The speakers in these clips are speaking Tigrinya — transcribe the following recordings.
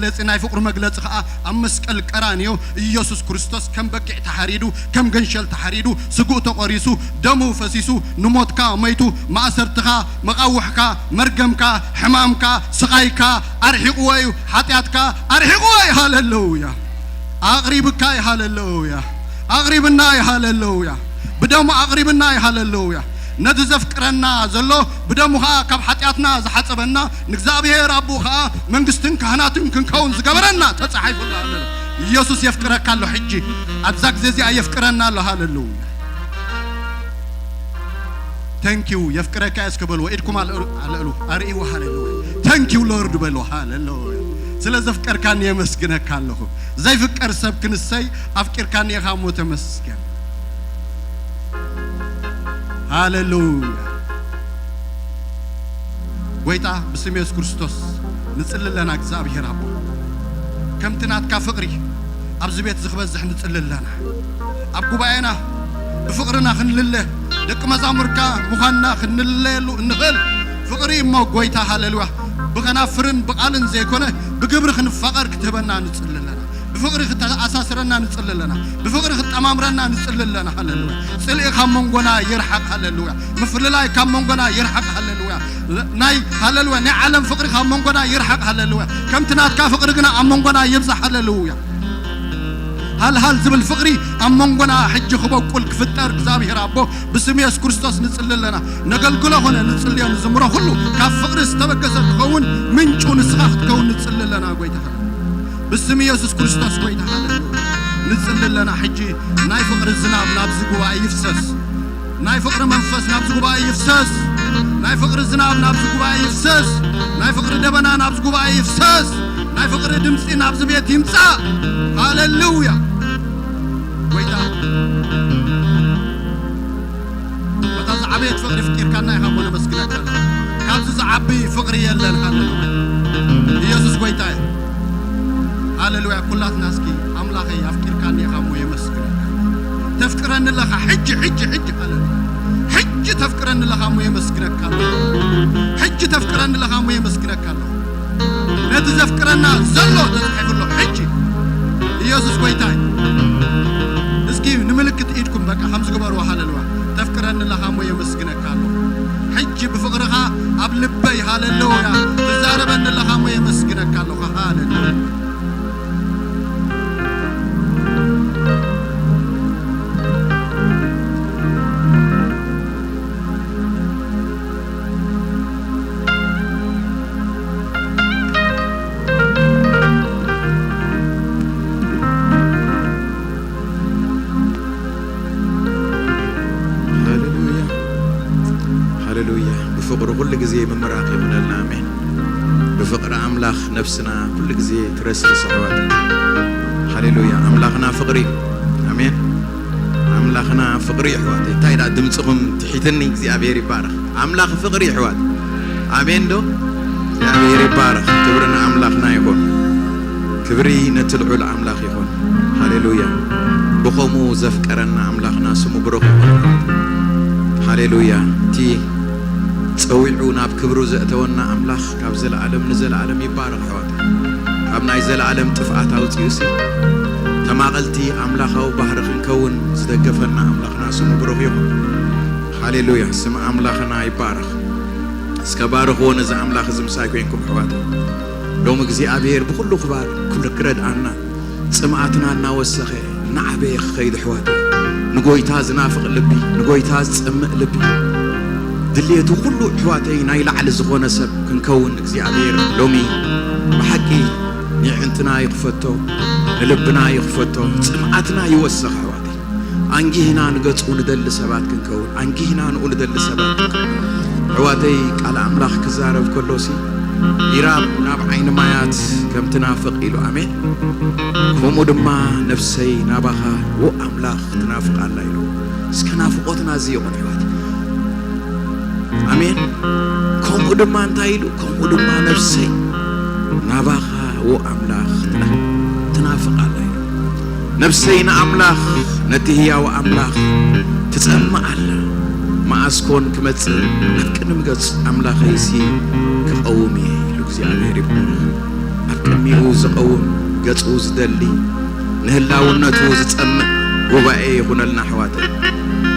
መግለጺ፣ ናይ ፍቕሩ መግለጺ ኸኣ ኣብ መስቀል ቀራንዮ ኢየሱስ ክርስቶስ ከም በጊዕ ተሓሪዱ፣ ከም ገንሸል ተሓሪዱ፣ ስግኡ ተቖሪሱ፣ ደሙ ፈሲሱ፣ ንሞትካ መይቱ፣ ማእሰርትኻ፣ መቓውሕካ፣ መርገምካ፣ ሕማምካ፣ ስቓይካ ኣርሒቕዎ እዩ። ሓጢኣትካ ኣርሒቕዎ እዩ። ሃለሉያ። ኣቕሪብካ እዩ። ሃለሉያ። ኣቕሪብና እዩ፣ ሃለሉያ። ብደሙ ኣቕሪብና እዩ፣ ሃለሉያ። ነቲ ዘፍቅረና ዘሎ፣ ብደሙ ኸኣ ካብ ሓጢኣትና ዝሓጸበና፣ ንእግዚኣብሔር ኣቦኡ ኸኣ መንግስትን ካህናትን ክንከውን ዝገበረና ተጻሒፉ ኣሎ፣ ሃለሉያ። ኢየሱስ የፍቅረካ ኣሎ ሕጂ። ኣብዛ ግዜ እዚኣ የፍቅረና ኣሎ፣ ሃለሉያ። ተንኪው፣ የፍቅረካ እየ እስከ በልዎ። ኢድኩም ኣልዕሉ፣ ኣልዕሉ፣ ኣርእይዎ፣ ሃለሉያ። ተንኪው ሎርድ በልዎ፣ ሃለሉያ። ስለ ዘፍቀርካኒ የመስግነካ ኣለኹ። ዘይፍቀር ሰብ ክንሰይ ኣፍቂርካኒ ኢኻ እሞ ተመስገን። ሃለሉያ። ጎይታ ብስም የሱስ ክርስቶስ ንጽሊ ኣለና፣ እግዚኣብሔር ኣቦ፣ ከምቲ ናትካ ፍቕሪ ኣብዚ ቤት እዚ ክበዝሕ ንጽሊ ኣለና። ኣብ ጉባኤና ብፍቕርና ክንልለ፣ ደቂ መዛሙርካ ምዃንና ክንልለየሉ እንኽእል ፍቕሪ እሞ፣ ጎይታ፣ ሃለሉያ፣ ብኸናፍርን ብቓልን ዘይኮነ፣ ብግብሪ ክንፋቐር ክትህበና ንጽሊ ኣለና። ብፍቕሪ ክተኣሳስረና ንጽሊ ኣለና። ብፍቕሪ ክጠማምረና ንጽሊ ኣለና። ሃለሉያ። ጽልኢ ካብ መንጎና ይርሓቕ። ሃለሉያ። ምፍልላይ ካብ መንጎና ይርሓቕ። ሃለሉያ። ናይ፣ ሃለሉያ፣ ናይ ዓለም ፍቕሪ ካብ መንጎና ይርሓቕ። ሃለሉያ። ከምቲ ናትካ ፍቕሪ ግና ኣብ መንጎና ይብዛሕ። ሃለሉያ። ሃልሃል ዝብል ፍቕሪ ኣብ መንጎና ሕጂ ክበቁል ክፍጠር እግዚኣብሔር ኣቦ ብስም የሱስ ክርስቶስ ንጽሊ ኣለና። ነገልግሎ ኾነ ንጽልዮ ንዝምሮ ኩሉ ካብ ፍቕሪ ዝተበገሰ ክኸውን ምንጩ ንስኻ ክትከውን ንጽሊ ኣለና ጎይታ። ብስም ኢየሱስ ክርስቶስ ጎይታ፣ ሃሌሉያ። ንጽሊ ኣለና። ሕጂ ናይ ፍቕሪ ዝናብ ናብዚ ጉባኤ ይፍሰስ። ናይ ፍቕሪ መንፈስ ናብዚ ጉባኤ ይፍሰስ። ናይ ፍቕሪ ዝናብ ናብዚ ጉባኤ ይፍሰስ። ናይ ፍቕሪ ደበና ናብዚ ጉባኤ ይፍሰስ። ናይ ፍቕሪ ድምጺ ናብዚ ቤት ይምጻእ። ሃሌሉያ። ጎይታ፣ በታ ዝዓበየት ፍቕሪ ፍቂርካና ኢኻ እሞ ነመስግነካ ኣለና። ካብዚ ዝዓቢ ፍቕሪ የለን። ሃሌሉያ። ኢየሱስ ጎይታ እዩ። ሃሌሉያ። ኩላትና እስኪ፣ ኣምላኸይ ኣፍቂርካኒ ኢኻ እሞ የመስግነካ። ተፍቅረኒ ኣለኻ። ሕጂ፣ ሕጂ፣ ሕጂ፣ ሃሌሉያ። ሕጂ ተፍቅረኒ ኣለኻ እሞ የመስግነካ ኣለኹ። ሕጂ ተፍቅረኒ ኣለኻ እሞ የመስግነካ ኣለኹ። ነቲ ዘፍቅረና ዘሎ ተጻሒፉ ኣሎ። ሕጂ ኢየሱስ ጎይታ እዩ። እስኪ ንምልክት ኢድኩም በቃ ከምዚ ግበርዋ። ሃሌሉያ። ተፍቅረኒ ኣለኻ እሞ የመስግነካ ኣለኹ። ሕጂ ብፍቕርኻ ኣብ ልበይ፣ ሃሌሉያ፣ ትዛረበኒ ኣለኻ እሞ የመስግነካ ኣለኹ። ሃሌሉያ። ሃሌሉያ፣ ሃሌሉያ። ብፍቕሩ ኩሉ ግዜ ምምራኽ ይኹነልና። ኣሜን። ብፍቕሪ ኣምላኽ ነፍስና ኩሉ ግዜ ትረስርስ፣ ኣሕዋት። ሃሌሉያ። ኣምላኽና ፍቕሪ እዩ። ኣሜን። ኣምላኽና ፍቕሪ እዩ፣ ኣሕዋት። እንታይ ደኣ ድምፅኹም ትሒትኒ? እግዚኣብሔር ይባረኽ። ኣምላኽ ፍቕሪ እዩ፣ ኣሕዋት። ኣሜን ዶ? እግዚኣብሔር ይባረኽ። ክብሪ ንኣምላኽና ይኹን። ክብሪ ነቲ ልዑል ኣምላኽ ይኹን። ሃሌሉያ። ብኸምኡ ዘፍቀረና ኣምላኽና ስሙ ብሩኽ ይኹን። ሃሌሉያ። እቲ ጸዊዑ ናብ ክብሩ ዘእተወና ኣምላኽ ካብ ዘለኣለም ንዘለኣለም ይባረኽ፣ ኣሕዋት። ካብ ናይ ዘለኣለም ጥፍኣት ኣውጺኡሲ፣ ተማቐልቲ ኣምላኻዊ ባህሪ ክንከውን ዝደገፈና ኣምላኽና ስሙ ብሩኽ ይኹን። ሃሌሉያ። ስም ኣምላኽና ይባረኽ። እስከ ባርኽዎ ነዚ ኣምላኽ እዚ ምሳይ ኮይንኩም፣ ኣሕዋት። ሎሚ እግዚኣብሔር ብኹሉ ክባር፣ ኩሉ ክረድኣና፣ ጽምኣትና እናወሰኸ፣ እናዓበየ ክኸይድ፣ ኣሕዋት። ንጎይታ ዝናፍቕ ልቢ፣ ንጎይታ ዝጸምእ ልቢ፣ ድልየቱ ኩሉ፣ ኣሕዋተይ፣ ናይ ላዕሊ ዝኾነ ሰብ ክንከውን እግዚኣብሔር ሎሚ ብሓቂ ንዕንትና ይኽፈቶ፣ ንልብና ይኽፈቶ፣ ጽምኣትና ይወሰኽ፣ ኣሕዋተይ። ኣንጊህና ንገጹ ንደሊ ሰባት ክንከውን፣ ኣንጊህና ንኡ ንደሊ ሰባት ክንከውን። ኣሕዋተይ፣ ቃል ኣምላኽ ክዛረብ ከሎሲ፣ ኢራብ ናብ ዓይኒ ማያት ከም ትናፍቕ ኢሉ። ኣሜን። ከምኡ ድማ ነፍሰይ ናባኻ፣ ዎ ኣምላኽ፣ ትናፍቕ ኣላ ኢሉ። እስከ ናፍቖትና እዚ ይኹን፣ ኣሕዋት። ኣሜን። ከምኡ ድማ እንታይ ኢሉ? ከምኡ ድማ ነፍሰይ ናባኻ፣ ዎ ኣምላኽ፣ ትና-፣ ትናፍቕ ኣላ ኢሉ። ነፍሰይ ንኣምላኽ፣ ነቲ ህያው ኣምላኽ ትጸምእ ኣላ። መዓስ ኮን ክመጽእ፣ ኣብ ቅድሚ ገጽ ኣምላኸይሲ ክቐውም እየ ኢሉ እግዚኣብሔር ይባረኽ። ኣብ ቅድሚኡ ዝቐውም፣ ገጹ ዝደሊ፣ ንህላውነቱ ዝጸምእ ጉባኤ ይኹነልና፣ ኣሕዋተይ።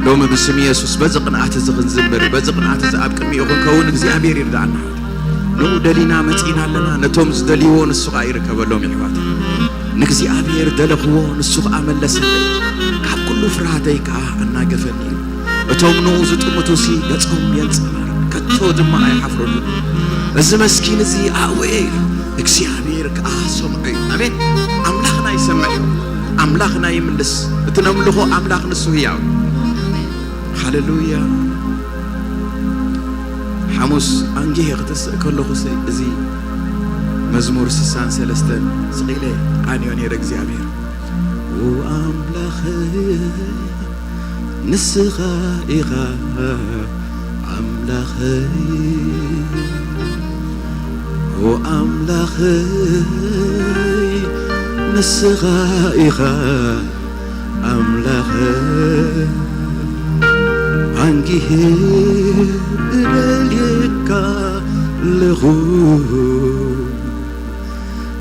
ሎሚ ብስም የሱስ በዚ ቅንኣት እዚ ክንዝምር፣ በዚ ቅንኣት እዚ ኣብ ቅድሚኡ ክንከውን እግዚኣብሔር ይርድኣና፣ ኣሕዋተይ። ንኡ ደሊና መጺእና ኣለና፣ ነቶም ዝደልይዎ ንሱ ኸኣ ይርከበሎም፣ ኣሕዋተይ። ንእግዚኣብሔር ደለኽዎ፣ ንሱ ኸኣ መለሰለይ። ካብ ፍርሃተይ ከኣ ኣናገፈኒ ኢሉ። እቶም ንኡ ዝጥምቱሲ ገጾም የንጸባርቕ፣ ከቶ ድማ ኣይሓፍረሉን። እዚ መስኪን እዚ ኣእውየ ኢሉ፣ እግዚኣብሔር ከኣ ሰምዖ እዩ። ኣሜን። ኣምላኽና ይሰምዕ እዩ። ኣምላኽና ይምልስ። እቲ ነምልኾ ኣምላኽ ንሱ ህያው እዩ። ሃሌሉያ። ሓሙስ ኣንጊሄ ክትስእ ከለኹ፣ እዚ መዝሙር ስሳን ሰለስተን ስቕ ኢለ ቃንዮ ነይረ። እግዚኣብሔር፣ ኦ ኣምላኽ፣ ንስኻ ኢኻ ኣምላኸይ፣ ኦ ኣምላኸይ፣ ንስኻ ኢኻ ኣምላኸ፣ ኣንጊሄ እደልየካ ኣለኹ፣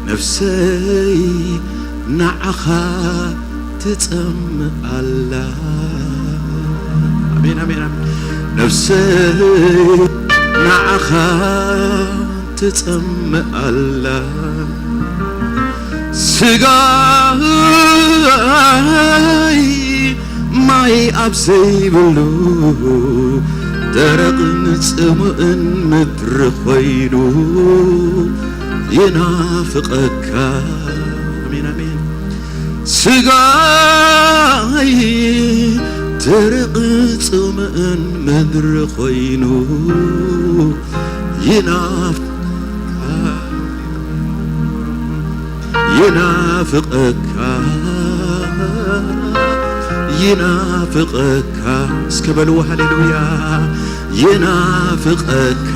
ነፍሰይ ንዓኻ ትጸምእ ኣላ። ኣሜን፣ ኣሜን፣ ኣሜን። ነፍሰይ ንዓኻ ትጸምእ ኣላ። ስጋይ ማይ ኣብ ዘይብሉ፣ ደረቕን ጽሙእን ምድሪ ኾይኑ ይናፍቐካ። ኣሜን፣ ኣሜን። ስጋይ ደረቕ ጽምእን ምድሪ ኾይኑ ይናፍቀካ፣ ይናፍቀካ፣ ይናፍቀካ። እስከ በልዎ ሃሌሉያ። ይናፍቀካ፣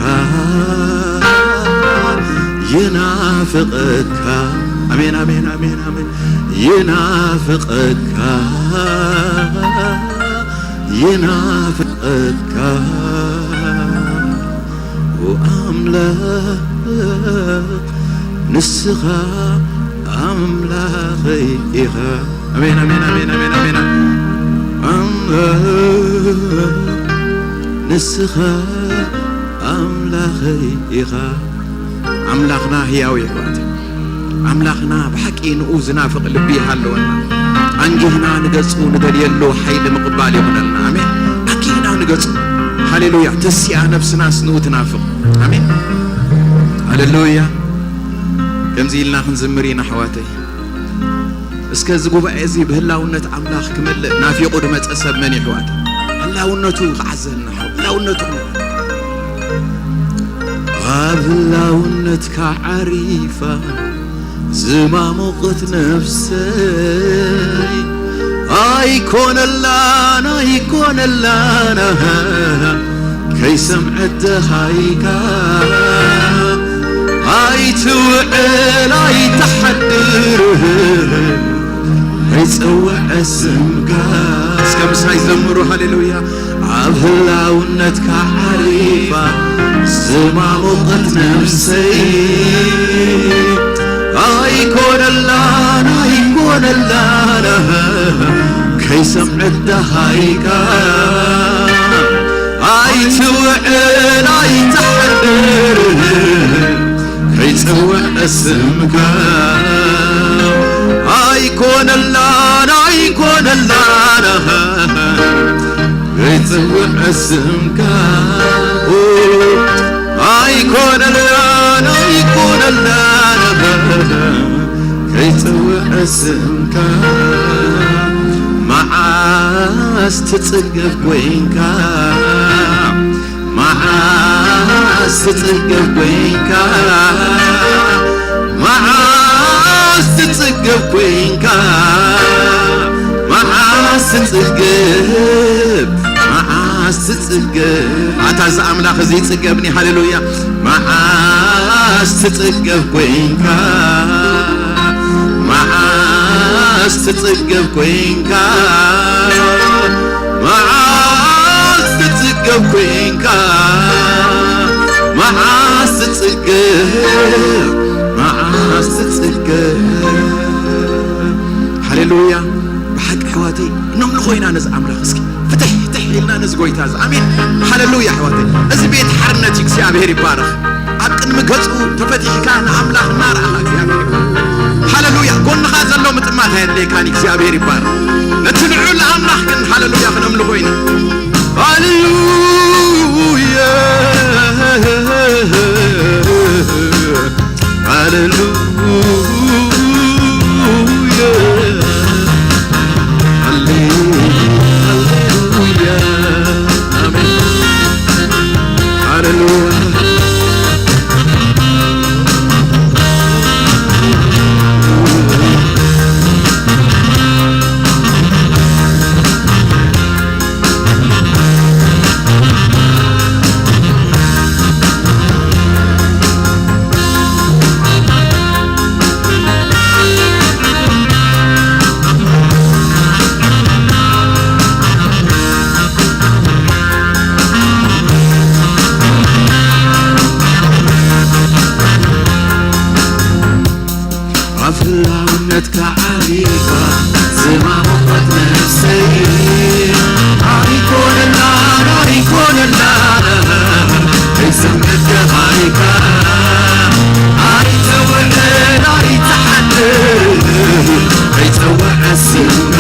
ይናፍቀካ። ኣሜን፣ ኣሜን፣ ኣሜን፣ ኣሜን። ይናፍቀካ፣ ይናፍቀካ። ኦ ኣምላኽ፣ ንስኻ ኣምላኸይ ኢኻ። ኣሜን፣ ኣሜን፣ ኣሜን፣ ኣሜን፣ ኣሜን። ኣምላኽ፣ ንስኻ ኣምላኸይ ኢኻ። ኣምላኽና ህያው እዩ፣ ኣሕዋት። ኣምላኽና ብሓቂ ንኡ ዝናፍቕ ልቢ ይሃለወና። ኣንጊህና ንገጹ ንደልየሉ ሓይሊ ምቕባል ይኹነልና። ኣሜን። ኣንጊህና ንገጹ። ሃሌሉያ። ተሲኣ ነፍስናስ ንኡ ትናፍቕ። ኣሜን። ሃሌሉያ። ከምዚ ኢልና ክንዝምር ኢና፣ ኣሕዋተይ። እስከ እዚ ጉባኤ እዚ ብህላውነት ኣምላኽ ክመልእ ናፊቑ ዝመጸ ሰብ መን እዩ፣ ኣሕዋት? ህላውነቱ ክዓዘልና፣ ህላውነቱ ክመልእ። ኣብ ህላውነትካ ዓሪፋ ዝማሞቐት ነፍሰይ፣ ኣይኮነላን፣ ኣይኮነላን፣ ከይሰምዐት ደሃይካ፣ ኣይትውዕል ኣይትሓድር፣ ከይጸውዐ ስምካ። እስከ ምሳይ ዘምሩ፣ ሃሌሉያ። ኣብ ህላውነትካ ዓሪፋ ዝማሞቐት ነፍሰይ፣ ኣይኮነላን፣ ኣይኮነላን፣ ከይሰምዐት ደሃይካ፣ ኣይትውዕል ኣይትሓድር፣ ከይጸውዐ ስምካ። ኣይኮነላን፣ ኣይኮነላን፣ ከይጸውዐ ስምካ። ኣይኮነላን፣ ኣይኮነላን፣ ከይጸውዐ ስምካ። መዓስ ትጽገብ ኮይንካ፣ መዓስ ትጽገብ ኮይንካ፣ መዓስ ትጽገብ ኮይንካ፣ መዓስ ትጽገብ፣ መዓስ ትጽገብ። ኣታ እዚ ኣምላኽ እዚ ይጽገብኒ፣ ሃሌሉያ። መዓስ ትጽገብ ኮይንካ፣ መዓስ ትጽገብ ኮይንካ፣ መዓስ ትጽገብ ኮይንካ፣ መዓስ ትጽገብ፣ መዓስ ትጽገብ። ሃሌሉያ። ብሓቂ ኣሕዋተይ፣ ነምልኾ ኢና ነዚ ኣምላኽ። እስኪ ፍትሕ ፍትሕ ኢልና ነዚ ጎይታ እዚ። ኣሜን። ሃሌሉያ ኣሕዋተይ። እዚ ቤት ሓርነት እዩ። እግዚኣብሔር ይባረኽ። ኣብ ቅድሚ ገጹ ተፈቲሕካ ንኣምላኽ እናረኣኻ እግዚኣብሔር ይባረኽ። ሃሌሉያ። ጎንኻ ዘሎ ምጥማት ኣየድልየካን። እግዚኣብሔር ይባረክ። ነቲ ልዑል ኣምላኽ ግን ሃሌሉያ ክነምልኾ ኢና። ሃሌሉያ፣ ሃሌሉያ፣ ሃሌሉያ። ኣሜን። ሃሌሉያ። ኣፍላውነትካ ዓሪፋ ዝማሞቐት ነፍሰይ ኣይኮነላ ኣይኮነላ ዘይሰምዐት ደሃይካ ኣይተውዕል ኣይተሓድር ዘይጸውዐ ስምካ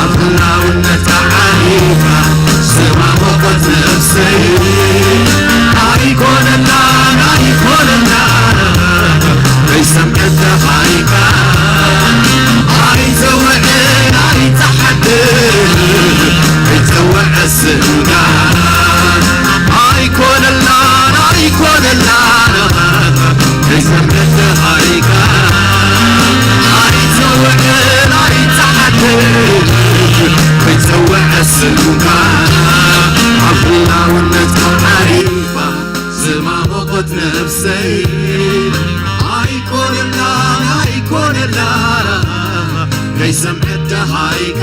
ኣፍላውነትካ ዓሪፋ ዝማሞቐት ነፍሰይ ኣይኮነላ ኣይኮነላ ዘይሰምዐት ደሃይካ ኣይተውዕል ኣይተሓድር ዘይጸውዐ ስምካ ኣይኮነላን ኣይኮነላን ዘይሰምዐት ደሃይካ ኣይተውዕል ኣይተሓድር ዘይጸውዐ ስምካ ኣብ ህላውነትካ ዓሪፋ ዝማሞቐት ነፍሰይ ኣይኮነላ ኣይኮነላ ከይሰምዐት ደሃይካ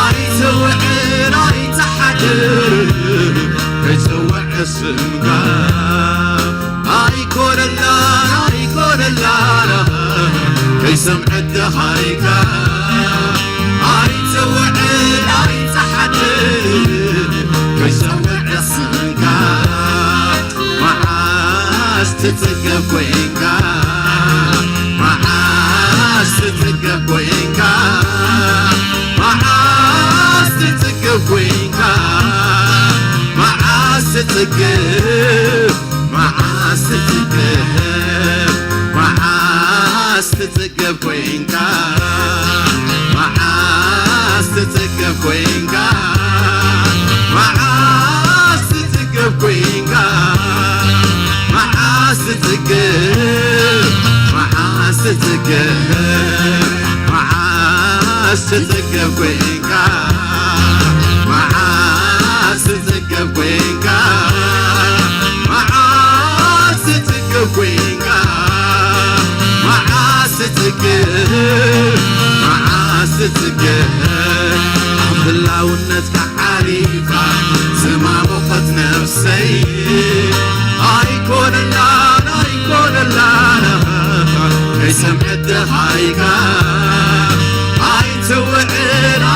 ኣይትውዕል ኣይትሓድር ከይጸውዐ ስምካ ኣይኮነላ ኣይኮነላ ከይሰምዐት ደሃይካ ኣይትውዕል ኣይትሓድር ከይጸውዐ ስምካ መዓስ ትጽገብ ኮይንካ መዓስ ትጽገብ ኮይንካ መዓስ ትጽገብ ኮይንካ መዓስ ትጽገብ መዓስ ትጽገብ መዓስ ትጽገብ ኮይንካ መዓስ ትጽገብ ኮይንካ መዓስ ትጽገብ ኮይንካ መዓስ ትጽገብ መዓስ ትጽገብ መዓስ ትጽገብ ኮይንካ መዓስ ትጽገብ ኮይንካ መዓስ ትጽገብ ኮይንካ መዓስ ትጽገብ መዓስ ትጽገብ ኣብ ህላውነትካ ዓሪፋ ዝማሞቐት ነፍሰይ ኣይኮነላን ኣይኮነላን ከይሰምዐት ደሃይካ ኣይትውዕል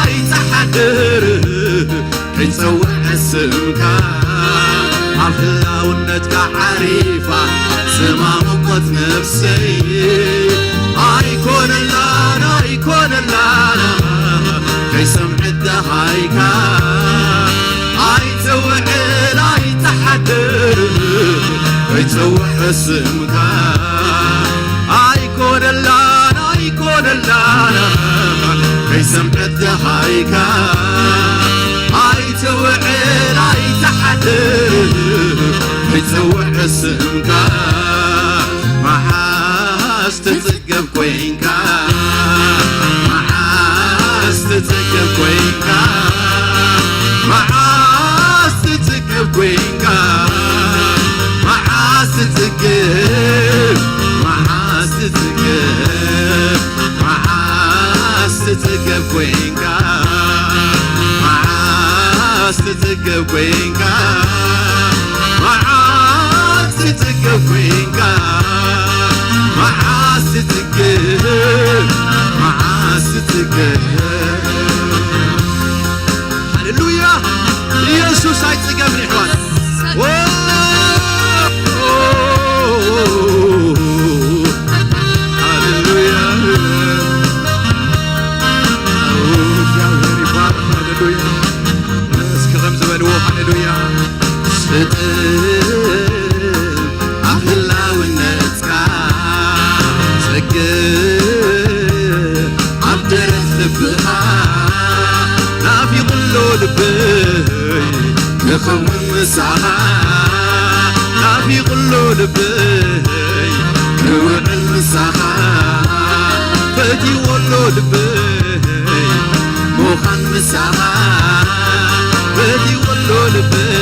ኣይትሓድር ከይጸውዐ ስምካ ኣብ ህላውነትካ ዓሪፋ ዝማሞቐት ነፍሰይ ኣይኮነላን ኣይኮነላን ከይሰምዐት ደሃይካ ኣይትውዕል ኣይትሓድር ከይጸውዐ ስምካ ኣይኮነላን ኣይኮነላን ከይሰምዐት ደሃይካ ኣይትውዕል ኣይትሓድር ከይጸውዐ ስምካ መዓስ ትጽገብ ኮይንካ መዓስ ትጽገብ ኮይንካ መዓስ ትጽገብ ኮይንካ መዓስ ትጽገብ መዓስ ትጽገብ መዓስ ትጽገብ ኮይንካ መዓስ ትጽገብ ኮይንካ መዓስ ትጽገብ ኮይንካ መዓስ ትጽገብ መዓስ ትጽገብ ሃሌሉያ ኢየሱስ ኣይጽገብን ይሕዋት ኦ፣ ኦ፣ ኦ፣ ኦ፣ ኦ። ልበይ ክኸውን ምሳኻ ናፊቑሎ ልበይ ክውዕል ምሳኻ ፈትይዎሎ ልበይ ምዃን ምሳኻ ፈትይዎሎ ልበይ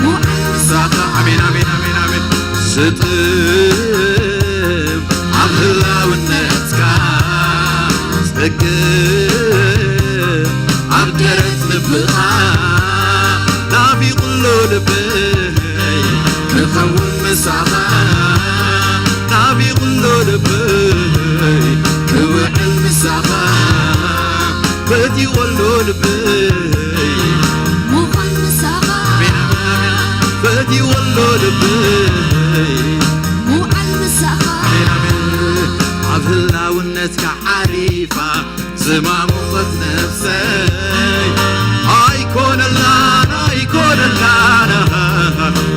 ምዃን ምሳኻ ኣሜን ኣሜን ኣሜን ኣሜን ስጥም ኣብ ህላውነትካ ጸግም ኣብ ደረት ልብኻ ናፊቑሎ ልበይ ክኸውን ምሳኻ ናፊቑሎ ልበይ ክውዕል ምሳኻ ፈትይዎሎ ልበይ ምዃን ምሳኻ ፈትይዎሎ ልበይ ምውዓል ምሳኻ ኣብ ህላውነትካ ዓሪፋ ዝማሙቐት ነፍሰይ ኣይኮነላን ኣይኮነላን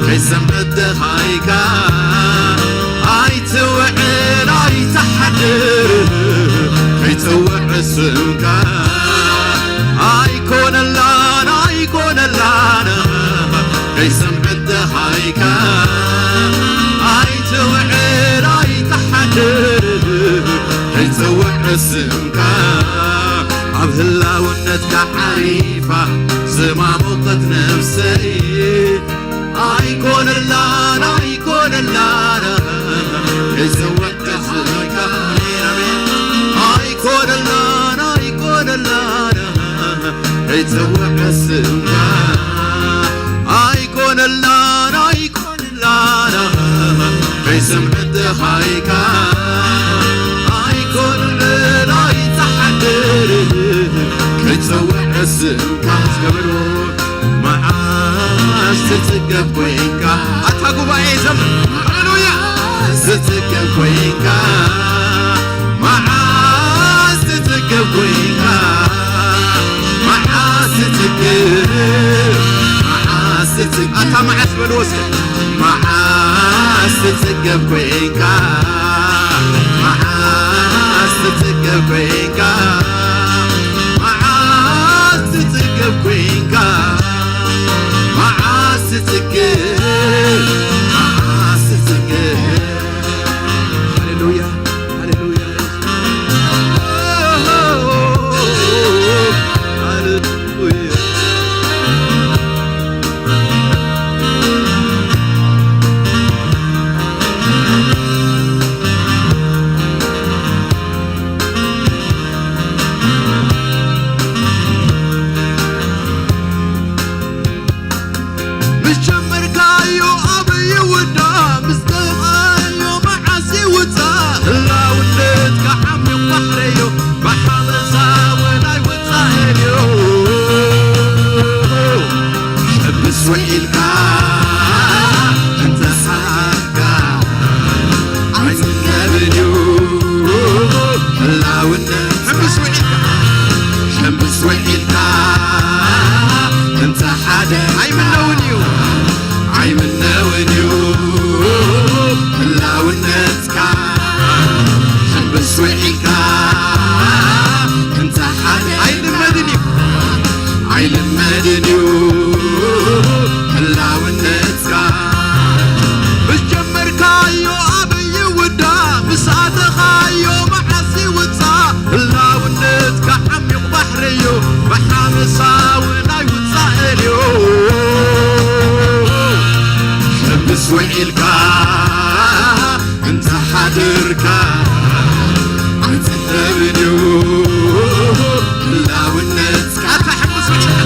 ከይሰምዐት ደሃይካ ኣይትውዕል ኣይትሓድር ከይትውዕ ስምካ ኣይኮነላን ኣይኮነላን ከይሰምዐት ደሃይካ ኣይትውዕል ኣይትሓድር ከይትውዕ ስምካ ኣብ ህላውነትካ ዓሪፋ ዝማሞቐት ነፍሰይ ኣይኮነላን ኣይኮነላን ከይትውዕ ስምካ ኣይኮነላን ኣይኮነላን ከይትውዕ ስምካ ኣይኮነላን ኣይኮነላን ከይሰምዐት ደሃይካ ኣይኮነላን ኣይትሓድር ከይትውዕ ስምካ እስከ በሉ መዓስ ትጽገብ ኮይንካ ኣታ ጉባኤ ዘምር ሃሌሉያ ትጽገብ ኮይንካ መዓስ ትጽገብ ኮይንካ መዓስ ትጽገብ መዓስ ትጽገብ ኣታ መዓስ በልዎ እስከ መዓስ ትጽገብ ኮይንካ መዓስ ትጽገብ ኮይንካ መዓስ ትጽገብ ኮይንካ መዓስ ትጽገብ መዓስ ትጽገብ ሃሌሉያ ሃሌሉያ ሃሌሉያ ምስ ጀመርካዮ ኣበይ ይውዳእ ምስ ጠቓዮ መዓስ ይውፃእ ህላውነትካ ዓሚቕ ባሕረዮ ብሓበሳ እውን ኣይውፃእን እዩ ሕብስ ውዒልካ እንተሰሓ ኣይጽገብን እዩ ህላውነት ሕምብስ ውዒልካ ሕምብስ ውዒልካ እንተ ሓደ ኣይምነውን እዩ ኣይምነውን እዩ ህላውነትካ ሕምብስ ውዒልካ እንተ ሓደ ኣይልመድን እዩ ኣይልመድን እዩ ህላውነትካ ምስ ጀመርካዮ ኣበይ ይውዳእ ምስ ኣተኻዮ መዓስ ይውፃእ ህላውነትካ ዓሚቕ ባሕሪ እዩ ብሓመሳ እውን ኣይውፃእን እዩ ሕምብስ ውዒልካ እንተ ሓድርካ ኣይፅገብን እዩ ህላውነትካ ኣታ ሕምብስ ውዒልካ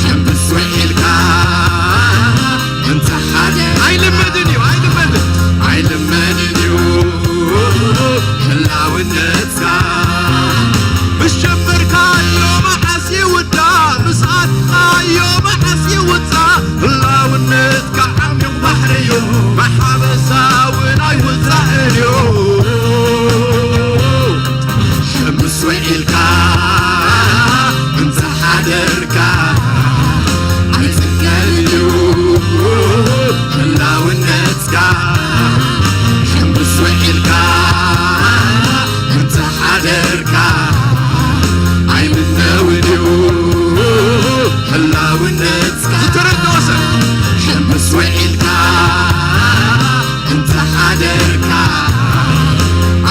ሕምብስ ውዒልካ እንተ ሓደ ኣይልመድን እዩ፣ ኣይልመድን፣ ኣይልመድን እዩ ህላውነትካ። ምስ ጀመርካዮ መዓስ ይውዳእ፣ ምስ ኣትኻዮ መዓስ ይውጻእ፣ ህላውነትካ ዓሚቕ ባሕሪ እዩ፣ ብሓበሳ እውን ኣይውጻእን እዩ። ሕምብስ ውዒልካ እንተ ሓደርካ ኣይጽገብን እዩ ህላውነትካ። ሕምብስ ውዒልካ እንተ ሓደርካ ኣይምነውን እዩ ህላውነትካ። ዝተረድኦ ሰብ ሕምብስ ውዒልካ እንተ ሓደርካ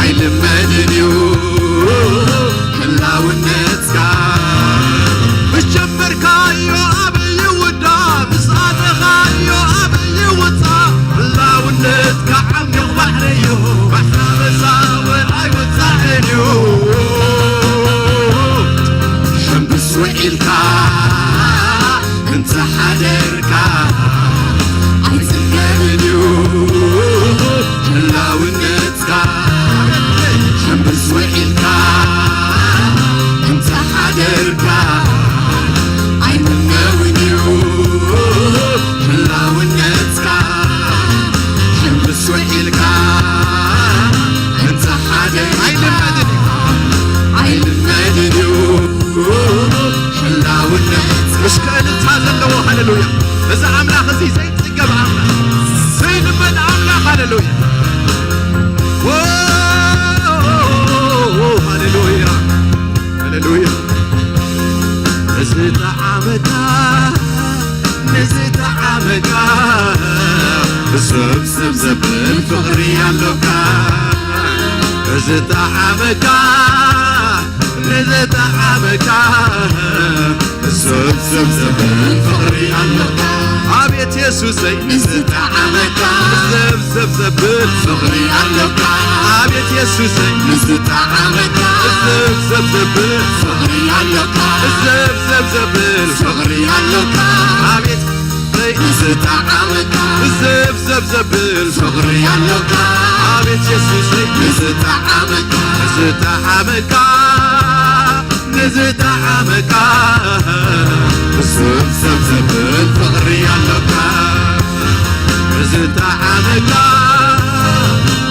ኣይልመድን እዩ ህላውነትካ። ምስ ጀመርካዮ ኣበይ ይውዳእ፣ ምስ ኣተኻዮ ኣበይ ይውጻእ፣ ህላውነትካ ዓሚቕ ባሕሪ እዩ፣ ብሓበሳ እውን ኣይውጻእን እዩ። ሕምብስ ውዒልካ እንተ ሓደርካ ኣይጽገብን እዩ ህላውነትካ። ሕምብስ ውዒልካ እንተ ሓደርካ ኣይምነውን እዩ ህላውነትካ። ሕምብስ ውዒልካ እንተ ሓደርካ ኣይልመድን እዩ፣ ኣይልመድን እዩ ህላውነት። እስከ እልልታ ዘለዎ ሃሌሉያ። እዚ ኣምላኽ እዚ ዘይጽገብ ኣምላኽ፣ ዘይልመድ ኣምላኽ፣ ሃሌሉያ። ዎ፣ ሃሌሉያ፣ ሃሌሉያ። እዚ ጣዕመካ፣ እዚ ጣዕመካ፣ ሰብ ሰብ ዘብል ፍቕሪ ኣሎካ። እዚ ጣዕመካ፣ እዚ ጣዕመካ፣ ሰብ ሰብ ዘብል ፍቕሪ ኣሎካ። ኣቤት የሱሰይ፣ እዚ ጣዕመካ፣ ሰብ ሰብ ዘብል ፍቕሪ ኣሎካ። ኣቤት የሱሰይ፣ እዚ ጣዕመካ፣ ሰብ ሰብ ዘብል ፍቕሪ ኣሎካ። ሰብ ሰብ ዘብል ፍቕሪ ኣሎካ። ኣቤት ንዝጠዓመካ፣ ዘብዘብ ዘብል ፍቕሪ ኣሎካ። ኣቤት የሱሰይ፣ ንዝጠዓመካ፣ ንዝጠዓመካ፣ ንዝጠዓመካ፣ ዘብዘብ ዘብል ፍቕሪ ኣሎካ። ንዝጠዓመካ፣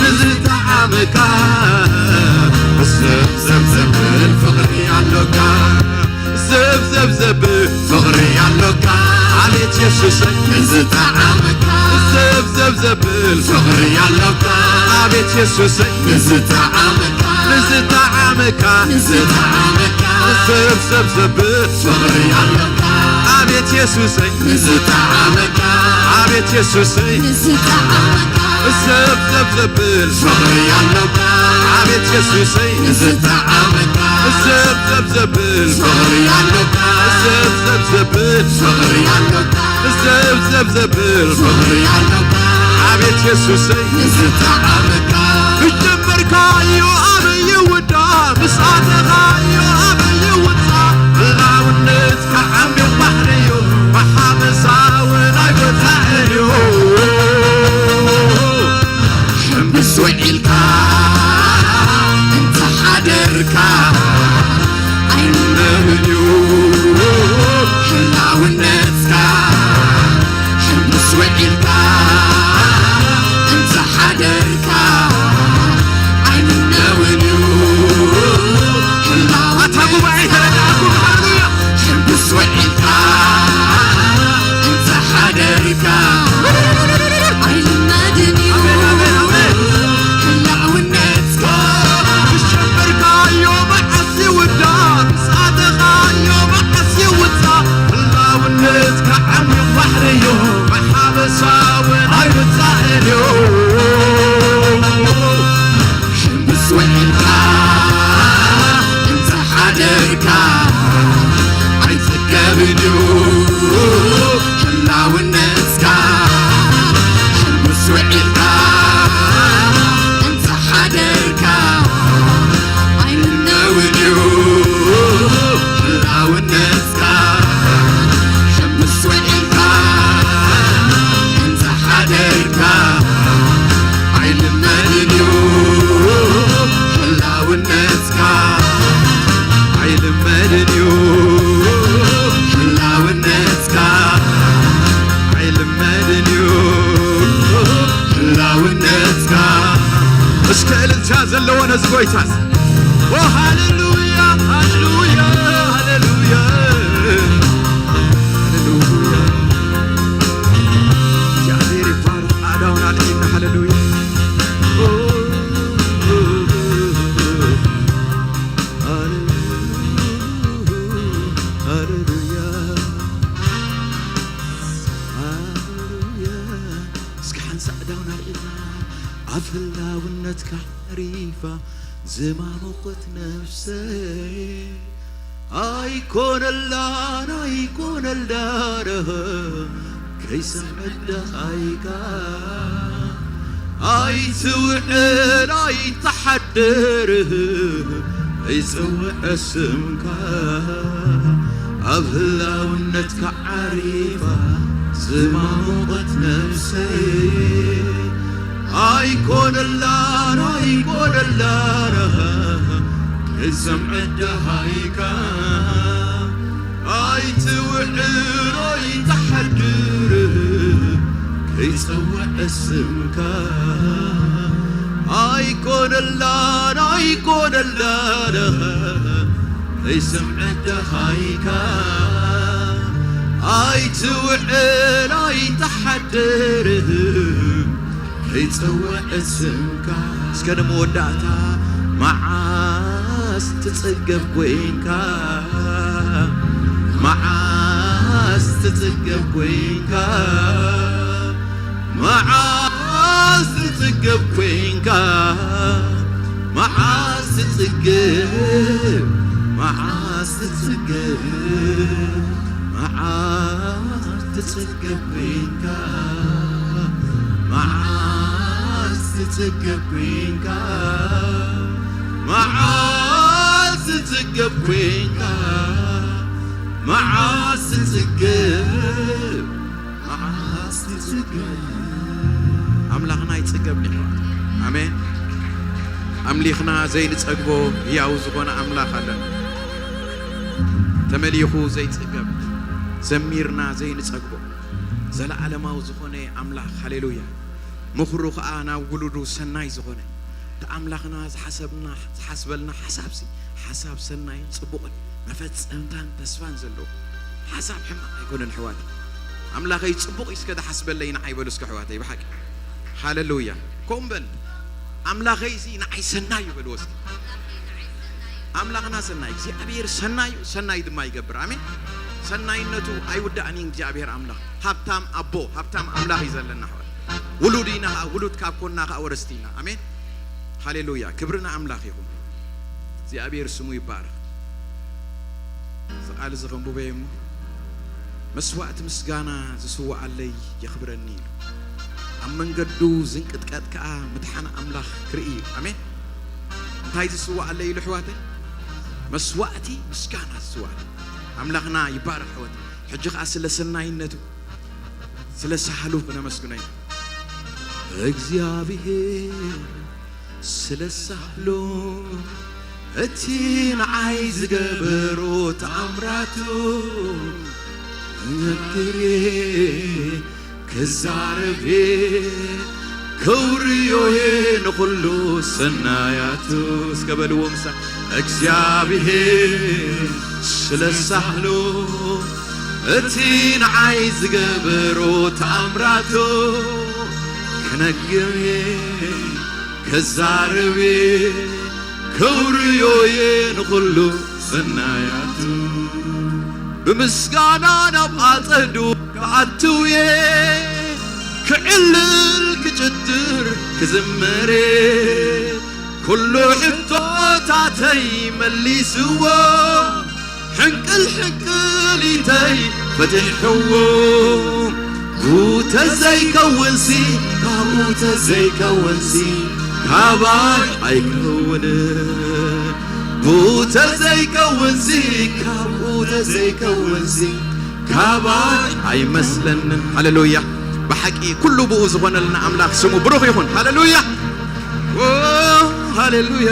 ንዝጠዓመካ፣ ዘብዘብ ዘብል ፍቕሪ ኣሎካ። ዘብዘብ ዘብል ፍቕሪ ኣሎካ። ኣቤት የሱሰይ፣ ንዝጠዓመካ። ዘብዘብ ዘብል ፍቕሪ ኣሎካ። ኣቤት የሱሰይ፣ ንዝጠዓመካ። ንዝጠዓመካ። ንዝጠዓመካ። ዘብዘብ ዘብል ፍቕሪ ኣሎካ። ኣቤት የሱሰይ፣ ንዝጠዓመካ። ኣቤት የሱሰይ፣ ንዝጠዓመካ። ዘብዘብ ዘብል ፍቕሪ ኣሎካ። ኣቤት የሱሰይ፣ ንዝጠዓመካ። ዘብዘብ ዘብል ፍቕሪ ኣሎካ። ዘብዘብ ዘብል ፍቕሪ ኣሎካ። ዘብዘብ ዘብል ፍቕሪ ኣሎካ። ኣቤት የሱሰይ፣ ንዝጠዓመካ። ብጀመርካዮ ኣበይ ይውዳእ፣ ምስ ኣተኻዮ ኣበይ ይውጻእ። ህላውነትካ ዓሚቕ ባሕሪ እዩ፣ ብሓበሳ እውን ኣይወጻእን እዩ። ሕምብስ ውዒልካ እንተ ሓደርካ ኣይንነብን እዩ ህላውነትካ። ሕምብስ ውዒልካ እንተ ሓደርካ ኣይንነብን እዩ ህላውነትካ። ኣታ ጉባኤ ተረዳእኩም፣ ሃሌሉያ። ሕምብስ ውዒልካ እንተ ሓደርካ ኣይልመድን እዩ ኣሜን፣ ኣሜን፣ ኣሜን። ህላውነትካ። ምስ ጀመርካዮ መዓስ ይውዳእ፣ ምስ ኣተኻዮ መዓስ ይውጻእ። ህላውነትካ ዓሚቕ ባሕሪ እዩ፣ ብሓበሳ እውን ኣይውጻእን እዩ። ሕምብስ ውዒልካ እንተ ሓደርካ ኣይጽገብን እዩ ህላውነትካ። ሕምብስ ውዒልካ እንተ ሓደርካ ኣይምነውን እዩ ህላውነት ጌታስ። ኦ፣ ሃሌሉያ፣ ሃሌሉያ፣ ሃሌሉያ፣ ሃሌሉያ። እግዚኣብሔር ይባረክ። ኣእዳውና ኣልዒልና፣ ሃሌሉያ። ኦ፣ ሃሌሉያ፣ ሃሌሉያ፣ ሃሌሉያ። እስኪ ሓንሳእ ኣእዳውና ኣልዒልና፣ ኣብ ህላውነትካ ዓሪፋ ዝማሙቐት ነፍሰይ፣ ኣይኮነላን ኣይኮነላን ከይሰምዐ ደሃይካ፣ ኣይትውዕል ኣይትሓድር ይጽውዕ ስምካ፣ ኣብ ህላውነትካ ዓሪፋ ዝማሙቐት ነፍሰይ፣ ኣይኮነላን ኣይኮነላን ክሰምዕ ደሃይካ፣ ኣይትውዕል ኣይትሓድር ከይጸውዕ ስምካ፣ ኣይኮነላን ኣይኮነላን ከይሰምዕ ደሃይካ፣ ኣይትውዕል ኣይትሓድር ከይጸውዕ ስምካ። እስከ ንመወዳእታ፣ መዓስ ትጽገብ ኮይንካ፣ መዓስ ትጽገብ ኮይንካ፣ መዓስ ትጽገብ ኮይንካ፣ መዓስ ትጽገብ፣ መዓስ ትጽገብ፣ መዓስ ትጽገብ ኮይንካ፣ መዓስ ትጽገብ ኮይንካ፣ መዓስ ትጽገብ ኮይንካ፣ መዓስ ትጽገብ፣ መዓስ ትጽገብ። ኣምላኽና ይጽገብ ዲዩ? ኣሜን። ኣምሊኽና ዘይንጸግቦ ህያው ዝኾነ ኣምላኽ ኣለና። ተመሊኹ ዘይጽገብ፣ ዘሚርና ዘይንጸግቦ፣ ዘለዓለማዊ ዝኾነ ኣምላኽ። ሃሌሉያ። ምኽሩ ኸኣ ናብ ውሉዱ ሰናይ ዝኾነ፣ እቲ ኣምላኽና ዝሓሰብና፣ ዝሓስበልና ሓሳብሲ፣ ሓሳብ ሰናይን ጽቡቕን መፈጸምታን ተስፋን ዘለዎ። ሓሳብ ሕማቕ ኣይኮነን ኣሕዋተይ። ኣምላኸይ ጽቡቕ እዩ እስከ ዝሓስበለይ ንዓይ በሉ እስከ ኣሕዋተይ ብሓቂ። ሃሌሉያ። ከምኡ በል። ኣምላኸይሲ ንዓይ ሰናይ እዩ በልዎ እስኪ። ኣምላኽና ሰናይ፣ እግዚኣብሔር ሰናይ እዩ፣ ሰናይ ድማ ይገብር። ኣሜን። ሰናይነቱ ኣይውዳእን እዩ እግዚኣብሔር ኣምላኽ። ሃብታም ኣቦ፣ ሃብታም ኣምላኽ እዩ ዘለና ኣሕዋት። ውሉድ ኢና ኸዓ፣ ውሉድ ካብ ኮንና ኸዓ ወረስቲ ኢና። ኣሜን። ሃሌሉያ። ክብሪ ንኣምላኽ ይኹን። እግዚኣብሔር ስሙ ይባረኽ። እዚ ቃል እዚ ከንብቦ እየ እሞ፣ መስዋእቲ ምስጋና ዝስዋኣለይ የኽብረኒ ኢሉ። ኣብ መንገዱ ዝንቅጥቀጥ ከኣ ምድሓን ኣምላኽ ክርኢ ኢሉ። ኣሜን። እንታይ ዝስዋኣለይ ኢሉ ኣሕዋተይ? መስዋእቲ ምስጋና ዝስዋኣለይ። ኣምላኽና ይባረኽ ኣሕዋተይ። ሕጂ ከኣ ስለ ሰናይነቱ፣ ስለ ሳህሉ ክነመስግኖ ኢና። እግዚኣብሔር ስለ ሳህሉ፣ እቲ ንዓይ ዝገበሮ ተኣምራቱ፣ ክነግር እየ፣ ክዛረብ እየ፣ ከውርዮ እየ ንኹሉ ሰናያቱ። እስከ በልዎ ምሳይ። እግዚኣብሔር ስለ ሳህሉ፣ እቲ ንዓይ ዝገበሮ ተኣምራቱ፣ ክነግር እየ፣ ክዛረብ እየ፣ ከውርዮ እየ ንኹሉ ሰናያቱ። ብምስጋና ናብ ኣጸዱ ክኣቱ እየ፣ ክዕልል ክጭድር ክዝምር እየ። ኩሉ ሕቶታተይ መሊስዎ፣ ሕንቅል ሕንቅሊተይ ፈቲሕዎ። ብኡ ተዘይከውንሲ፣ ካብኡ ተዘይከውንሲ፣ ካባይ ኣይከውንን። ብኡ ተዘይከውንሲ፣ ካብኡ ተዘይከውንሲ፣ ካባይ ኣይመስለንን። ሃሌሉያ። ብሓቂ ኩሉ ብኡ ዝኾነልና ኣምላኽ ስሙ ብሩኽ ይኹን። ሃሌሉያ። ኦ፣ ሃሌሉያ።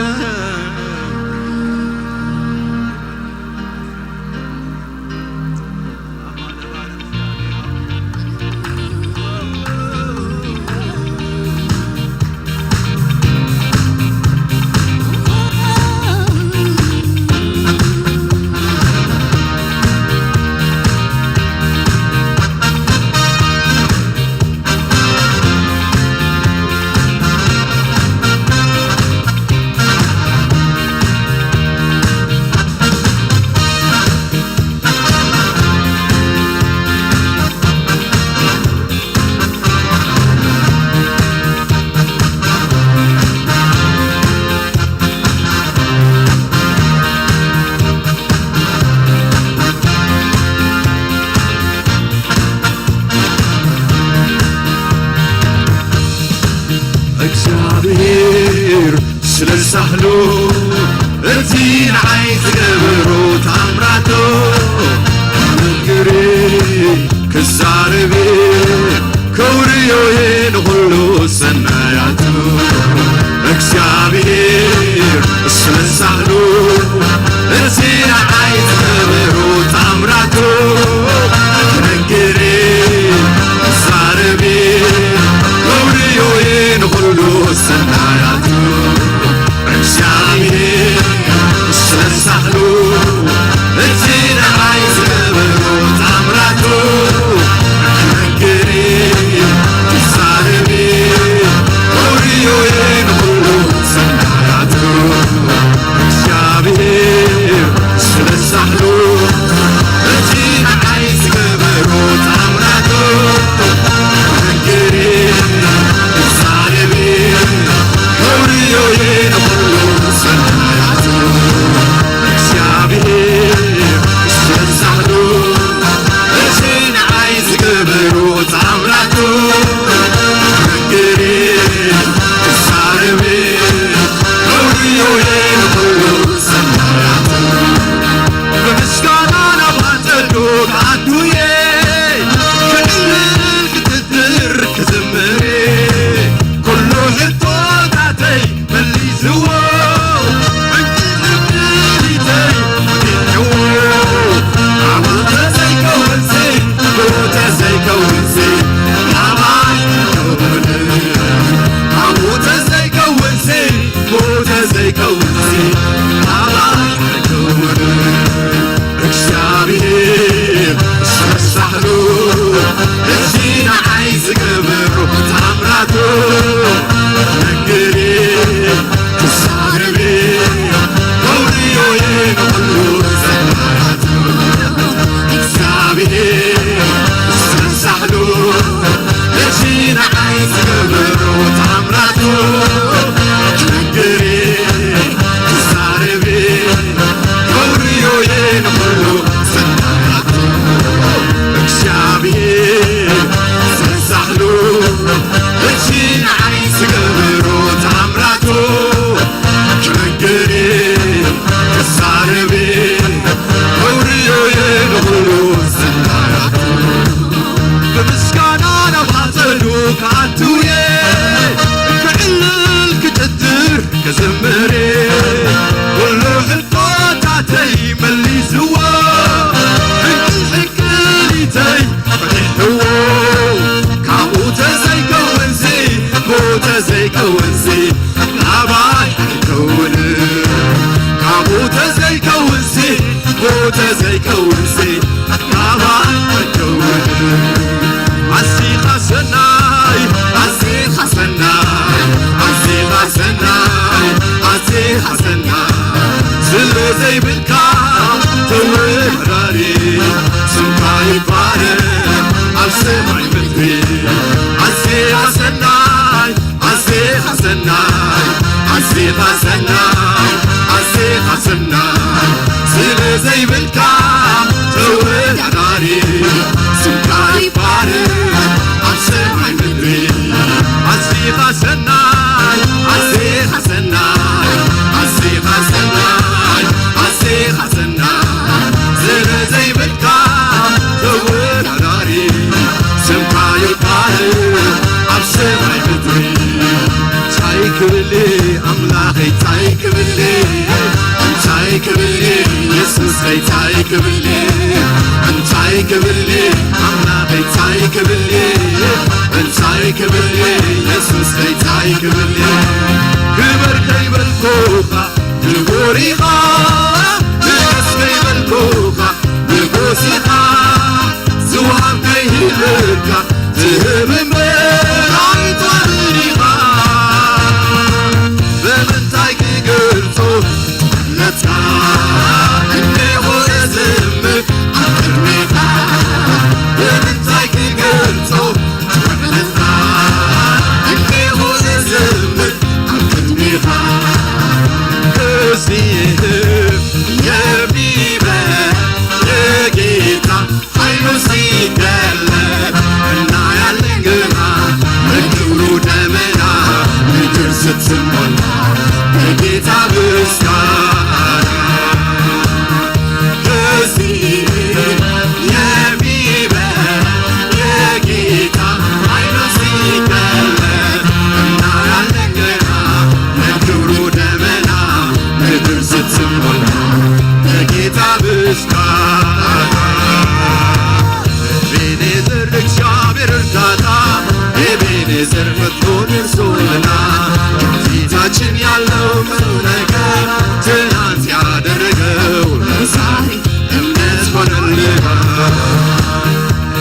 ሳህሉ እቲ ንዓይ ዝገበሮ ተኣምራቱ ክነግር ክዛረብ ከውርዮ እየ ንኹሉ ሰናያቱ እግዚኣብሔር ስለ ሳህሉ እቲ ንዓይ ዝገበሮ ተኣምራቱ ክነግር ክዛረብ ከውርዮ እየ ንኹሉ ሰናያቱ እግዚኣብሔር ስለ ሳህሉ እቲ ንዓይ ዝገበሮ ተኣምራቱ ክነግር ክዛረብ ከውርዮ እየ ንኹሉ ሰናያቱ እግዚኣብሔር ስለ ሳህሉ እቲ ንዓይ ዝገበሮ ተኣምራቱ ክነግር ክዛረብ ከውርዮ እየ ንኹሉ ሰናያቱ እግዚኣብሔር ስለ ሳህሉ እቲ ንዓይ ዝገበሮ ተኣምራቱ ክነግር ክዛረብ ከውርዮ እየ ንኹሉ ሰናያቱ ብምስጋና ናብ ኣጸዱ ክኣቱ እየ ክዕልል ክትትር ክዝምር እየ ኩሉ ሕቶታተይ መሊስዎ ዕንቅልፍ ድሊተይ ፈቲሕዎ ኣብኡ ተዘይከውንሲ ብኡ ተዘይከውንሲ ናባይ ኣይከውንን ኣብኡ ተዘይከውንሲ ብኡ ተዘይከውንሲ ናባይ ኣይከውንን እግዚኣብሔር ስለ ሳህሉ እዚ ንዓይ ዝገበሮ ተኣምራቱ ክነግር ክዛረብ ከውርዮ እየ ንኹሉ ሰናያቱ እግዚኣብሔር ስለ ሳህሉ እዚ ንዓይ ዝገበሮ ተኣምራቱ ክነግር ክዛረብ ከውርዮ እየ ንኹሉ ሰናያቱ እግዚኣብሔር ስለ ሳህሉ እቲ ንዓይ ዝገበሮ ተኣምራቱ ክነግር ክዛረብ ከውርዮ እየ ንኹሉ ሰናያቱ ብምስጋና ናብ ኣጸዱ ክኣቱ እየ ክዕልል ክጭድር ክዝምር እየ ኩሉ ሕቶታተይ መሊስዎ ሕንቅል ሕንቅሊተይ ፈቲሕዎ ካብኡ ተዘይከውንሲ ብኡ ተዘይከውንሲ ናባይ ኣይከውንን ካብኡ ተዘይከውንሲ ብኡ ተዘይከውንሲ ናባይ ኣይከውንን ኣዚኻ ሰናይ ኣዚኻ ሰናይ ኣዚኻ ሰናይ ኣዚኻ ሰናይ ስለ ዘይብልካ ተወዳዳሪ ስምካ ይባረክ ኣብ ሰማይ ምድሪ ኣዚኻ ሰናይ ኣዚኻ ሰናይ ኣዚኻ ሰናይ ኣዚኻ ሰናይ ስለ ዘይብልካ ተወዳዳሪ ስምካ ይባረክ ኣብ ሰማይ ምድሪ ኣዚኻ ሰናይ ኣዚኻ ሰናይ ኣዚኻ ሰናይ ኣዚኻ ሰናይ ስለ ዘይብልካ ተወዳዳሪ ስምካ ይባረክ ኣብ ሰማይ ምድሪ እንታይ ክብል ኣምላኸ እንታይ ክብል እንታይ ክብል የሱስ እንታይ ክብል እንታይ ክብል ኣምላኸ እንታይ ክብል እንታይ ክብል የሱስ እንታይ ክብል ክበር ከይበልኩኻ ንጎሪኻ ንገስ ከይበልኩኻ ንጎሲኻ ዝወሃብ ከይህልካ ትህብ እምበር ኣይትወሃብን ኢኻ ብምንታይ ክገልጾ ነታ እንዲኹ እዝምር ኣብ ቅድሜኻ ብምንታይ ክገልጾ ውዕለትካ እንዲኹ እዝምር ኣብ ቅድሜኻ ክብሪ ይህብ የሚበል የጌታ ሓይሉ ሲገለጥ እናያለን ግን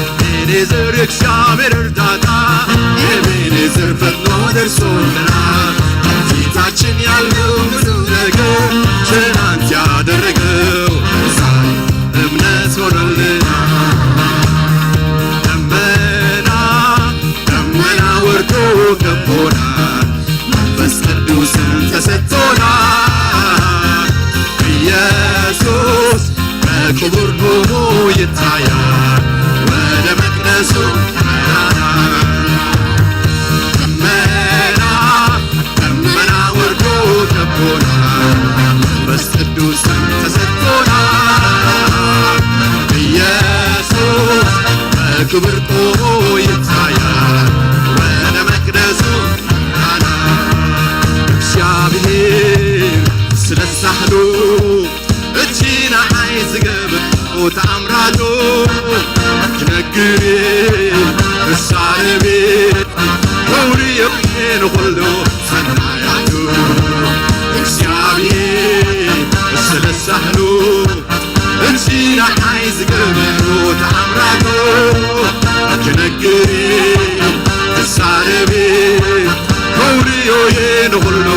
ኤቤኔዘር የእግዚአብሔር እርዳታ፣ ኤቤኔዘር ፈጥኖ ደርሶልና። ፊታችን ያለው ብዙ ነገር ትናንት ያደረገው ዛሬ እምነት ሆኖልና። ደመና ደመና ወርዶ ከቦናል፣ መንፈስ ቅዱስን ተሰጥቶናል። ኢየሱስ በክብር ቆሞ ይታያል፣ ወደ መቅደሱ ይመራናል። ደመና ደመና ወርዶ ከቦናል፣ መንፈስ ቅዱስም ተሰጥቶናል። ኢየሱስ በክብር ቆሞ ይታያል፣ ወደ መቅደሱ ይመራናል። እግዚኣብሔር ስለ ሳህሉ እቲ ንዓይ ዝገበሮ ተኣምራቱ ክነግር ክሳረቤ ክብሪ የብሄን ኩሉ ሰናያቱ። እግዚኣብሔር ስለ ሳህሉ እቲ ንዓይ ዝገበሮ ተኣምራቱ ክነግር ክሳረቤ ክብሪ የብሄን ኩሉ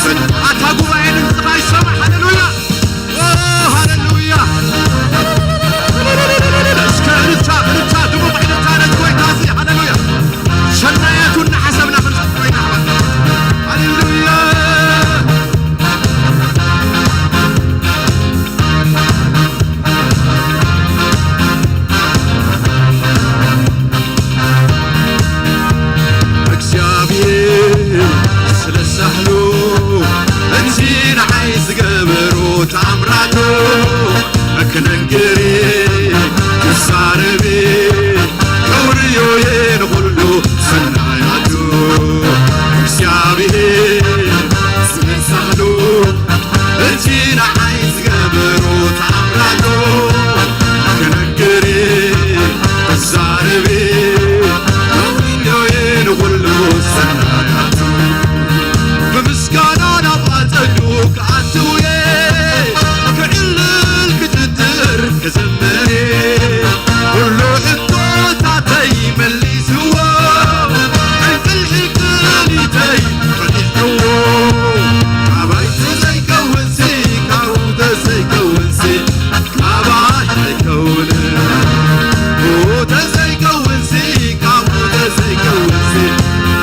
ሰን-፣ ኣታ ጉባኤ ድምፅኻ ይሰማዕ። ሃሌሉያ። ኦ፣ ሃሌሉያ። እስከ እልልታ፣ እልልታ፣ ድሙቕ እልልታ ነቲ ጎይታ እዚ። ሃሌሉያ። ሰናያቱ እናሓሰብና ክንስብሖ ኢና። ሃሌሉያ። እግዚኣብሔር ስለ ሳህሉ እቲ ንዓይ ዝገበሮ ተኣምራቱ ክነግር ክዛረብ ክብርዮ ንኹሉ ሰናያቱ እግዚኣብሔር ስለ ሳህሉ እቲ ንዓይ ዝገበሮ ተኣምራቱ ክነግር ክዛረብ ክብርዮ ንኹሉ ሰናያቱ ብምስጋና ናብ ኣጸዱ ክኣትውየ ክዕልል ክጭድር ክዝምር ኩሉ እቶታተይ መሊስዎ ዕንቅልዒ ክሊተይ ፈቲሕዎ ካባይ ተዘይከውንሲ ካብኡ ተዘይከውንሲ ካባይ ኣይከውንን ተዘይከውንሲ ካብኡ ተዘይከውንሲ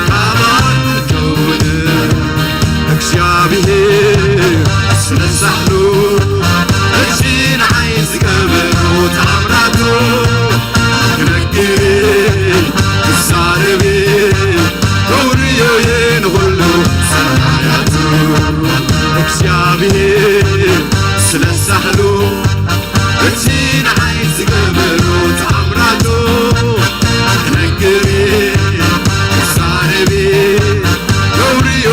ካባይ ኣይከውንን እግዚኣብሔር ስለ ሳህሉ እቲ ንዓይ ዝገበሮ ተኣምራቱ ክነግር ክዛረብ ክብርዮ ንኹሉ ሰናያቱ እግዚኣብሔር ስለ ሳህሉ እቲ ንዓይ ዝገበሮ ተኣምራቱ ክነግር ክዛረብ ክብርዮ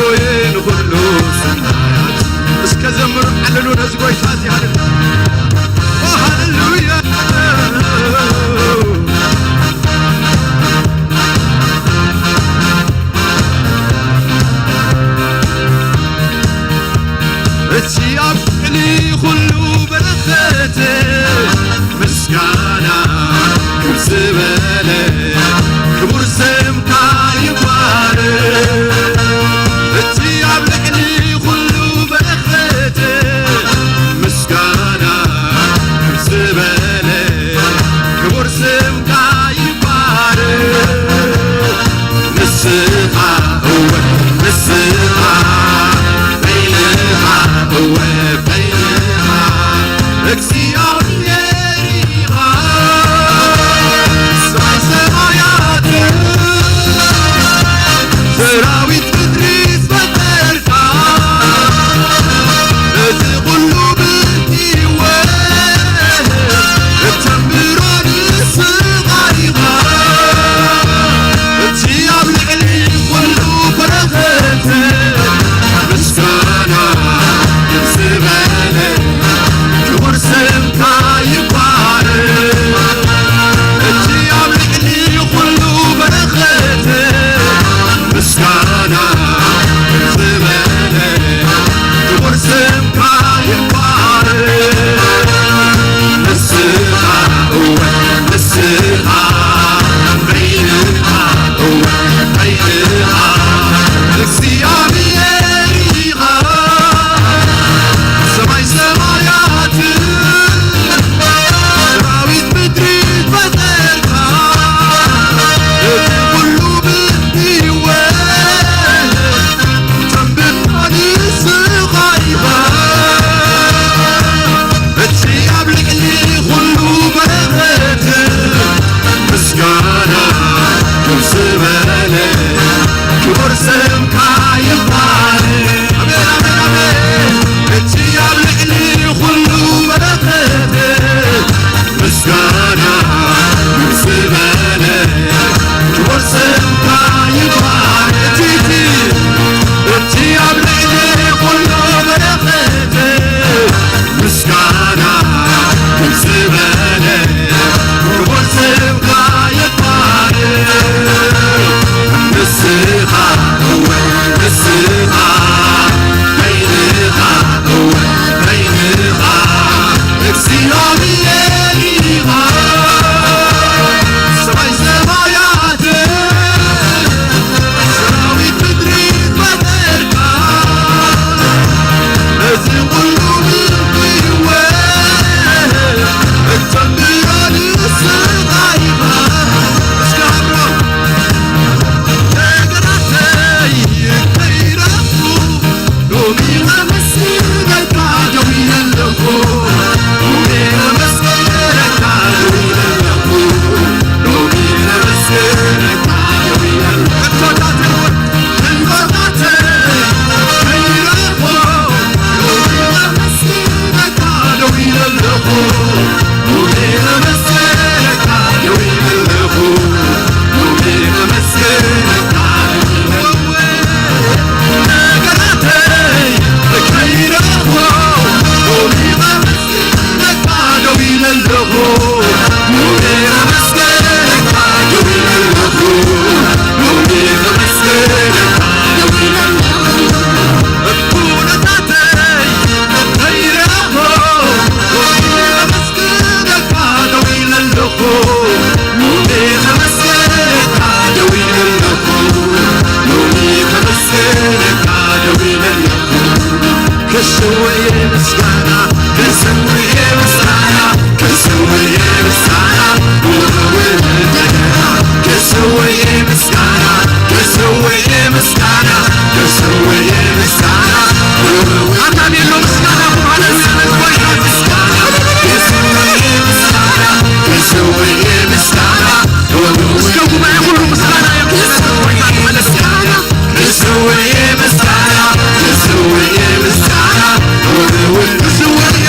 ንኹሉ ሰናያቱ እስከ ዘምሩ ኣለሉ ነዚ ጎይታ እዚ ሃሌሉያ ሃሌሉያ እቲ ኣብ ልዕሊ ኩሉ በረኸት ምስጋና ከፍ ዝበለ ክቡር ስምካ ይባረክ። እቲ ኣብ ልዕሊ ኩሉ በረኸት ምስጋና ከፍ ዝበለ ክቡር ስምካ ይባረክ። ንስኻ እወ ንስኻ በይንኻ እወ በይንኻ እግዚኣብሔር ኢኻ። ሰማይ ሰማይ እቲ ኣብ ልዕሊ ኩሉ በረኸት ምስጋና ከፍ ዝበለ ክቡር ስምካ ይባረክ። ኣሜን፣ ኣሜን፣ ኣሜን። እቲ ኣብ ልዕሊ ኩሉ በረኸት ምስጋና ከፍ ዝበለ ክቡር ስምካ ይባረክ። እቲ፣ እቲ፣ እቲ ኣብ ልዕሊ ኩሉ በረኸት ምስጋና ከፍ ዝበለ ክቡር ስምካ ይባረክ። ንስኻ፣ እወ፣ ንስኻ፣ በይንኻ፣ እወ፣ በይንኻ፣ እግዚኣብሔር ኢኻ። ሰማይ ሰማያት ሰራዊት ምድሪ ፈጠርካ፣ ነዚ ኩሉ ምድሪ ህይወት እተንብዮ ንስኻ ኢኻ። እስከ ኣብሮ ነገራተይ ከይረኽቡ ሎሚ ከመስግነካ ደው ኢለ ኣለኹ። ሎሚ ከመስግነካ ደው ኢለ ኣለኹ። ሎሚ ከመስግነካ ደው ኢለ ኣለኹ። እቶታትውን ህንቆታተይ ከይረኽቦ ሎሚ ከመስግነካ ደው ኢለ ኣለኹ። ሎሚ ከመስግነካ ደው ኢለ ኣለኹ። ሎሚ ከመስግነካ ደው ኢለ ኣለኹ። ከስውዬ ምስጋና፣ ከስውዬ ምስጋና፣ ከስውዬ ምስጋና፣ ከስውዬ ምስጋና፣ ከስውዬ ምስጋና፣ ከስውዬ ምስጋና፣ አታም የለው ምስጋና በኋላ ምስጋና፣ ከስውዬ ምስጋና፣ ከስውዬ ምስጋና፣ እስከ ጉባኤ ሁሉ ምስጋና የምትመለስ ጌታ ተመለስ። ከስውዬ ምስጋና፣ ከስውዬ ምስጋና፣ ከስውዬ፣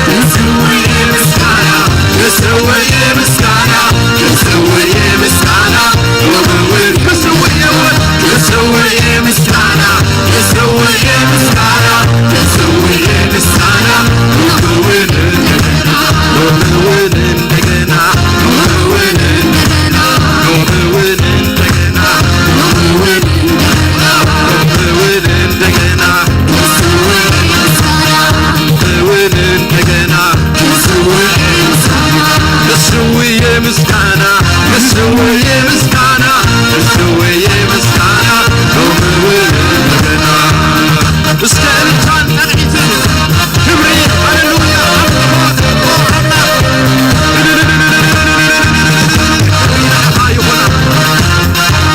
ከስውዬ ምስጋና፣ ከስውዬ ምስጋና፣ ከስውዬ ምስጋና፣ ከስውዬ፣ ከስውዬ ምስጋና፣ ከስውዬ ምስጋና፣ ከስውዬ ምስጋና፣ እንደገና፣ እንደገና፣ እንደገና፣ እንደገና፣ እንደገና፣ ከስውዬ ምስጋና፣ ከስውዬ ምስጋና፣ ከስውዬ ምስጋና፣ እንደገና። እስከ እልልታን ጣቕዒትን ክብሪ፣ ሃሌሉያ፣ ኣምልኾ፣ ኣምልኾ፣ ኣምላኽ። ክብሪ ንዓኻ ይኹን።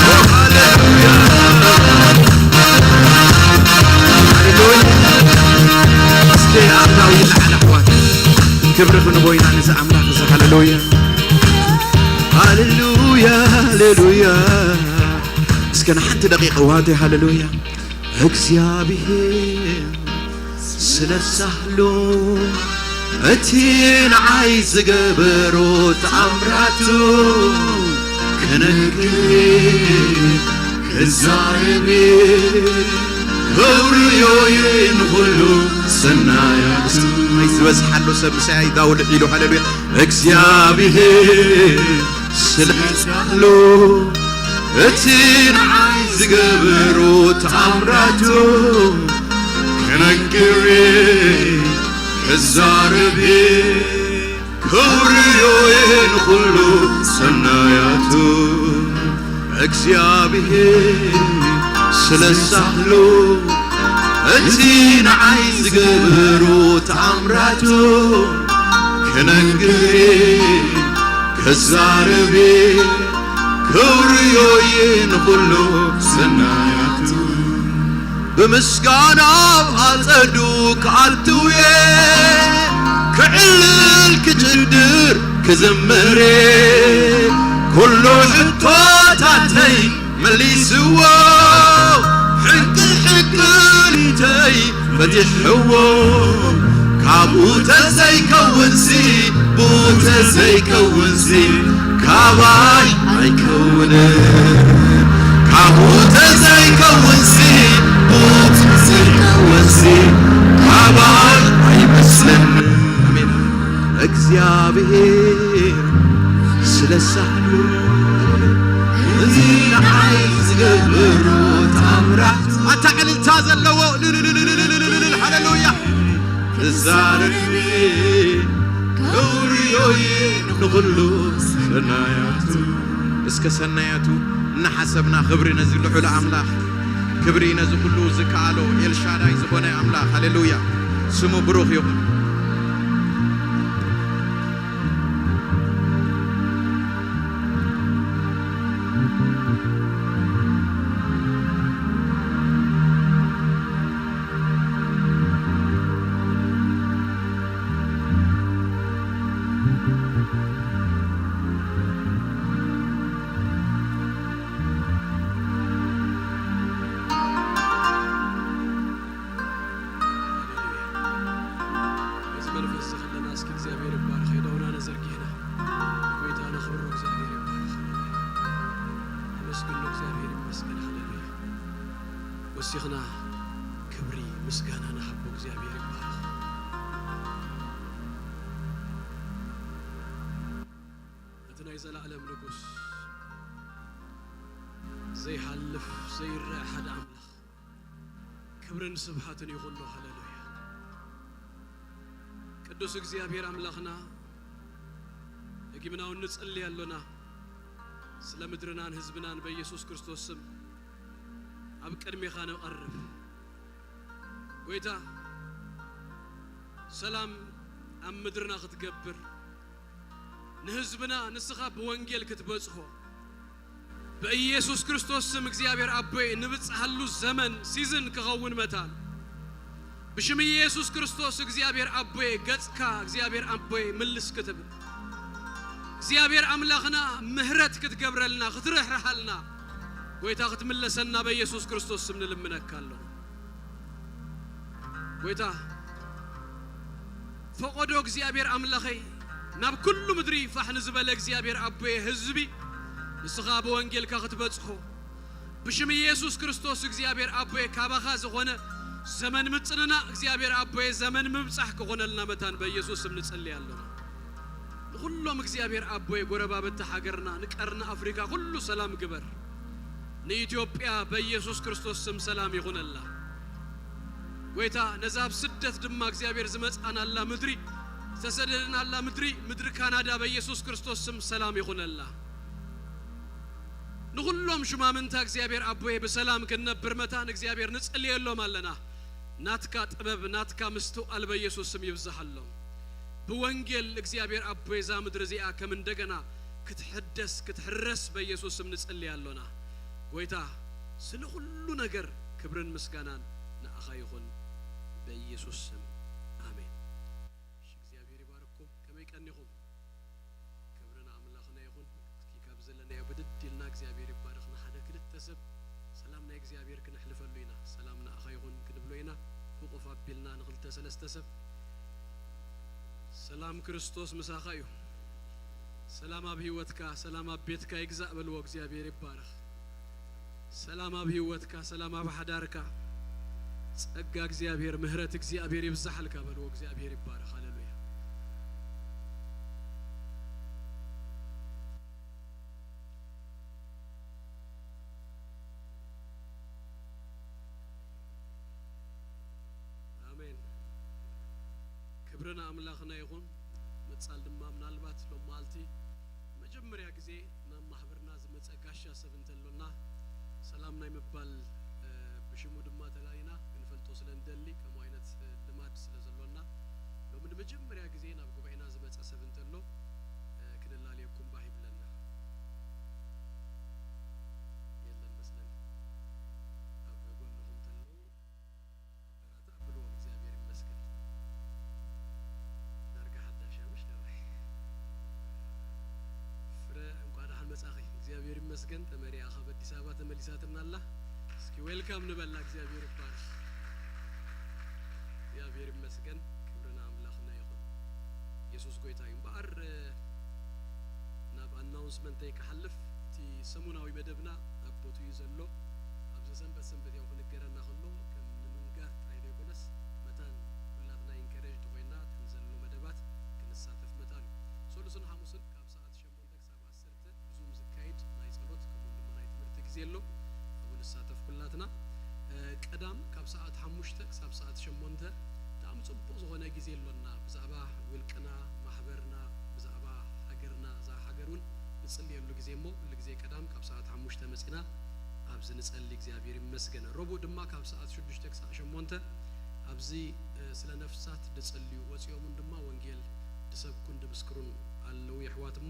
ኦ፣ ሃሌሉያ። ሃሌሉያ። እስከ ኣብ ዳዊት ንዓና ኣሕዋት ክብሪ ክንቦ ኢና ነዚ ኣምላኽ እዚ። ሃሌሉያ። ሃሌሉያ፣ ሃሌሉያ። እስከ ንሓንቲ ደቂቕ ኣሕዋተይ፣ ሃሌሉያ። እግዚኣብሔር ስለ ሳህሉ እቲ ንዓይ ዝገበሮ ተኣምራቱ ክነግር ክዛረብ ከውርዮ ንኹሉ ሰናያቱ። ዝበዝሓሉ ሰብ ምሳይ ዳውል ኢሉ፣ ሃሌሉያ። እግዚኣብሔር ስለ ሳህሉ እቲ ንዓይ ዝገበሮ ተኣምራቱ ክነግር ክዛረብ ከውርዮ ንኹሉ ሰናያቱ እግዚኣብሔር ስለ ሳህሉ እቲ ንዓይ ዝገበሮ ተኣምራቱ ክነግር ክዛረብ ከውርዮ ንኹሉ ሰናያቱ ብምስጋና ኣብ ኣጸዱ ክኣትውየ ክዕልል ክጭድር ክዝምር ኩሉ ሕቶታተይ መሊስዎ ሕንቅል ሕንቅሊተይ ፈቲሕዎ ካብኡ ተዘይከውንሲ ብኡ ተዘይከውንሲ ካባይ ኣይከውንን ካብኡ ተዘይከውንሲ ብኡ ተዘይከውንሲ ካባይ ኣይመስለንን ኣሜን እግዚኣብሔር ስለ ሳህሉ እዚ ንዓይ ዝገብሮ ታምራት ኣታ ዕልልታ ዘለዎ ልልልልልልልልልልል ሃሌሉያ ክዛረብ ከውርዮይ ንኹሉ ሰናያቱ እስከ ሰናያቱ እናሓሰብና ክብሪ ነዚ ልዑል ኣምላኽ ክብሪ ነዚ ኩሉ ዝከኣሎ ኤልሻዳይ ዝኾነ ኣምላኽ ሃሌሉያ ስሙ ብሩኽ ይኹን እዚ መንፈስ እዚ ከለና እስኪ እግዚኣብሔር ይባረኽ የደውና ነዘርጊሕና ጎይታ ነኽብሮ እግዚኣብሔር ይባረኽ ኣመስግኖ እግዚኣብሔር ይመስገን ሃሌሉያ ወሲኽና ክብሪ ምስጋና ንሃቦ እግዚኣብሔር ይባረኽ እቲ ናይ ዘለኣለም ንጉስ ዘይሃልፍ ዘይረአ ሓደ ኣምላኽ ክብርን ስብሃትን ይኹኖ ሃሌሉያ ቅዱስ እግዚኣብሔር ኣምላኽና ደጊምና እውን ንጽሊ ኣሎና ስለ ምድርናን ህዝብናን በኢየሱስ ክርስቶስ ስም ኣብ ቅድሜኻ ንቐርብ ጎይታ ሰላም ኣብ ምድርና ክትገብር ንህዝብና ንስኻ ብወንጌል ክትበጽሖ ብኢየሱስ ክርስቶስ ስም እግዚኣብሔር ኣቦይ ንብጽሓሉ ዘመን ሲዝን ክኸውን መታን ብሽም ኢየሱስ ክርስቶስ እግዚኣብሔር ኣቦይ ገጽካ እግዚኣብሔር ኣቦይ ምልስ ክትብል እግዚኣብሔር ኣምላኽና ምህረት ክትገብረልና ክትርህርሃልና ጎይታ ክትምለሰና በኢየሱስ ክርስቶስ ስም ንልምነካ ኣሎ ጎይታ ፈቐዶ እግዚኣብሔር ኣምላኸይ ናብ ኩሉ ምድሪ ፋሕ ንዝበለ እግዚኣብሔር ኣቦየ ህዝቢ ንስኻ ብወንጌልካ ክትበጽሖ ብሽም ኢየሱስ ክርስቶስ እግዚኣብሔር ኣቦየ ካባኻ ዝኾነ ዘመን ምጽንና እግዚኣብሔር ኣቦየ ዘመን ምብጻሕ ክኾነልና መታን በኢየሱስ ስም ንጽሊ ኣለና ንኹሎም እግዚኣብሔር ኣቦየ ጎረባብቲ ሃገርና ንቀርኒ ኣፍሪካ ኩሉ ሰላም ግበር ንኢትዮጵያ በኢየሱስ ክርስቶስ ስም ሰላም ይኹነላ ጎይታ ነዛ ኣብ ስደት ድማ እግዚኣብሔር ዝመጽኣናላ ምድሪ ዝተሰደድናላ ምድሪ ምድሪ ካናዳ በኢየሱስ ክርስቶስ ስም ሰላም ይኹነላ ንኹሎም ሹማምንታ እግዚኣብሔር ኣቦየ ብሰላም ክንነብር መታን እግዚኣብሔር ንጽልየሎም ኣለና ናትካ ጥበብ ናትካ ምስትውዓል በኢየሱስ ስም ይብዝሓሎም ብወንጌል እግዚኣብሔር ኣቦይ እዛ ምድሪ እዚኣ ከም እንደገና ክትሕደስ ክትሕረስ በኢየሱስ ስም ንጽሊ ኣሎና ጎይታ ስለ ኩሉ ነገር ክብርን ምስጋናን ንኣኻ ይኹን በኢየሱስ ስም ኣሜን እግዚኣብሔር ይባርኩም ከመይ ቀኒኹም ክብሪ ንኣምላኽና ይኹን እስኪ ካብ ዘለናዮ ብድድ ኢልና እግዚኣብሔር ይባረኽ ንሓደ ክልተ ሰብ ሰላም ናይ እግዚኣብሔር ክነሕልፈሉ ኢና ሰላም ንኣኻ ይኹን ክንብሎ ኢና ህቑፍ ኣቢልና ንኽልተ ሰለስተ ሰብ ሰላም ክርስቶስ ምሳኻ እዩ ሰላም ኣብ ህይወትካ ሰላም ኣብ ቤትካ ይግዛእ በልዎ እግዚኣብሔር ይባረኽ ሰላም ኣብ ህይወትካ ሰላም ኣብ ሓዳርካ ጸጋ እግዚኣብሔር ምህረት እግዚኣብሔር ይብዛሓልካ በልዎ እግዚኣብሔር ይባረኽ ሃሌሉያ ኣሜን ክብሪ ንኣምላኽና ይኹን ጻል ድማ ምናልባት ሎም መዓልቲ መጀመርያ ግዜ ናብ ማሕበርና ዝመጸ ጋሻ ሰብ እንተሎና ሰላም ናይ ምባል፣ እ፣ ብሽሙ ድማ ተላሊና ክንፈልጦ ስለ እንደሊ ከምኡ ዓይነት፣ እ፣ ልማድ ስለ ዘሎና ሎሚ ንመጀመርያ ግዜ ናብ ጉባኤና ዝመጸ ሰብ እንተሎ፣ እ፣ ክንላለየኩም ባህ ይብለና። የለን መስለኒ። ኣብ ጎንኹም ተለዉ ኣበራትዕ ብልዎም። እግዚኣብሔር ይመስገን። ዳርጋ ሓዳሽ እያ፣ ምሽ ደራይ? ፍረ፣ እንቋ ደሓን መጻኺ። እግዚኣብሔር ይመስገን። ተመሪኣ ካብ ኣዲስ ኣበባ ተመሊሳትና ኣላ። እስኪ ዌልካም ንበላ። እግዚኣብሔር ይባረክ። እግዚኣብሔር ይመስገን። ክብሪ ንኣምላኽና ይኹን። የሱስ ጎይታ እዩ። እምበኣር፣ እ፣ ናብ ኣናውንስመንተይ ክሓልፍ፣ እቲ ሰሙናዊ መደብና ኣብ ቦትኡ እዩ ዘሎ። ኣብዚ ሰንበት ሰንበት ያው ክንገረና ከሎ ከም ንምንጋር ጥራይ ዘይኮነስ መታን ኩላትና ኢንከሬጅድ ኮይና እተን ዘሎ መደባት ክንሳተፍ መታን እዩ። ሰሉስን ሓሙስን ካብ ሰዓት ሸሞንተ ክሳብ ዓሰርተ ብዙም ዝካየድ ናይ ጸሎት ከምኡ ድማ ናይ ትምህርቲ ግዜ ኣሎ። ኣብኡ ንሳተፍ ኩላትና። እ፣ ቀዳም ካብ ሰዓት ሓሙሽተ ክሳብ ሰዓት ሸሞንተ ብጣዕሚ ጽቡቕ ዝኾነ ግዜ ኣሎና። ብዛዕባ ውልቅና፣ ማሕበርና፣ ብዛዕባ ሃገርና፣ እዛ ሃገር እውን ንጽልየሉ ግዜ እሞ ኩሉ ግዜ ቀዳም ካብ ሰዓት ሓሙሽተ መጺና ኣብዚ ንጸሊ። እግዚኣብሔር ይመስገን። ረቡዕ ድማ ካብ ሰዓት ሽዱሽተ ክሳዕ ሸሞንተ ኣብዚ፣ እ፣ ስለ ነፍሳት ድጽልዩ ወጺኦም እውን ድማ ወንጌል ድሰብኩን ድምስክሩን ኣለዉ የሕዋት እሞ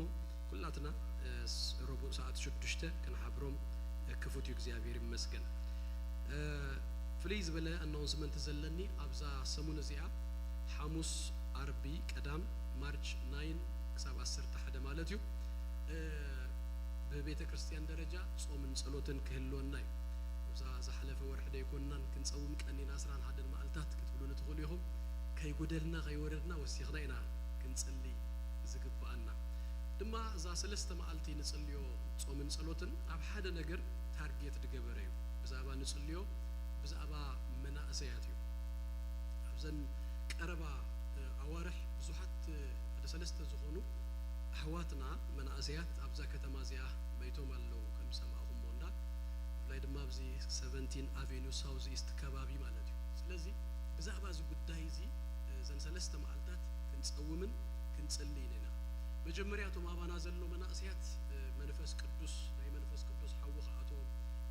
ኩላትና፣ እ፣ ስ-፣ ረቡዕ ሰዓት ሽዱሽተ ክንሓብሮም፣ እ፣ ክፉት እዩ። እግዚኣብሔር ይመስገን። እ፣ ፍልይ ዝበለ ኣናውንስመንት ዘለኒ ኣብዛ ሰሙን እዚኣ ሓሙስ፣ ዓርቢ፣ ቀዳም ማርች ናይን ክሳብ ዓሰርተ ሓደ ማለት እዩ። እ፣ ብቤተ ክርስቲያን ደረጃ ጾምን ጸሎትን ክህልወና እዩ። ኣብዛ ዝሓለፈ ወርሒ ደይኮንናን ክንጸውም ቀኒና ዕስራን ሓደን መዓልታት ክትብሉኒ ትኽእሉ ኢኹም። ከይጎደልና ከይወረድና ወሲኽና ኢና ክንጽሊ ዝግብኣና። ድማ እዛ ሰለስተ መዓልቲ ንጽልዮ ጾምን ጸሎትን ኣብ ሓደ ነገር ታርጌት ድገበረ እዩ። ብዛዕባ ንጽልዮ፣ ብዛዕባ መናእሰያት እዩ። ኣብዘን ቀረባ፣ እ፣ ኣዋርሕ ብዙሓት፣ እ፣ ሓደ ሰለስተ ዝኾኑ ኣሕዋትና መናእሰያት ኣብዛ ከተማ እዚኣ መይቶም ኣለዉ፣ ከም ዝሰማዕኹሞ እንዳ፣ ብፍላይ ድማ ኣብዚ ሰቨንቲን ኣቬኑ ሳውዝ ኢስት ከባቢ ማለት እዩ። ስለዚ ብዛዕባ እዚ ጉዳይ እዚ፣ እ፣ እዘን ሰለስተ መዓልታት ክንጸውምን ክንጽልይን ኢና። መጀመርያ እቶም ኣባና ዘሎ መናእሰያት፣ እ፣ መንፈስ ቅዱስ፣ ናይ መንፈስ ቅዱስ ሓዊ ክኣትዎም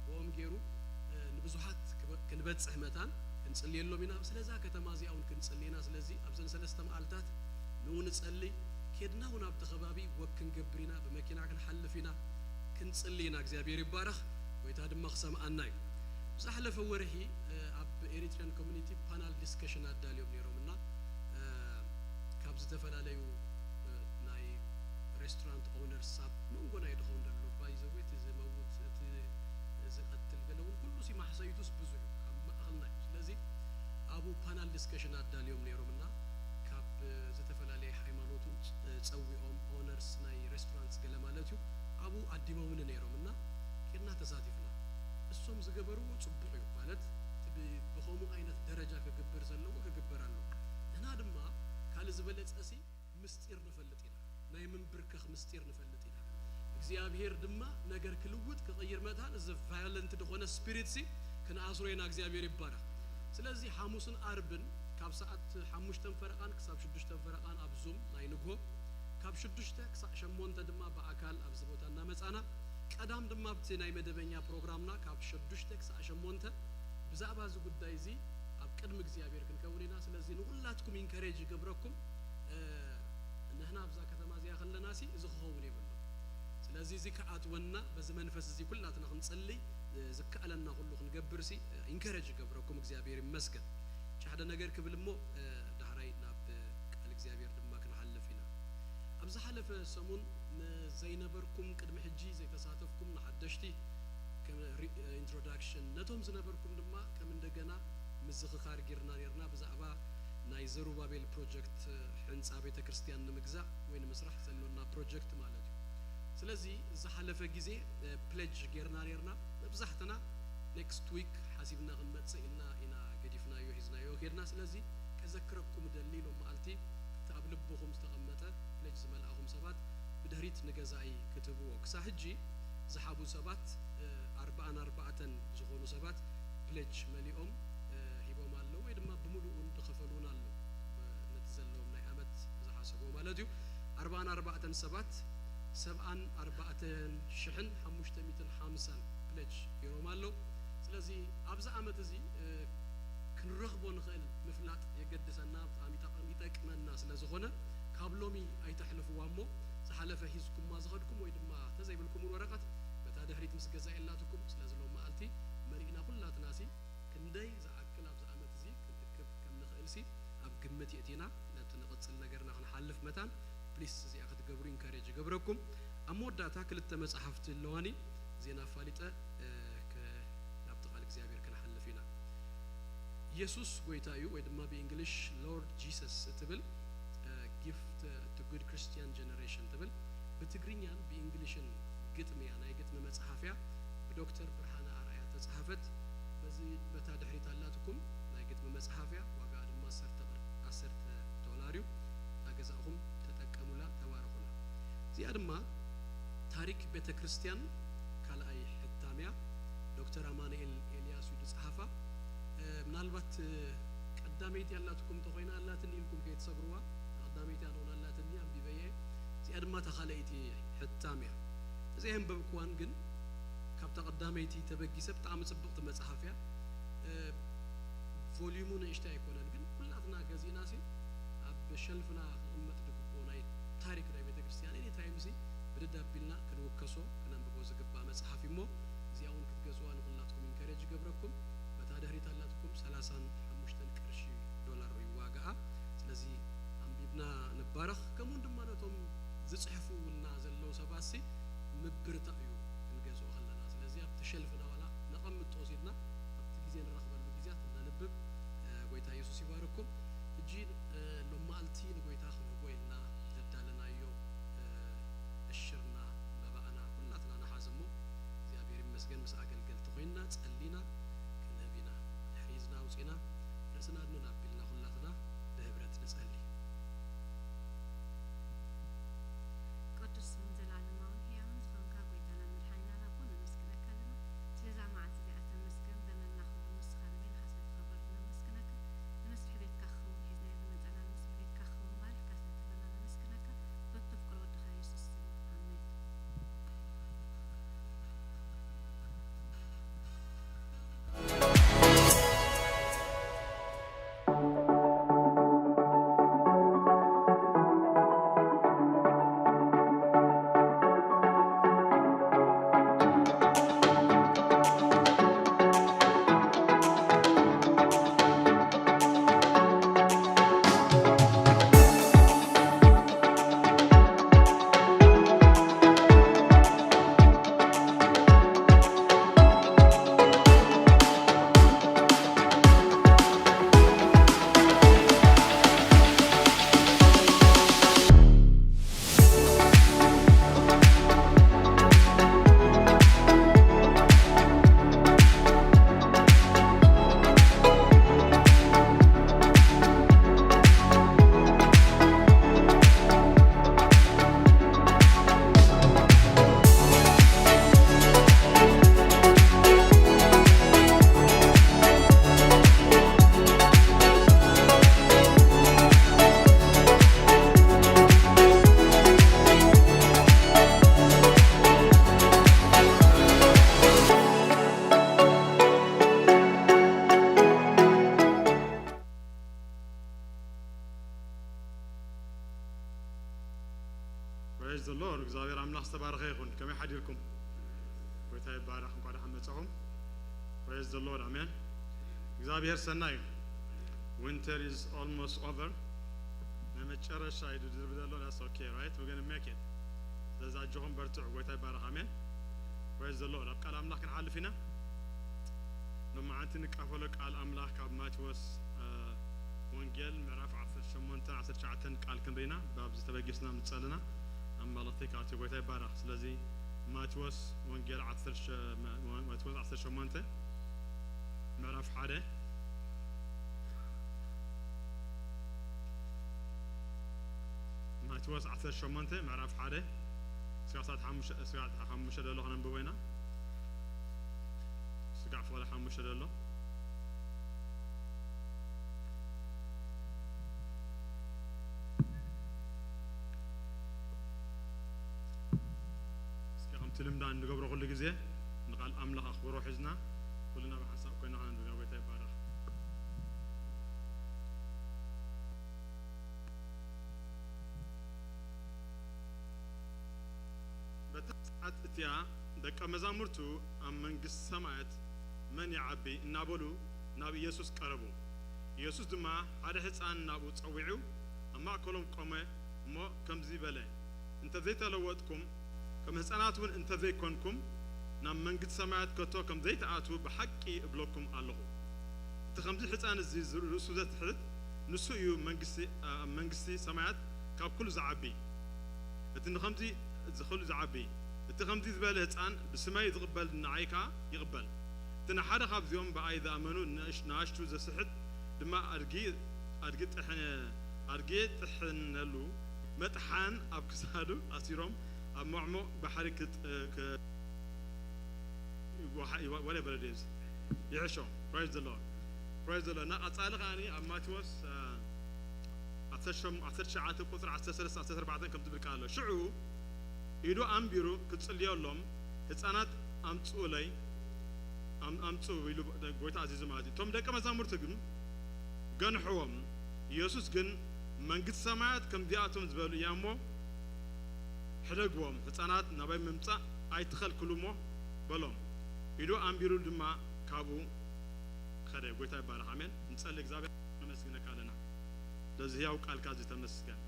ብኦም ገይሩ፣ እ፣ ንብዙሓት ክበ-፣ ክንበጽሕ መታን ክንጽልየሎም ኢና። ስለዛ ከተማ እዚኣ እውን ክንጽሊ ኢና። ስለዚ ኣብዘን ሰለስተ መዓልታት ንኡ ንጸሊ፣ ኬድና እውን ኣብቲ ከባቢ ወክ ክንገብር ኢና፣ ብመኪና ክንሓልፍ ኢና፣ ክንጽሊ ኢና። እግዚኣብሔር ይባረኽ። ጎይታ ድማ ክሰምዓና እዩ። ብዝሓለፈ ወርሒ፣ እ፣ ኣብ ኤሪትሪያን ኮሚኒቲ ፓናል ዲስከሽን ኣዳልዮም ነይሮም እና፣ እ፣ ካብ ዝተፈላለዩ፣ እ፣ ናይ ሬስቶራንት ኦውነርስ ኣብ መንጎ ናይ ድኸውን ደሎ ባይዘዌ እቲ ዝመውት እቲ ዝቐትል ገለ እውን ኩሉ ሲ ማሕሰይቱስ ብዙሕ እዩ ኣብ ማእኸልና እዩ። ስለዚ ኣብኡ ፓናል ዲስከሽን ኣዳልዮም ነይሮም እና ካብ፣ እ፣ ዝተፈላለየ ሃይማኖት እውን ፅ-፣ እ፣ ጸዊኦም ኦውነርስ ናይ ሬስቶራንትስ ገለ ማለት እዩ ኣብኡ ኣዲሞምኒ ነይሮም እና ኬድና ተሳቲፍና። እሶም ዝገበርዎ ጽቡቕ እዩ ማለት እቲ ብ-፣ ብኸምኡ ዓይነት ደረጃ ክግበር ዘለዎ ክግበር ኣለዎ። ንሕና ድማ ካልእ ዝበለጸ ሲ ምስጢር ንፈልጥ ኢና፣ ናይ ምንብርከኽ ምስጢር ንፈልጥ ኢና። እግዚኣብሔር ድማ ነገር ክልውጥ ክቕይር መታን እዚ ቫዮለንት ዝኾነ ስፒሪት ሲ ክንኣስሮ ኢና። እግዚኣብሔር ይባረኽ። ስለዚ ሓሙስን ዓርብን ካብ ሰዓት ሓሙሽተን ፈረቓን ክሳብ ሽዱሽተን ፈረቓን ኣብ ዙም ናይ ንግሆ፣ ካብ ሽዱሽተ ክሳዕ ሸሞንተ ድማ ብኣካል ኣብዚ ቦታ እናመጻና፣ ቀዳም ድማ ኣብቲ ናይ መደበኛ ፕሮግራምና ካብ ሽዱሽተ ክሳዕ ሸሞንተ ብዛዕባ እዚ ጉዳይ እዚ ኣብ ቅድሚ እግዚኣብሔር ክንከውን ኢና። ስለዚ ንኹላትኩም ኢንከሬጅ ይገብረኩም። እ፣ ንሕና ኣብዛ ከተማ እዚኣ ከለና ሲ እዚ ክኸውን የብሉ። ስለዚ እዚ ክኣትወና በዚ መንፈስ እዚ ኩላትና ክንጽሊ፣ እ፣ ዝከኣለና ኩሉ ክንገብር ሲ፣ እ፣ ኢንከሬጅ ይገብረኩም። እግዚኣብሔር ይመስገን። ቻ ሓደ ነገር ክብል እሞ፣ እ፣ ዳሕራይ ናብ ቃል እግዚኣብሔር ድማ ክንሓልፍ ኢና። ኣብ ዝሓለፈ ሰሙን ንዘይነበርኩም፣ ቅድሚ ሕጂ ዘይተሳተፍኩም፣ ንሓደሽቲ ከም ሪ-፣ ኢንትሮዳክሽን፣ ነቶም ዝነበርኩም ድማ ከም እንደገና ምዝኽኻር ጌርና ኔርና ብዛዕባ ናይ ዘሩባቤል ፕሮጀክት፣ ሕንጻ ቤተ ክርስቲያን ንምግዛእ ወይ ንምስራሕ ዘሎና ፕሮጀክት ማለት እዩ። ስለዚ ዝሓለፈ ግዜ፣ እ፣ ፕሌጅ ጌርና ኔርና፣ መብዛሕትና ኔክስት ዊክ ሓሲብና ክንመጽእ ኢልና ኢና ገዲፍናዮ፣ ሒዝናዮ ኬድና። ስለዚ ከዘክረኩም እደሊ፣ ሎም መዓልቲ እቲ ኣብ ልብኹም ዝተቐመጠ ፕሌጅ ዝመልኣኹም ሰባት ብድሕሪት ንገዛኢ ክትህብዎ። ክሳብ ሕጂ ዝሓቡ ሰባት፣ እ፣ ኣርባዓን ኣርባዕተን ዝኾኑ ሰባት ፕሌጅ መሊኦም፣ እ፣ ሂቦም ኣለዉ ወይ ድማ ብምሉኡ እውን ዝኸፈሉ እውን ኣለዉ። ብ-፣ ነቲ ዘለዎም ናይ ዓመት ዝሓሰብዎ ማለት እዩ። ኣርባዓን ኣርባዕተን ሰባት ሰብዓን ኣርባዕተን ሽሕን ሓሙሽተ ሚእትን ሓምሳን ፕለጅ ገይሮም ኣለዉ። ስለዚ ኣብዚ ዓመት እዚ፣ እ፣ ክንረኽቦ ንኽእል ምፍላጥ የገድሰና፣ ብጣዕሚ ይጠቕም-፣ ይጠቅመና ስለ ዝኾነ ካብ ሎሚ ኣይተሕልፍዋ እሞ ዝሓለፈ ሂዝኩማ ዝኸድኩም ወይ ድማ ተዘይብልኩም እውን ወረቐት በታ ድሕሪት ምስ ገዛ የላትኩም። ስለዚ ሎም መዓልቲ መሪእና ኩላትናሲ ክንደይ ዝኣክል ኣብዚ ዓመት እዚ ክንእክብ ከም ንኽእልሲ ኣብ ግምት የእቲና ነቲ ንቕጽል ነገርና ክንሓልፍ መታን ፕሊስ እዚኣ ክትገብሩ ኢንካሬጅ ይገብረኩም። ኣብ መወዳእታ ክልተ መጽሓፍቲ ኣለዋኒ እዚኤን ኣፋሊጠ፣ እ፣ ከ-፣ ናብቲ ቃል እግዚኣብሔር ክንሓልፍ ኢና። ኢየሱስ ጎይታ እዩ ወይ ድማ ብእንግሊሽ ሎርድ ጂሰስ እትብል፣ እ፣ ጊፍት ቱ ጉድ ክርስቲያን ጀነሬሽን ትብል ብትግርኛን ብእንግሊሽን ግጥሚ እያ። ናይ ግጥሚ መጽሓፍ እያ። ብዶክተር ብርሃነ ኣርኣያ ተጻሕፈት። በዚ በታ ድሕሪት ኣላትኩም ናይ ግጥሚ መጽሓፍ እያ። ዋጋኣ ድማ ዓሰርተ ብር፣ ዓሰርተ ዶላር እዩ። እናገዛእኹም ተጠቀሙላ፣ ተባረኹላ። እዚኣ ድማ ታሪክ ቤተ ክርስቲያን ካልኣይ ሕታም እያ። ዶክተር ኣማኑኤል ኤልያስ እዩ ዝጸሓፋ። እ፣ ምናልባት፣ እ፣ ቀዳመይቲ ኣላትኩም እንተኾይና ኣላትኒ ኢልኩም ከይትሰግርዋ። ቀዳመይቲ ኣነ እውን ኣላትኒ ኣንቢበየ። እዚኣ ድማ እታ ካልኣይቲ ሕታም እያ። እዚኣ የንበብክዋን ግን ካብታ ቀዳመይቲ ተበጊሰ ብጣዕሚ ጽብቕቲ መጽሓፍ እያ። እ፣ ቮሊዩሙ ንእሽተይ ኣይኮነን፣ ግን ኩላትና ገዚእናሲ ኣብ ሸልፍና ክቕመጥ ዝግብኦ ናይ ታሪክ ናይ ቤተ ክርስቲያን ኤኒ ታይምሲ ብድድ ኣቢልና ክንውከሶ ክነንብቦ ዝግባእ መጽሓፍ እዩ እሞ እዚኣ እውን ክትገዝዋ ንኹላትኩም ኢንከሬጅ ይገብረኩም። በታ ድሕሪት ኣላትኩም ሰላሳን ሓሙሽተን ቅርሺ ዶላር እዩ ዋጋኣ። ስለዚ ኣንቢብና ንባረኽ። ከምኡውን ድማ ነቶም ዝጽሕፉልና ዘለዉ ሰባትሲ ምብርታዕ እዩ ክንገዝኦ ከለና። ስለዚ ኣብቲ ሸልፍና ዋላ ነቐምጦ ኢልና ኣብቲ ግዜ ንረኽበሉ ግዜያት እነንብብ። እ፣ ጎይታ የሱስ ይባርኩም። ሕጂ፣ እ፣ ሎም መዓልቲ ንጎይታ ክንህቦ ኢልና ዘዳለናዮ፣ እ፣ እሽርና መባእና ኩላትና ንሓዝ እሞ እግዚኣብሔር ይመስገን ምስ ኣገልገልቲ ኮይንና ጸሊና ክንህብ ኢና። ድሕሪ እዝና ኣውጺእና ርእስና ንናብ ኢልና ኩላትና ብህብረት ንጸሊ። ቅዱስን ዘላለማውን ሕያውን ዝኾንካ ጎይታናን መድሓኒናን ኣቦ ነመስግነካ ኣለና። ስለዛ መዓልቲ እዚኣ ተመስገን። ዘመንና ኩሉ ንስኻ ንበይንኻ ስለ ትኸበርልና ነመስግነካ። ንመስርሒ ቤትካ ክኸውን ሒዝናዮ ዝመጻና ንመስርሒ ቤትካ ክኸውን ባሪኽካ ስለ ትህበና ነመስግነካ። በብተፍቅሮ ወድኻ የሱስ ስም ኣሜን። Praise the Lord። እግዚኣብሔር ኣምላኽ ዝተባረኸ ይኹን። ከመይ ሓዲርኩም? ጎይታ ይባረኽ። እንኳዕ ደሓን መጻኹም። Praise the Lord። ኣሜን። እግዚኣብሔር ሰናይ እዩ። Winter is almost over። ናይ መጨረሻ እዩ ድርብ ዘሎ። That's okay, right? We're gonna make it። ስለዚ ኣጆኹም በርትዑ። ጎይታ ይባረኽ። ኣሜን። Praise the Lord። ኣብ ቃል ኣምላኽ ክንሓልፍ ኢና። ሎማዓንቲ ንቃፈሎ ቃል ኣምላኽ ካብ ማቴዎስ፣ እ፣ ወንጌል ምዕራፍ ዓሰርተ ሸሞንተ ዓሰርተ ትሽዓተ ቃል ክንርኢና፣ ብኣብዚ ተበጊስና ምጸልና ኣብ መልእኽቲ ካብቲ ጎይታ ይባረኽ። ስለዚ ማቴዎስ ወንጌል ዓሰርተ ሸ-፣ መ-፣ መ-፣ ማቴዎስ ዓሰርተ ሸሞንተ ምዕራፍ ሓደ፣ ማቴዎስ ዓሰርተ ሸሞንተ ምዕራፍ ሓደ ስጋዕ ሰዓት ሓሙሽተ፣ ስጋዕ ሓሙሽተ ደሎ ከነንብቦ ኢና። ስጋዕ ፍቕዲ ሓሙሽተ ደሎ። እቲ ልምዳ እንገብሮ ኩሉ ግዜ ንቃል ኣምላኽ ኣኽብሮ ሒዝና ኩልና ብሓንሳብ ኮይና ከነንብብ ኢና። ጎይታ ይባረኽ። በታ ሰዓት እቲኣ ደቀ መዛሙርቱ ኣብ መንግስቲ ሰማያት መን ይዓቢ እናበሉ ናብ ኢየሱስ ቀረቡ። ኢየሱስ ድማ ሓደ ህፃን ናብኡ ጸዊዑ ኣብ ማእከሎም ቆመ እሞ ከምዚ በለ፣ እንተ ዘይተለወጥኩም፣ ከም ህፃናት እውን እንተ ዘይኮንኩም፣ ናብ መንግስቲ ሰማያት ከቶ ከም ዘይትኣትዉ ብሓቂ እብለኩም ኣለኹ። እቲ ከምዚ ህፃን እዚ ርእሱ ዘትሕት፣ ንሱ እዩ መንግስቲ፣ ኣብ መንግስቲ ሰማያት ካብ ኩሉ ዝዓቢ። እቲ ንኸምዚ ዝኽሉ ዝዓቢ፣ እቲ ከምዚ ዝበለ ህፃን ብስመይ ዝቕበል ንዓይ ከኣ ይቕበል። እቲ ንሓደ ካብዚኦም ብኣይ ዝኣመኑ ንእሽ-፣ ንኣሽቱ ዘስሕት ድማ ኣድጊ፣ ኣድጊ ጥሕ-፣ ኣድጊ ጥሕነሉ መጥሓን ኣብ ክሳዱ ኣሲሮም ኣብ ሞዕሞቕ ባሕሪ ክጥ-፣ ክ-፣ ይወሓ-፣ ይወ-፣ whatever it is። ይሕሾ። Praise the Lord። Praise the Lord። እና ቀጻሊ ከኣኒ ኣብ ማቴዎስ፣ አ፣ ዓሰርተ ሸሞንተ፣ ዓሰርተ ትሽዓተ ቁጽሪ ዓሰርተ ሰለስተ፣ ዓሰርተ ኣርባዕተ ከም ዝብል ቃል ኣሎ። ሽዑ ኢዱ ኣንቢሩ ክጽልየሎም፣ ህጻናት ኣምጽኡለይ፣ ኣም-፣ ኣምጽኡ ኢሉ ጎይታ ኣዚዙ ማለት እዩ። እቶም ደቀ መዛሙርቱ ግን ገንሕዎም። ኢየሱስ ግን፣ መንግስቲ ሰማያት ከምዚኣቶም ዝበሉ እያ እሞ፣ ሕደግዎም፣ ህጻናት ናባይ ምምጻእ ኣይትኸልክሉ እሞ በሎም። ኢዱ ኣንቢሩ ድማ ካብኡ ከደ። ጎይታ ይባረኽ። ኣሜን። ንጸሊ። እግዚኣብሔር ነመስግነካ ኣለና። ለዚ ህያው ቃልካ እዚ ተመስገን።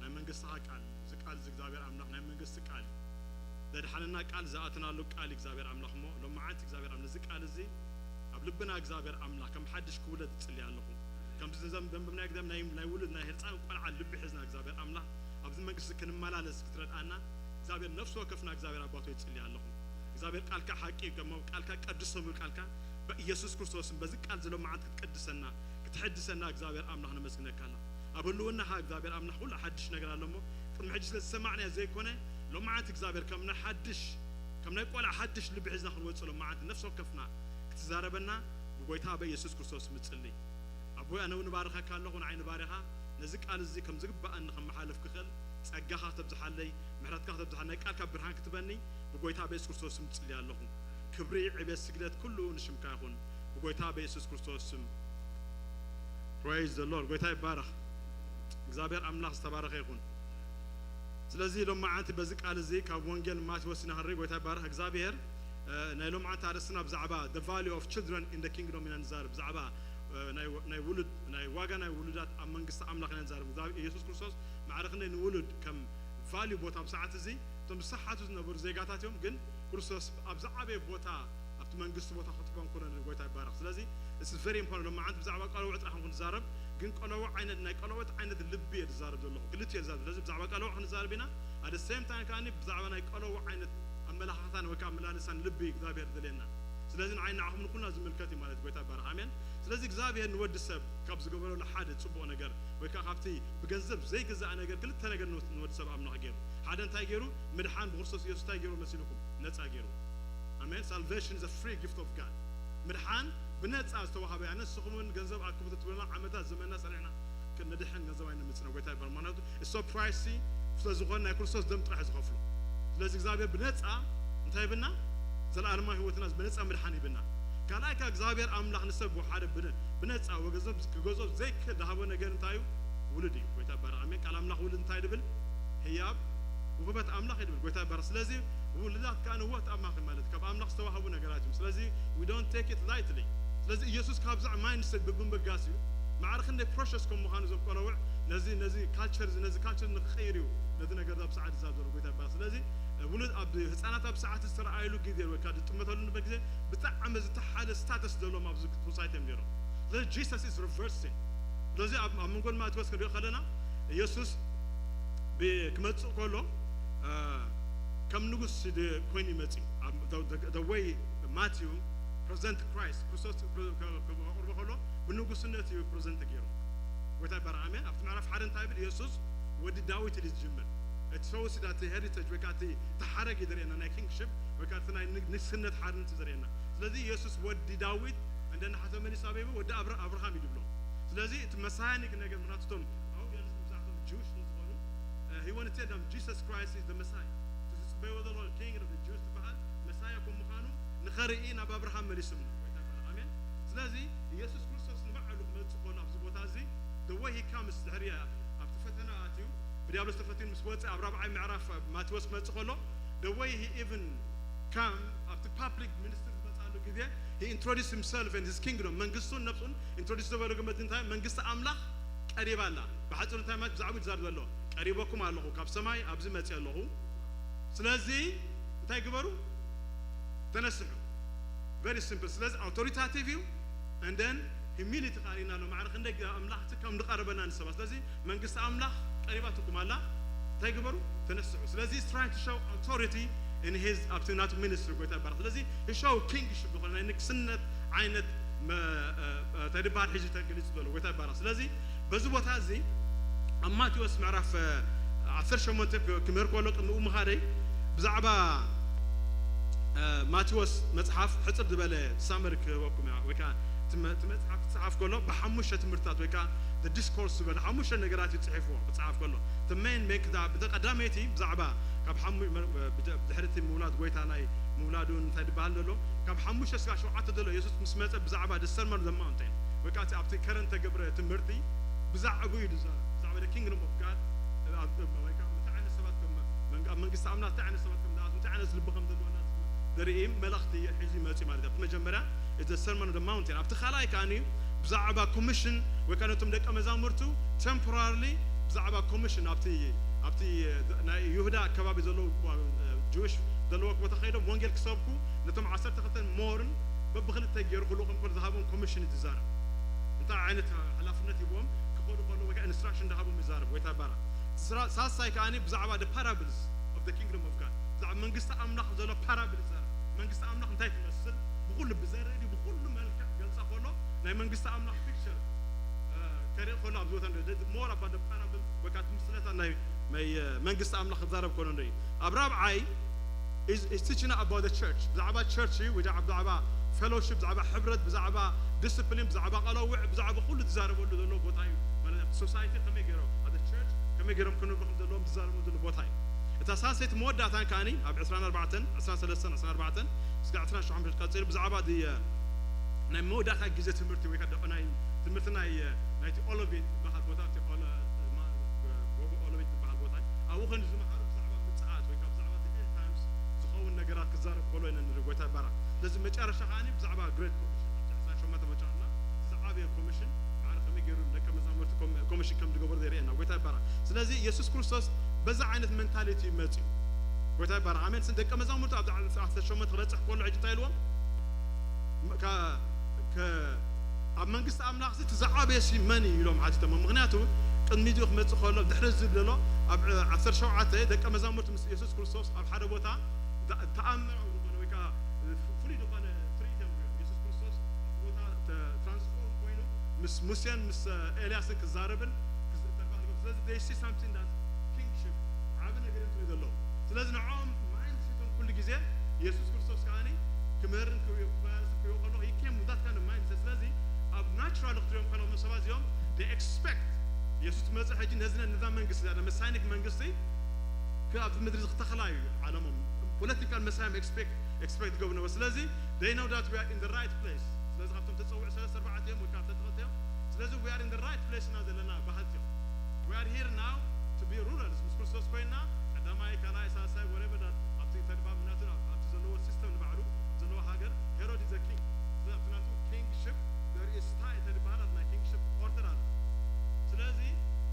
ናይ መንግስትኻ ቃል፣ እዚ ቃል እዚ እግዚኣብሔር ኣምላኽ ናይ መንግስቲ ቃል እዩ። ዘድሓነና ቃል ዝኣተናሉ ቃል እግዚኣብሔር ኣምላኽ እሞ፣ ሎማዓንቲ እግዚኣብሔር ኣምላኽ ነዚ ቃል እዚ ኣብ ልብና እግዚኣብሔር ኣምላኽ ከም ሓድሽ ክውለድ እጽሊ ኣለኹ። ከምዚ ዘም-፣ ዘንበብናዮ ግዜ ናይ፣ ናይ ውሉድ ናይ ህፃን ቆልዓ ልቢ ሒዝና እግዚኣብሔር ኣምላኽ ኣብዚ መንግስቲ ክንመላለስ ክትረድኣና እግዚኣብሔር ነፍሲ ወከፍና እግዚኣብሔር ኣባቶ ይጽሊ ኣለኹ። እግዚኣብሔር ቃልካ ሓቂ እዩ፣ ከሞ ቃልካ ቀድሶ ምብል ቃልካ በኢየሱስ ክርስቶስን በዚ ቃል እዚ ሎማዓንቲ ክትቀድሰና ክትሕድሰና እግዚኣብሔር ኣምላኽ ነመስግነካ ኣለና። ኣብ ህልውናኻ እግዚኣብሔር ኣምላኽ ኩሉ ሓድሽ ነገር ኣሎ እሞ፣ ቅድሚ ሕጂ ስለ ዝሰማዕናዮ ዘይኮነ፣ ሎማዓንቲ እግዚኣብሔር ከም ናይ ሓድሽ፣ ከም ናይ ቆልዓ ሓድሽ ልቢ ሒዝና ክንወጽእ ሎማዓንቲ ነፍሲ ወከፍና ክትዛረበና ብጎይታ በኢየሱስ ክርስቶስ ምጽሊ። ኣቦይ ኣነ እውን እባርኸካ ኣለኹ፣ ንዓይ ንባርኻ ነዚ ቃል እዚ ከም ዝግባኣኒ ከመሓልፍ ክኽእል ጸጋኻ ተብዝሓለይ፣ ምሕረትካ ተብዝሓለይ፣ ናይ ቃልካ ብርሃን ክትበኒ ብጎይታ በኢየሱስ ክርስቶስ ስም ጽሊ ኣለኹ። ክብሪ፣ ዕቤት፣ ስግደት ኩሉ ንሽምካ ይኹን ብጎይታ በኢየሱስ ክርስቶስ ስም። Praise the Lord። ጎይታ ይባረኽ። እግዚኣብሔር ኣምላኽ ዝተባረኸ ይኹን። ስለዚ ሎማዓንቲ በዚ ቃል እዚ ካብ ወንጌል ማቴዎስ ኢና ክንርኢ። ጎይታ ይባረኽ። እግዚኣብሔር፣ እ፣ ናይ ሎማዓንቲ ኣርእስትና ብዛዕባ the value of children in the kingdom ኢና ንዛረብ። ብዛዕባ፣ እ፣ ናይ ወ-፣ ናይ ውሉድ፣ ናይ ዋጋ ናይ ውሉዳት ኣብ መንግስቲ ኣምላኽ ኢና ንዛረብ። እግዚኣብሔር ኢየሱስ ክርስቶስ ማዕረ ክንደይ ንውሉድ ከም ቫልዩ ቦታ ኣብ ሰዓት እዚ እቶም ዝሰሓቱ ዝነበሩ ዜጋታት እዮም፣ ግን ክርስቶስ ኣብ ዝዓበየ ቦታ ኣብቲ መንግስቲ ቦታ ከጥቦም ከሎ ንጎይታ ይባረኽ። ስለዚ it's very important። ሎማዓንቲ ብዛዕባ ቆለውዕ ጥራሕ ንክንዛረብ፣ ግን ቆለውዕ ዓይነት፣ ናይ ቆለውት ዓይነት ልቢ እየ ዝዛረብ ዘለኹ፣ ክልቲኡ እየ ዝዛረብ። ስለዚ ብዛዕባ ቆለውዕ ክንዛረብ ኢና፣ at the same time ከኣኒ ብዛዕባ ናይ ቆለውዕ ዓይነት ኣመለኻኽታን ወይ ከዓ ኣመላልሳን ልቢ እግዚኣብሔር ይደልየና። ስለዚ ንዓይ ንዓኹም ንኩልና ዝምልከት እዩ ማለት ጎይታ ይባረኽ። ኣሜን። ስለዚ እግዚኣብሔር ንወዲ ሰብ ካብ ዝገበረሉ ሓደ ጽቡቕ ነገር ወይ ከዓ ካብቲ ብገንዘብ ዘይግዛእ ነገር ክልተ ነገር ንወ-፣ ንወዲ ሰብ ኣምላኽ ገይሩ። ሓደ እንታይ ገይሩ? ምድሓን ብክርስቶስ ኢየሱስ እንታይ ገይሩ መሲልኩም? ነጻ ገይሩ። ኣሜን። Salvation is a free gift of God። ምድሓን ብነጻ ዝተዋህበ እያ። ንስኹም እውን ገንዘብ ኣክቡ ትብሉና ዓመታት ዘመንና ሰሪሕና ክንድሕን ገንዘብ ኣይነምጽእን። ጎይታ ይባረክ። ምክንያቱ it's so pricey ስለ ዝኾነ ናይ ክርስቶስ ደም ጥራሕ እዩ ዝኸፍሎ። ስለዚ እግዚኣብሔር ብነጻ እንታይ ይብና? ዘለኣለማዊ ህይወትና ብነጻ ምድሓን ይብና። ካልኣይ ካብ እግዚኣብሔር ኣምላኽ ንሰብ ሓደ ብነ-፣ ብነጻ ወገንዘብ ክገዝኦ ዘይክእል ዝሃቦ ነገር እንታይ እዩ? ውሉድ እዩ። ጎይታ ይባረክ። ኣሜን። ቃል ኣምላኽ ውሉድ እንታይ ድብል? ህያብ ውህበት ኣምላኽ እዩ ድብል። ጎይታ ይባረክ። ስለዚ ውሉዳት ከኣ ንውህበት ኣምላኽ ማለት ካብ ኣምላኽ ዝተዋህቡ ነገራት እዮም። ስለዚ we don't take it lightly። ስለዚ ኢየሱስ ካብዛ ማይንድሰት ብምብጋስ እዩ ማዕረ ክንደይ ፕሮሸስ ከም ምዃኑ እዞም ቆለውዕ ነዚ፣ ነዚ ካልቸር እዚ፣ ነዚ ካልቸር ንክቐይር እዩ ነዚ ነገር ኣብ ሰዓት ዝዛብ ዘሎ። ጎይታ ይባረክ። ስለዚ ውሉድ ኣብ ህፃናት ኣብ ሰዓት ዝተረኣየሉ ግዜ ወይ ከዓ ዝጥመተሉ ግዜ ብጣዕሚ ዝተሓለ ስታተስ ዘለዎም ኣብዚ ሶሳይቲ እዮም ነይሮም። ስለዚ Jesus is reversing። ስለዚ ኣብ፣ ኣብ መንጎ ማቴዎስ ክንሪኦ ከለና ኢየሱስ ብ-፣ ክመጽእ ከሎ፣ እ፣ ከም ንጉስ ድ-፣ ኮይኑ ይመጽእ እዩ። ኣብ the፣ the፣ the way Matthew present Christ፣ ክርስቶስ ፕረ-፣ ከ-፣ ከ-፣ ከቕርቦ ከሎ ብንጉስነት እዩ ፕረዘንት ገይሩ። ጎይታ ይባረክ። ኣሜን። ኣብቲ ምዕራፍ ሓደ እንታይ ይብል? ኢየሱስ ወዲ ዳዊት ኢሉ ዝጅምር። It shows that the heritage ወይ ከዓ እቲ፣ እቲ ሓረግ እዩ ዘርእየና፣ ናይ ኪንግሽፕ ወይ ከዓ እቲ ናይ ንግ-፣ ንግስነት ሓርነት እዩ ዘርእየና። ስለዚ ኢየሱስ ወዲ ዳዊት እንደ ናሓተ መሊሱ ኣበይ ይብል? ወዲ ኣብረ-፣ ኣብርሃም እዩ ዝብሎ። ስለዚ እቲ መሳያኒክ ነገር ምክንያቱ እቶም ኣብኡ ያሉት መብዛሕትኦም ጅውሽ ስለ ዝኾኑ፣ እ፣ he wanted to tell them Jesus Christ is the Messiah። እቲ ዝፅበይዎ ዘሎ ኪንግ ኦፍ ጅውሽ ዝበሃል ከርኢ ናብ ኣብርሃም መሊሱም። ኣሜን። ስለዚ ኢየሱስ ክርስቶስ ንባዕሉ ክመጽእ ከሎ ኣብዚ ቦታ እዚ፣ the way he comes፣ ድሕሪ ኣብቲ ፈተና ኣትዩ፣ ብዲያብሎስ ተፈቲኑ ምስ ወጸ፣ ኣብ ራብዓይ ምዕራፍ ማቴዎስ ክመጽእ ከሎ፣ the way he even come ኣብቲ ፓብሊክ ሚኒስትሪ ዝመጻሉ ግዜ፣ he introduce himself and his kingdom፣ መንግስቱን ነብሱን ኢንትሮዲስ ዝበሉ ግመት እንታይ? መንግስቲ ኣምላኽ ቀሪባ ኣላ። ብሓፂሩ እንታይ ማለት? ብዛዕባ ዝዛረብ ዘሎ፣ ቀሪበኩም ኣለኹ፣ ካብ ሰማይ ኣብዚ መፅእ ኣለኹ። ስለዚ እንታይ ግበሩ? ተነስሑ። Very simple። ስለዚ ኣውቶሪታቲቭ እዩ። And then humility ካሪና ኣሎ። ማዕረ ክንደይ ኣምላኽ ከም ዝቐረበና ንሰባ። ስለዚ መንግስቲ ኣምላኽ ቀሪባትኩም ኣላ። እንታይ ግበሩ? ተነስሑ። ስለዚ he's trying to show authority in his፣ ኣብቲ ናቱ ሚኒስትሪ። ጎይታ ይባረክ። ስለዚ he show kingship ዝኾነ ናይ ንግስነት ዓይነት መ-፣ እ፣ እ፣ እንታይ ዝበሃል ሒዙ ተገሊጹ ዘሎ። ጎይታ ይባረክ። ስለዚ በዚ ቦታ እዚ ኣብ ማቴዎስ ምዕራፍ፣ እ፣ ዓሰርተ ሸሞንተ ክ-፣ ክምህር ከሎ ቅድሚ ምኻደይ ብዛዕባ፣ እ፣ ማቴዎስ መጽሓፍ ሕጽር ዝበለ ሳመሪ ክህበኩም እያ። ወይ ከዓ እቲ መ-፣ እቲ መጽሓፍ ክጽሓፍ ከሎ ብሓሙሽተ ትምህርትታት ወይ ከዓ the discourse ዝበለ ሓሙሽተ ነገራት እዩ ጽሒፍዎ ክጽሓፍ ከሎ። እቲ ሜን ሜን ክዳ-፣ ብተቐዳመይቲ ብዛዕባ ካብ ሓሙ-፣ መ-፣ ብደ-፣ ብድሕሪ እቲ ምውላድ ጎይታ ናይ ምውላዱ እንታይ ዝበሃል ዘሎ፣ ካብ ሓሙሽተ ስጋዕ ሸውዓተ ዘሎ የሱስ ምስ መጸ ብዛዕባ the Sermon on the Mountain ወይ ከዓ እቲ ኣብቲ ከረንት ተገብረ ትምህርቲ ብዛዕባኡ እዩ ዝዛረብ። ብዛዕባ the Kingdom of God፣ ኣብ፣ ወይ ከዓ እንታይ ዓይነት ሰባት ከም መን-፣ ኣብ መንግስቲ ኣምላኽ እንታይ ዓይነት ሰባት ከም ዝኣትዉ፣ እንታይ ዓይነት ልቢ ከም ዘለዎና ዘርኢ መልእኽቲ ሒዙ ይመጽእ ማለት እዩ። ኣብቲ መጀመርያ እቲ Sermon on the Mountain። ኣብቲ ካልኣይ ከኣ ብዛዕባ ኮሚሽን ወይ ከዓ ነቶም ደቀ መዛሙርቱ ቴምፖራርሊ ብዛዕባ ኮሚሽን ኣብቲ፣ ኣብቲ ናይ ይሁዳ ኣከባቢ ዘለዉ ጅዊሽ ዘለዎ ቦታ ከይዶም ወንጌል ክሰብኩ ነቶም ዓሰርተ ክልተን ሞርን በብክልተ ገይሩ ክልእኾም ከሎ ዝሃቦም ኮሚሽን እዩ ዝዛረብ። እንታይ ዓይነት ሓላፍነት ሂቦም ክኸዱ ከለዉ ወይ ከዓ ኢንስትራክሽን ዝሃቦም ይዛረብ። ጎይታ ይባረክ። ስራ-፣ ሳልሳይ ከኣ ብዛዕባ the parables of the Kingdom of God፣ ብዛዕባ መንግስቲ ኣምላኽ ዘሎ ፓራብል ይዛረብ። መንግስቲ ኣምላኽ እንታይ ትመስል ብኩሉ ብዘርኢ ድዩ ብኩሉ መልክዕ ገልጻ ከሎ ናይ መንግስቲ ኣምላኽ ፒክቸር፣ እ፣ ከርኢ ከሎ ኣብዚ ቦታ ንርኢ። More about the parable ወይ ከዓ እቲ ምስለታት ናይ መይ-፣ መንግስቲ ኣምላኽ ክዛረብ ከሎ ንርኢ። ኣብ ራብዓይ is, is teaching about the church፣ ብዛዕባ ቸርች እዩ፣ ብዛዕባ፣ ብዛዕባ ፌሎሺፕ፣ ብዛዕባ ሕብረት፣ ብዛዕባ ዲስፕሊን፣ ብዛዕባ ቃለ ወግዒ፣ ብዛዕባ ኩሉ ዝዛረበሉ ዘሎ ቦታ እዩ። ማለት ኣብቲ ሶሳይቲ ከመይ ገይሮም፣ ኣብ ቸርች ከመይ ገይሮም ክነብሩ ከም ዘለዎም ዝዛረቡ ዘሎ ቦታ እዩ። እታ ሳልሰይቲ መወዳእታን ከኣኒ ኣብ ዕስራን ኣርባዕተን፣ ዕስራን ሰለስተን፣ ዕስራን ኣርባዕተን እስካብ ዕስራን ሸውዓተን ቀጺሉ ብዛዕባ እቲ፣ እ፣ ናይ መወዳእታ ግዜ ትምህርቲ ወይ ከዓ ናይ ትምህርቲ ናይ፣ እ፣ ናይቲ ኦሎቬት ዝበሃል ቦታ፣ እቲ ኦለ-፣ ማ-፣ ጎቦ ኦሎቬት ዝበሃል ቦታ እዩ። ኣብኡ ኾይኑ ዝመሃሩ ብዛዕባ ምጽኣት ወይ ከዓ ብዛዕባ እቲ ኤንድ ታይምስ ዝኸውን ነገራት ክዛረብ ከሎ ኢና ንርኢ። ጎይታ ይባረክ። ስለዚ መጨረሻ ከኣኒ ብዛዕባ ግሬት ኮሚሽን ኣብቲ ዕስራን ሸሞንተን መጨረሻ ዝዓበየ ኮሚሽን ማዕረ ከመይ ገይሩ ደቀ መዛሙርቲ ኮም-፣ ኮሚሽን ከም ዝገበሩ የርእየና። ጎይታ ይባረክ። ስለዚ የሱስ ክርስቶስ በዛ ዓይነት ሜንታሊቲ እዩ መጺኡ። ጎይታ ይባረክ። ኣሜን። ስን ደቀ መዛሙርቱ ኣብዛ ዓሰርተ ሸሞንተ ክበጽሕ ከሎ ሕጂ እንታይ ኢልዎም? ከ-፣ ከ-፣ ኣብ መንግስቲ ኣምላኽ እዚ እቲ ዝዓበየ ሲ መን እዩ ኢሎም ሓቲቶም። ምኽንያቱ ቅድሚ እዚኡ ክመጽእ ከሎ ድሕሪ እዚ ዘሎ ኣብ ዓሰርተ ሸውዓተ ደቀ መዛሙርቲ ምስ የሱስ ክርስቶስ ኣብ ሓደ ቦታ ተ-፣ ተኣምራዊ ዝኾነ ወይ ከዓ ፍሉይ ዝኾነ ትርኢት እዮም ሪኦም። የሱስ ክርስቶስ ኣብቲ ቦታ ተ-፣ ትራንስፎርም ኮይኑ ምስ ሙሴን ምስ ኤልያስን ክዛረብን ክዝ-፣ ተባሂሉ። ስለዚ they see something that kingship ዓቢ ነገር እዮም ዝርኢ ዘለዉ። ስለዚ ንዕኦም ማይንድ ሴቶም ኩሉ ግዜ የሱስ ክርስቶስ ከኣኒ ክምህርን ክመላለስን ክሪኦ ከለኹ he came with that kind of mindset። ስለዚ ኣብ ናቹራል ክትሪኦም ከለኹ ሰባት እዚኦም they expect የሱስ ክመጽእ ሕጂ ነዚ ነዛ መንግስቲ እዛ መሳይኒክ መንግስቲ ክ-፣ ኣብዚ ምድሪ እዚ ክተኽላ እዩ ዓለሞም። ፖለቲካል መሳዮም ኤክስፔክት፣ ኤክስፔክት ገብሩ ነበሩ። ስለዚ they know that we are in the right place። ስለዚ ካብቶም ተጸውዑ ሰለስተ ኣርባዕተ እዮም ወይ ካብ ተጠቐተ እዮም። ስለዚ we are in the right place ኢና ዘለና በሃልቲ እዮም። We are here now to be rulers። ምስ ክርስቶስ ኮይና ቀዳማይ፣ ካልኣይ፣ ሳልሳይ፣ whatever that ኣብቲ ተድባብ ናቱ ኣብ-፣ ኣብቲ ዘለዎ ሲስተም ንባዕሉ ዘለዎ ሃገር ሄሮድ is the king። ስለዚ ኣብቲ ናቱ ኪንግሽፕ there is tie እንታይ ዝበሃል ኣሎ ናይ ኪንግሽፕ ኦርደር ኣሎ። ስለዚ፣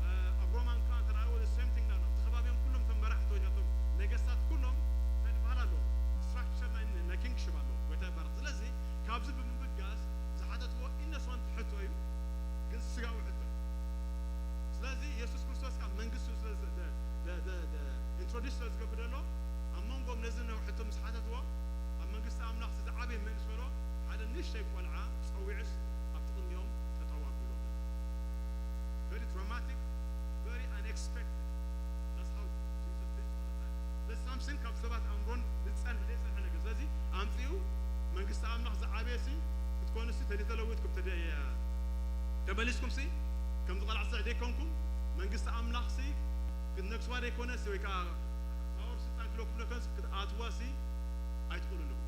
እ፣ ኣብ ሮማን ከኣ እንተ ደኣ the same thing ኣሎ። ኣብቲ ከባቢኦም ኩሎም እቶም መራሕቲ ወይ እቶም ነገስታት ኩሎም እንታይ ዝበሃል ኣለዎም? ስትራክቸር ናይ፣ ናይ ኪንግሽፕ ኣለዎም። ጎይታ ይባረክ። ስለዚ ካብዚ ብምብጋስ ዝሓተትዎ ኢነሰንት ሕቶ እዩ፣ ግን ስጋዊ ሕቶ እዩ። ስለዚ የሱስ ክርስቶስ ካብ መንግስቱ ስለ ዝ-፣ ደ-፣ ደ-፣ ደ-፣ ደ-፣ ኢንትሮዲስ ስለ ዝገብር ዘሎ ኣብ መንጎም ነዚ ነውሕቶ ምስ ሓተትዎ ኣብ መንግስቲ ኣምላኽ ዝዓበየ መን እዩ ዝበሎ ሓደ ንእሽተይ ቆልዓ ጸዊዑስ ኣብቲ ቅድሚኦም ጠጠው ኣቢሉ። Very dramatic, very unexpected። That's how Jesus is all the time። ስለዚ ሳምሰን ካብ ሰባት ኣእምሮን ዝጸንሕ ዘይጸንሐ ነገር። ስለዚ ኣምጺኡ መንግስቲ ኣምላኽ ዝዓበየ ሲ ክትኮኑ ሲ ተደተለዊጥኩም ተደ-፣ ተመሊስኩም ሲ ከምዚ ቆልዓ ስዕ ዘይኮንኩም መንግስቲ ኣምላኽ ሲ ክትነግስዋ ዘይኮነ ሲ ወይ ከዓ ፓወር ስልጣን ክለኩም ዘይኮነ ሲ ክትኣትዋ ሲ ኣይትኽእሉን ኢኹም።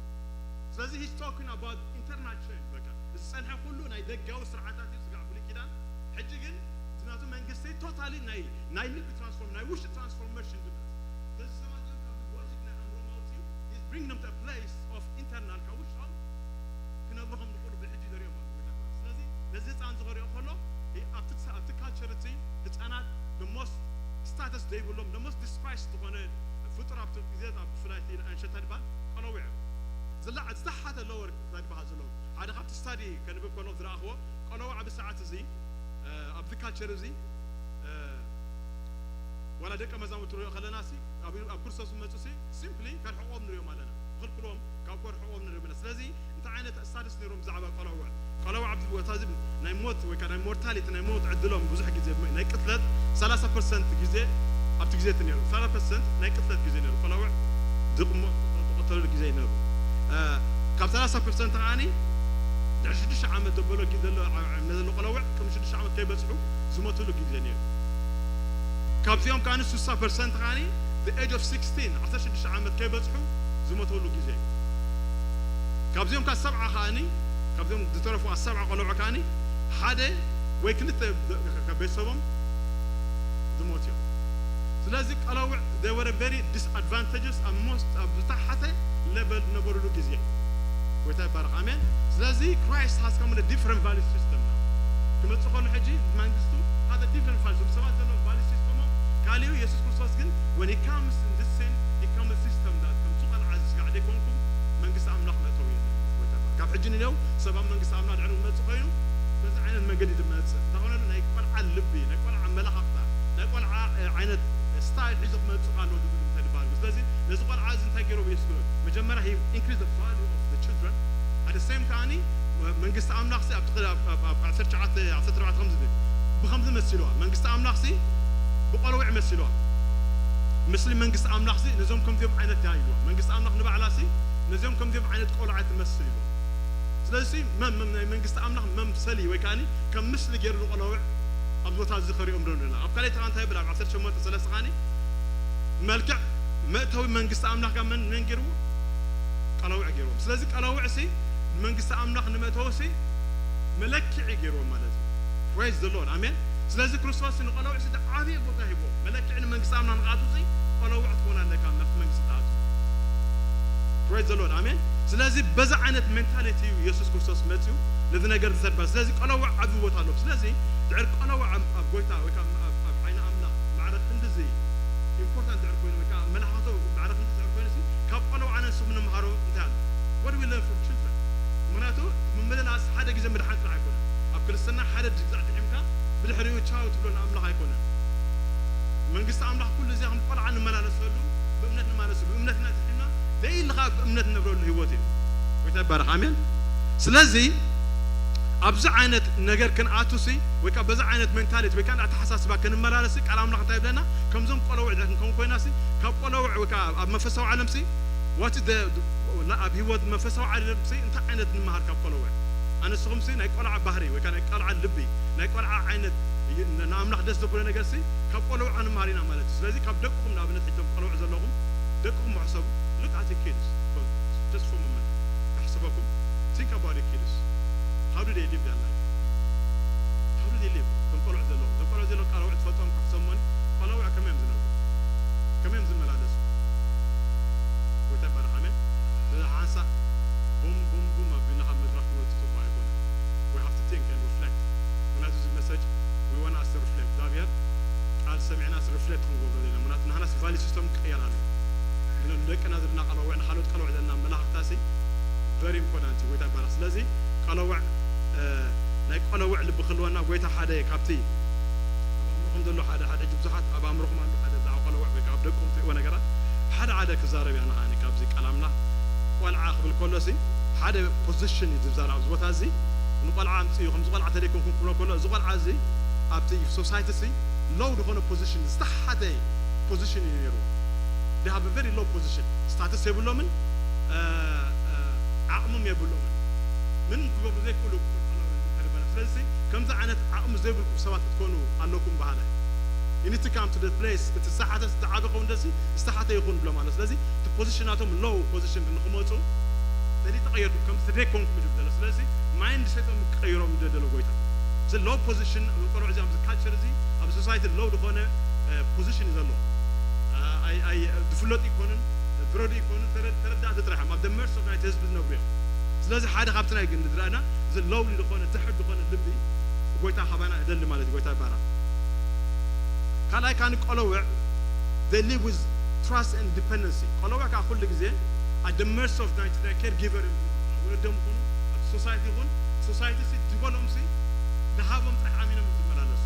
ስለዚ he's talking about internal change። በቃ ዝጸንሐ ኩሉ ናይ ደጋዊ ስርዓታት እዩ፣ ስጋዕ ብሉይ ኪዳን። ሕጂ ግን እቲ ናቱ መንግስቲ totally ናይ ናይ ልቢ transform፣ ናይ ውሽጢ transformation ዝመጽእ። ስለዚ ሰባት እዮም ካብ logic ናይ ኣእምሮም ኣውጺኡ bring them to a place of internal፣ ካብ ውሽጦም ክነብሩ ከም ዝኽእሉ ብሕጂ ዘርእዮም ኣሎ። ስለዚ ነዚ ህፃን እዚ ከሪኦ ከሎ ኣብቲ ኣብቲ culture እቲ ህፃናት the most status ዘይብሎም፣ the most despised ዝኾነ ፍጡር ኣብቲ ግዜ፣ ኣብ ብፍላይ እቲ ኣንሸታ ድባል ቆለውዕ እዮም። ዝለዓ ዝተሓተ lower ክሳድ በሃል ዘለዉ ሓደ ካብቲ study ከንብብ ከለኹ ዝረኣኽዎ ቆለውዕ ኣብዚ ሰዓት እዚ ኣብዚ culture እዚ ዋላ ደቀ መዛሙርቱ ንሪኦ ከለና ሲ ኣብ ኣብ ክርስቶስ ዝመፁ ሲ simply ከርሕቆም ንሪኦም ኣለና፣ ክኽልክልዎም ካብ ከርሕቆም ንሪኦም ኣለና። ስለዚ እንታይ ዓይነት status ነይሮም ብዛዕባ ቆለውዕ? ቆለውዕ ኣብዚ ቦታ እዚ ናይ ሞት ወይ ከዓ ናይ mortality ናይ ሞት ዕድሎም ብዙሕ ግዜ ናይ ቅትለት ሰላሳ percent ግዜ ኣብቲ ግዜ እቲ ነይሩ። ሰላሳ percent ናይ ቅትለት ግዜ ነይሩ። ቆለውዕ ዝቕሞ ዝቐተሉ ግዜ ነይሩ። ካብ ሰላሳ percent ከዓኒ ድሕሪ ሽዱሽተ ዓመት ዘበሎ ግዜ ዘሎ ዘሎ ቆለውዕ ቅድሚ ሽዱሽተ ዓመት ከይበፅሑ ዝሞትሉ ግዜ ነይሩ። ካብዚኦም ከዓኒ ስሳ percent ከዓኒ the age of sixteen ዓሰርተ ሽዱሽተ ዓመት ከይበፅሑ ዝሞተሉ ግዜ። ካብዚኦም ካብ ሰብዓ ከዓኒ ካብዚኦም ዝተረፉ ካብ ሰብዓ ቆለዑ ከዓኒ ሓደ ወይ ክልተ ካብ ቤተሰቦም ዝሞት እዮም። ስለዚ ቀለውዕ they were very disadvantages ኣብ most ኣብ ዝተሓተ level ዝነበሩሉ ግዜ ጎይታ ይባረኽ። ኣሜን። ስለዚ Christ has come with a different value system now። ክመጽእ ከሎ ሕጂ መንግስቱ has a different value system። ሰባት ዘለዎም value system ኦም ካልእ እዩ። የሱስ ክርስቶስ ግን when he comes in this scene, he comes system that ከምቲ ቆልዓ ዝስጋዕ ዘይኮንኩም መንግስቲ ኣምላኽ መእተዊ የለን። ጎይታ ይባረኽ። ካብ ሕጂ ንኔው ሰብ ኣብ መንግስቲ ኣምላኽ ድሕሪ ክመጽእ ኮይኑ በዚ ዓይነት መንገዲ ዝመጽእ እንተኾነ ናይ ቆልዓ ልቢ፣ ናይ ቆልዓ ኣመለኻኽታ፣ ናይ ቆልዓ ዓይነት style ሒዙ ክመጽእ ኣሎ ዝብል እንተድባል። ስለዚ ነዚ ቆልዓ እዚ እንታይ ገይሮም የስግሮ? መጀመርያ he increase the value of the children። At the same time መንግስቲ ኣምላኽ ሲ ኣብቲ ዓሰርተ ትሽዓተ ዓሰርተ ኣርባዕተ ከምዚ ዝብል ብከምዚ መሲልዋ። መንግስቲ ኣምላኽ ሲ ብቆልውዕ መሲልዋ። ምስሊ መንግስቲ ኣምላኽ ሲ ነዞም ከምዚኦም ዓይነት ያ ኢልዋ። መንግስቲ ኣምላኽ ንባዕላ ሲ ነዚኦም ከምዚኦም ዓይነት ቆልዓ ትመስል ኢልዋ። ስለዚ መም ናይ መንግስቲ ኣምላኽ መምሰሊ ወይ ከዓ ከም ምስሊ ገይሩ ንቆለውዕ ኣብዚ ቦታ እዚ ከሪኦም ዶ ንርና። ኣብ ካልኣይ ተራ እንታይ ይብል? ኣብ ዓሰርተ ሸሞንተ ሰለስተ ከዓኒ መልክዕ መእተዊ መንግስቲ ኣምላኽ ካብ መን መን ገይርዎ? ቀለውዕ ገይርዎም። ስለዚ ቀለውዕ ሲ መንግስቲ ኣምላኽ ንመእተዊ ሲ መለክዒ ገይርዎም ማለት እዩ። Praise the Lord። ኣሜን። ስለዚ ክርስቶስ ንቆለውዕ ሲ ዓብየ ቦታ ሂቦ መለክዒ ንመንግስቲ ኣምላኽ ንክኣቱ ሲ ቆለውዕ ትኾን ኣለካ ናብቲ መንግስቲ ትኣቱ። Praise the Lord። ኣሜን። ስለዚ በዛ ዓይነት mentality እዩ የሱስ ክርስቶስ መፅዩ ነዚ ነገር ዝሰድባ። ስለዚ ቆለውዕ ዓብዪ ቦታ ኣለዎ። ስለዚ ድሕር ቆለውዕ ኣብ ጎይታ ወይ ኣብ ዓይኒ ኣምላኽ ማዕረ ክንድዚ important ድሕር ኮይኑ ወይ ከዓ መላኻቶ ማዕረ ክንድዚ ድሕር ኮይኑ ካብ ቆለውዕ ኣነ ንስኹም ንምሃሮ እንታይ ኣሎ? What we learn from children? ምክንያቱ ምምልላስ ሓደ ግዜ ምድሓን ጥራሕ ኣይኮነን። ኣብ ክርስትና ሓደ ግዛዕ ድሒምካ ብድሕሪኡ ቻው ትብሎ ንኣምላኽ ኣይኮነን። መንግስቲ ኣምላኽ ኩሉ ግዜ ከም ቆልዓ ንመላለሰሉ ብእምነት ንመላለሱ ብእምነትና ድሒና ደይልኻ ብእምነት ንነብረሉ ህይወት እዩ። ጎይታ ይባረኽ። ኣሜን። ስለዚ ኣብዚ ዓይነት ነገር ክንኣቱ ሲ ወይ ከዓ በዚ ዓይነት mentality ወይ ከዓ ኣተሓሳስባ ክንመላለስ ሲ ቃል ኣምላኽ እንታይ ይብለና? ከምዞም ቆለውዕ ክንከውን ኮይና ሲ ካብ ቆለውዕ ወይ ከዓ ኣብ መንፈሳዊ ዓለም ሲ what is the ኣብ ህይወት መንፈሳዊ ዓለም ሲ እንታይ ዓይነት ንምሃር ካብ ቆለውዕ? ኣነስኹም ሲ ናይ ቆልዓ ባህሪ ወይ ከዓ ናይ ቆልዓ ልቢ ናይ ቆልዓ ዓይነት ንኣምላኽ ደስ ዘብሎ ነገር ሲ ካብ ቆለውዕ ክንምሃር ኢና ማለት እዩ። ስለዚ ካብ ደቅኹም ንኣብነት ሕቶም ቆለውዕ ዘለኹም ደቅኹም ሕሰቡ። Look at your kids just for a moment። ከሕስበኩም። Think about your kids. How do they live their life? How do they live? እቶም ቆልዑ ዘለዎም እቶም ቆልዑ ዘለዎም ቆለውዕ ትፈልጦም ክሕሰሞኒ ቆለውዕ ከመይ እዮም ዝነብሩ? ከመይ እዮም ዝመላለሱ? ጎይታ ይባረኽ። ኣሜን። ስለዚ ሓንሳእ ቡም ቡም ቡም ኣቢልና ካብ መድረኽ ክንወፅእ ፅቡቅ ኣይኮነን። We have to think and reflect። ምክንያቱ እዚ message we want us to reflect። እግዚኣብሔር ቃል ሰሚዕናስ reflect ክንገብሮ ዘለና። ምክንያቱ ንሕናስ value system ክቀየር ኣሎ። ንደቅና ዘለና ቀለውዕ ንካልኦት ቀለውዕ ዘለና መላኽታሲ very important እዩ። ጎይታ ይባረኽ። ስለዚ ቀለውዕ ናይ ቆለውዕ ልቢ ክህልወና ጎይታ ሓደ ካብቲ ኣብ ኣእምሮኹም ዘሎ ሓደ ሓደ ሕጂ ብዙሓት ኣብ ኣእምሮኹም ኣሎ ሓደ ብዛዕባ ቆለውዕ ወይ ከዓ ኣብ ደቅኹም ትሪእዎ ነገራት ሓደ ሓደ ክዛረብ እያ ንዓኒ ካብዚ ቃል ኣምላኽ። ቆልዓ ክብል ከሎሲ ሓደ position እዩ ዝዛረብ ኣብዚ ቦታ እዚ። ንቆልዓ ኣምፅኡ ከምዚ ቆልዓ ተደይኮንኩም ክብሎ ከሎ እዚ ቆልዓ እዚ ኣብቲ society ሲ low ዝኾነ position ዝተሓተ position እዩ ነይሩ። They have a very low position። Status የብሎምን ዓቕምም የብሎምን። ምንም ክገብሩ ዘይክእሉ። ስለዚ ከምዚ ዓይነት ዓቕሚ ዘይብልኩም ሰባት ክትኮኑ ኣለኩም በሃላይ። You need to come to the place እቲ ዝተሓተ ዝተዓበ ከውን ደሲ ዝተሓተ ይኹን ብሎም ኣሎ። ስለዚ እቲ position ናቶም low position ንክመፁ ተደይ ተቐየርኩም ከም ስደይ ኮንኩም እዩ ዘሎ። ስለዚ ማይንድ ሴቶም ክቐይሮም እዩ ዘሎ ጎይታ። እዚ ሎው ፖዚሽን ኣብ ቆልዑ እዚ ኣብዚ ካልቸር እዚ ኣብ ሶሳይቲ ሎው ዝኾነ ፖዚሽን እዩ ዘሎ። ዝፍለጡ ይኮኑን ዝረዱ ይኮኑን ተረዳእቲ ጥራሕ ኣብ ደመርሶ ናይቲ ህዝቢ ዝነብሩ እዮም። ስለዚ ሓደ ካብቲ ናይ ግን ዝረኣና እዚ ሎውሊ ዝኾነ ትሕት ዝኾነ ልቢ ጎይታ ካባና እደሊ ማለት እዩ። ጎይታ ይባረክ። ካልኣይ ካን ቆለውዕ they live with trust and dependency። ቆለውዕ ከዓ ኩሉ ግዜ at the mercy of ናይ ናይ ኬር ጊቨር እዮም ዝነብሩ። ኣብ ወለዶም ይኹኑ ኣብ ሶሳይቲ ይኹን ሶሳይቲ ሲ ድበሎም ሲ ዝሃቦም ጥራሕ ኣሚኖም እዮም ዝመላለሱ።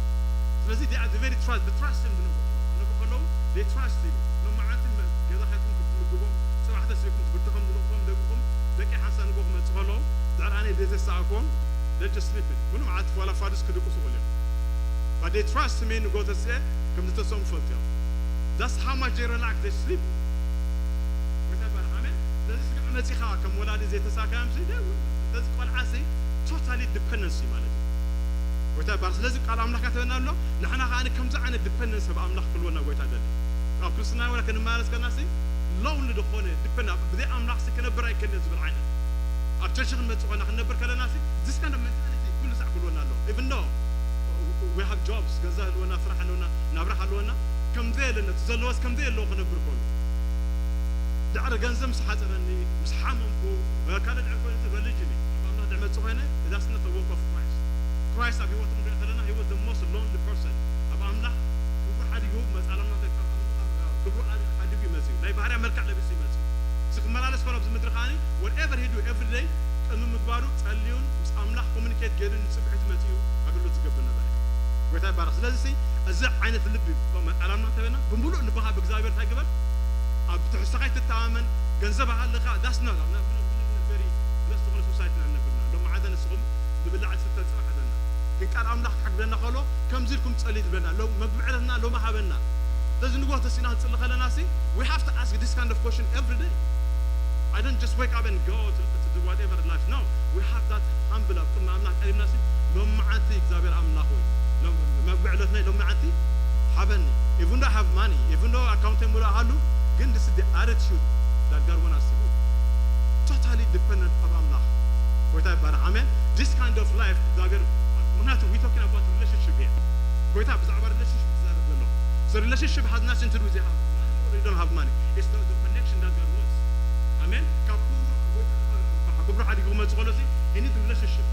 ስለዚ they are the very trust ብትራስት እዮም ዝነብሩ። ክነብሩ ከለዉ they trust እዩ። ሎማዓንቲ ገዛ ከይድኩም ክትምግቦም ጽባሕ ተሲእኩም ትብርትኾም ዝልእኹም ደቅኹም ደቂ ሓንሳ ንጎ ክመጽእ ከለዉ ድሕር ኣነ ቤት ዘሰኣክዎም ደጀ ስሊፕ እዩ። ኩሉ መዓልቲ ዋላ ፋዱስ ክድቅሱ ይኽእሉ እዮም። But they trust me ንጎ ተስኤ ከም ዝተሰሙ ፈልጥዮም። That's how much they relax, they sleep። ጎይታ ይባረክ። ኣሜን። ስለዚ ስጋዕ መጺኻ ከም ወላዲ ዘይተሳካዮም ሲ ስለዚ ቆልዓ ሲ ቶታሊ ዲፐንደንሲ ማለት እዩ። ጎይታ ይባረክ። ስለዚ ቃል ኣምላኽ ካተበና ኣሎ ንሕና ከዓ ከምዚ ዓይነት ዲፐንደንስ ኣብ ኣምላኽ ክልወና ጎይታ ደሊ። ኣብ ክርስትና ወላ ክንመላለስ ከና ሲ ሎውሊ ዝኾነ ዲፐንድ ብዘይ ኣምላኽ ሲ ክነብር ኣይከልን ዝብል ዓይነት ኣብ ቸርች ክንመጽእ ኮና ክንነብር ከለና ሲ this kind of mentality ኩሉ ሳዕ ክልወና ኣሎ። Even though we have jobs ገዛ ኣለወና ስራሕ ኣለወና ናብራ ኣለወና ከምዘየለነ እቲ ዘለዎስ ከምዘየለዎ ክነብር ከሉ ድሕሪ ገንዘብ ምስ ሓፀረኒ ምስ ሓመምኩ ካልእ ድሕሪ ኮይኑ religion እዩ ኣብ ኣምላኽ ድሕሪ መፅእ ኮይነ that's not the work of Christ። Christ ኣብ ህይወቱ ንሪኦ ከለና he was the most lonely person። ኣብ ኣምላኽ ክብሩ ሓዲጉ መፃላምና ክብሩ ሓዲጉ ይመፅእ ናይ ባህርያ መልክዕ ለቢሱ ይመፅእ እዚ ክመላለስ ከሎ ኣብዚ ምድሪ ከዓኒ whatever he do every day ቅድሚ ምግባሩ ጸልዩን ምስ ኣምላኽ ኮሙኒኬት ገይሩን ንጽብሒቱ መጺኡ ኣገልግሎት ዝገብር ነበረ። ጎይታ ይባረኽ። ስለዚ ሲ እዚ ዓይነት ልቢ ኣላምና ተበና ብምሉእ ልብኻ ብእግዚኣብሔር እንታይ ግበር። ኣብ ትሕዝቶኻ ኣይትተኣማመን። ገንዘብ ኣለካ that's not very blessed ዝኾነ ሶሳይቲ ኢና ንነብርና ሎም ዓደ ንስኹም ዝብላዕ ዝስተ ጽባሕ ኣለና ግን ቃል ኣምላኽ ክሕግዘና ከሎ ከምዚ ኢልኩም ጸልዩ ዝብለና ሎም መግቢ ዕለትና ሎም ሃበና ስለዚ ንግሆ ተሲእና ክንጽሊ ከለና ሲ we have to ask this kind of question every day. I don't just wake up and go to, to do whatever life. No, we have that humble ኣብ ቅድሚ ኣምላኽ ቀሪብና ሲ ሎም መዓልቲ እግዚኣብሔር ኣምላኽ ወይ ሎም- መግቢ ዕለትና ሎም መዓልቲ ሃበኒ even though I have money even though ኣካውንተይ ሙሉእ ሃሉ ግን this is the attitude that God want us to do. Totally dependent ኣብ ኣምላኽ ጎይታ ይባረኽ ኣሜን። This kind of life እግዚኣብሔር ምክንያቱ we talking about relationship here ጎይታ ብዛዕባ relationship ዝዛረብ ዘሎ so relationship has nothing to do with you have money or you don't have money. It's the, the connection that God wants. ኣሜን። ካብ ክብሩ ጎይታ ክብሩ ሓዲጉ ክመጽእ ከሎ ሲ he need relationship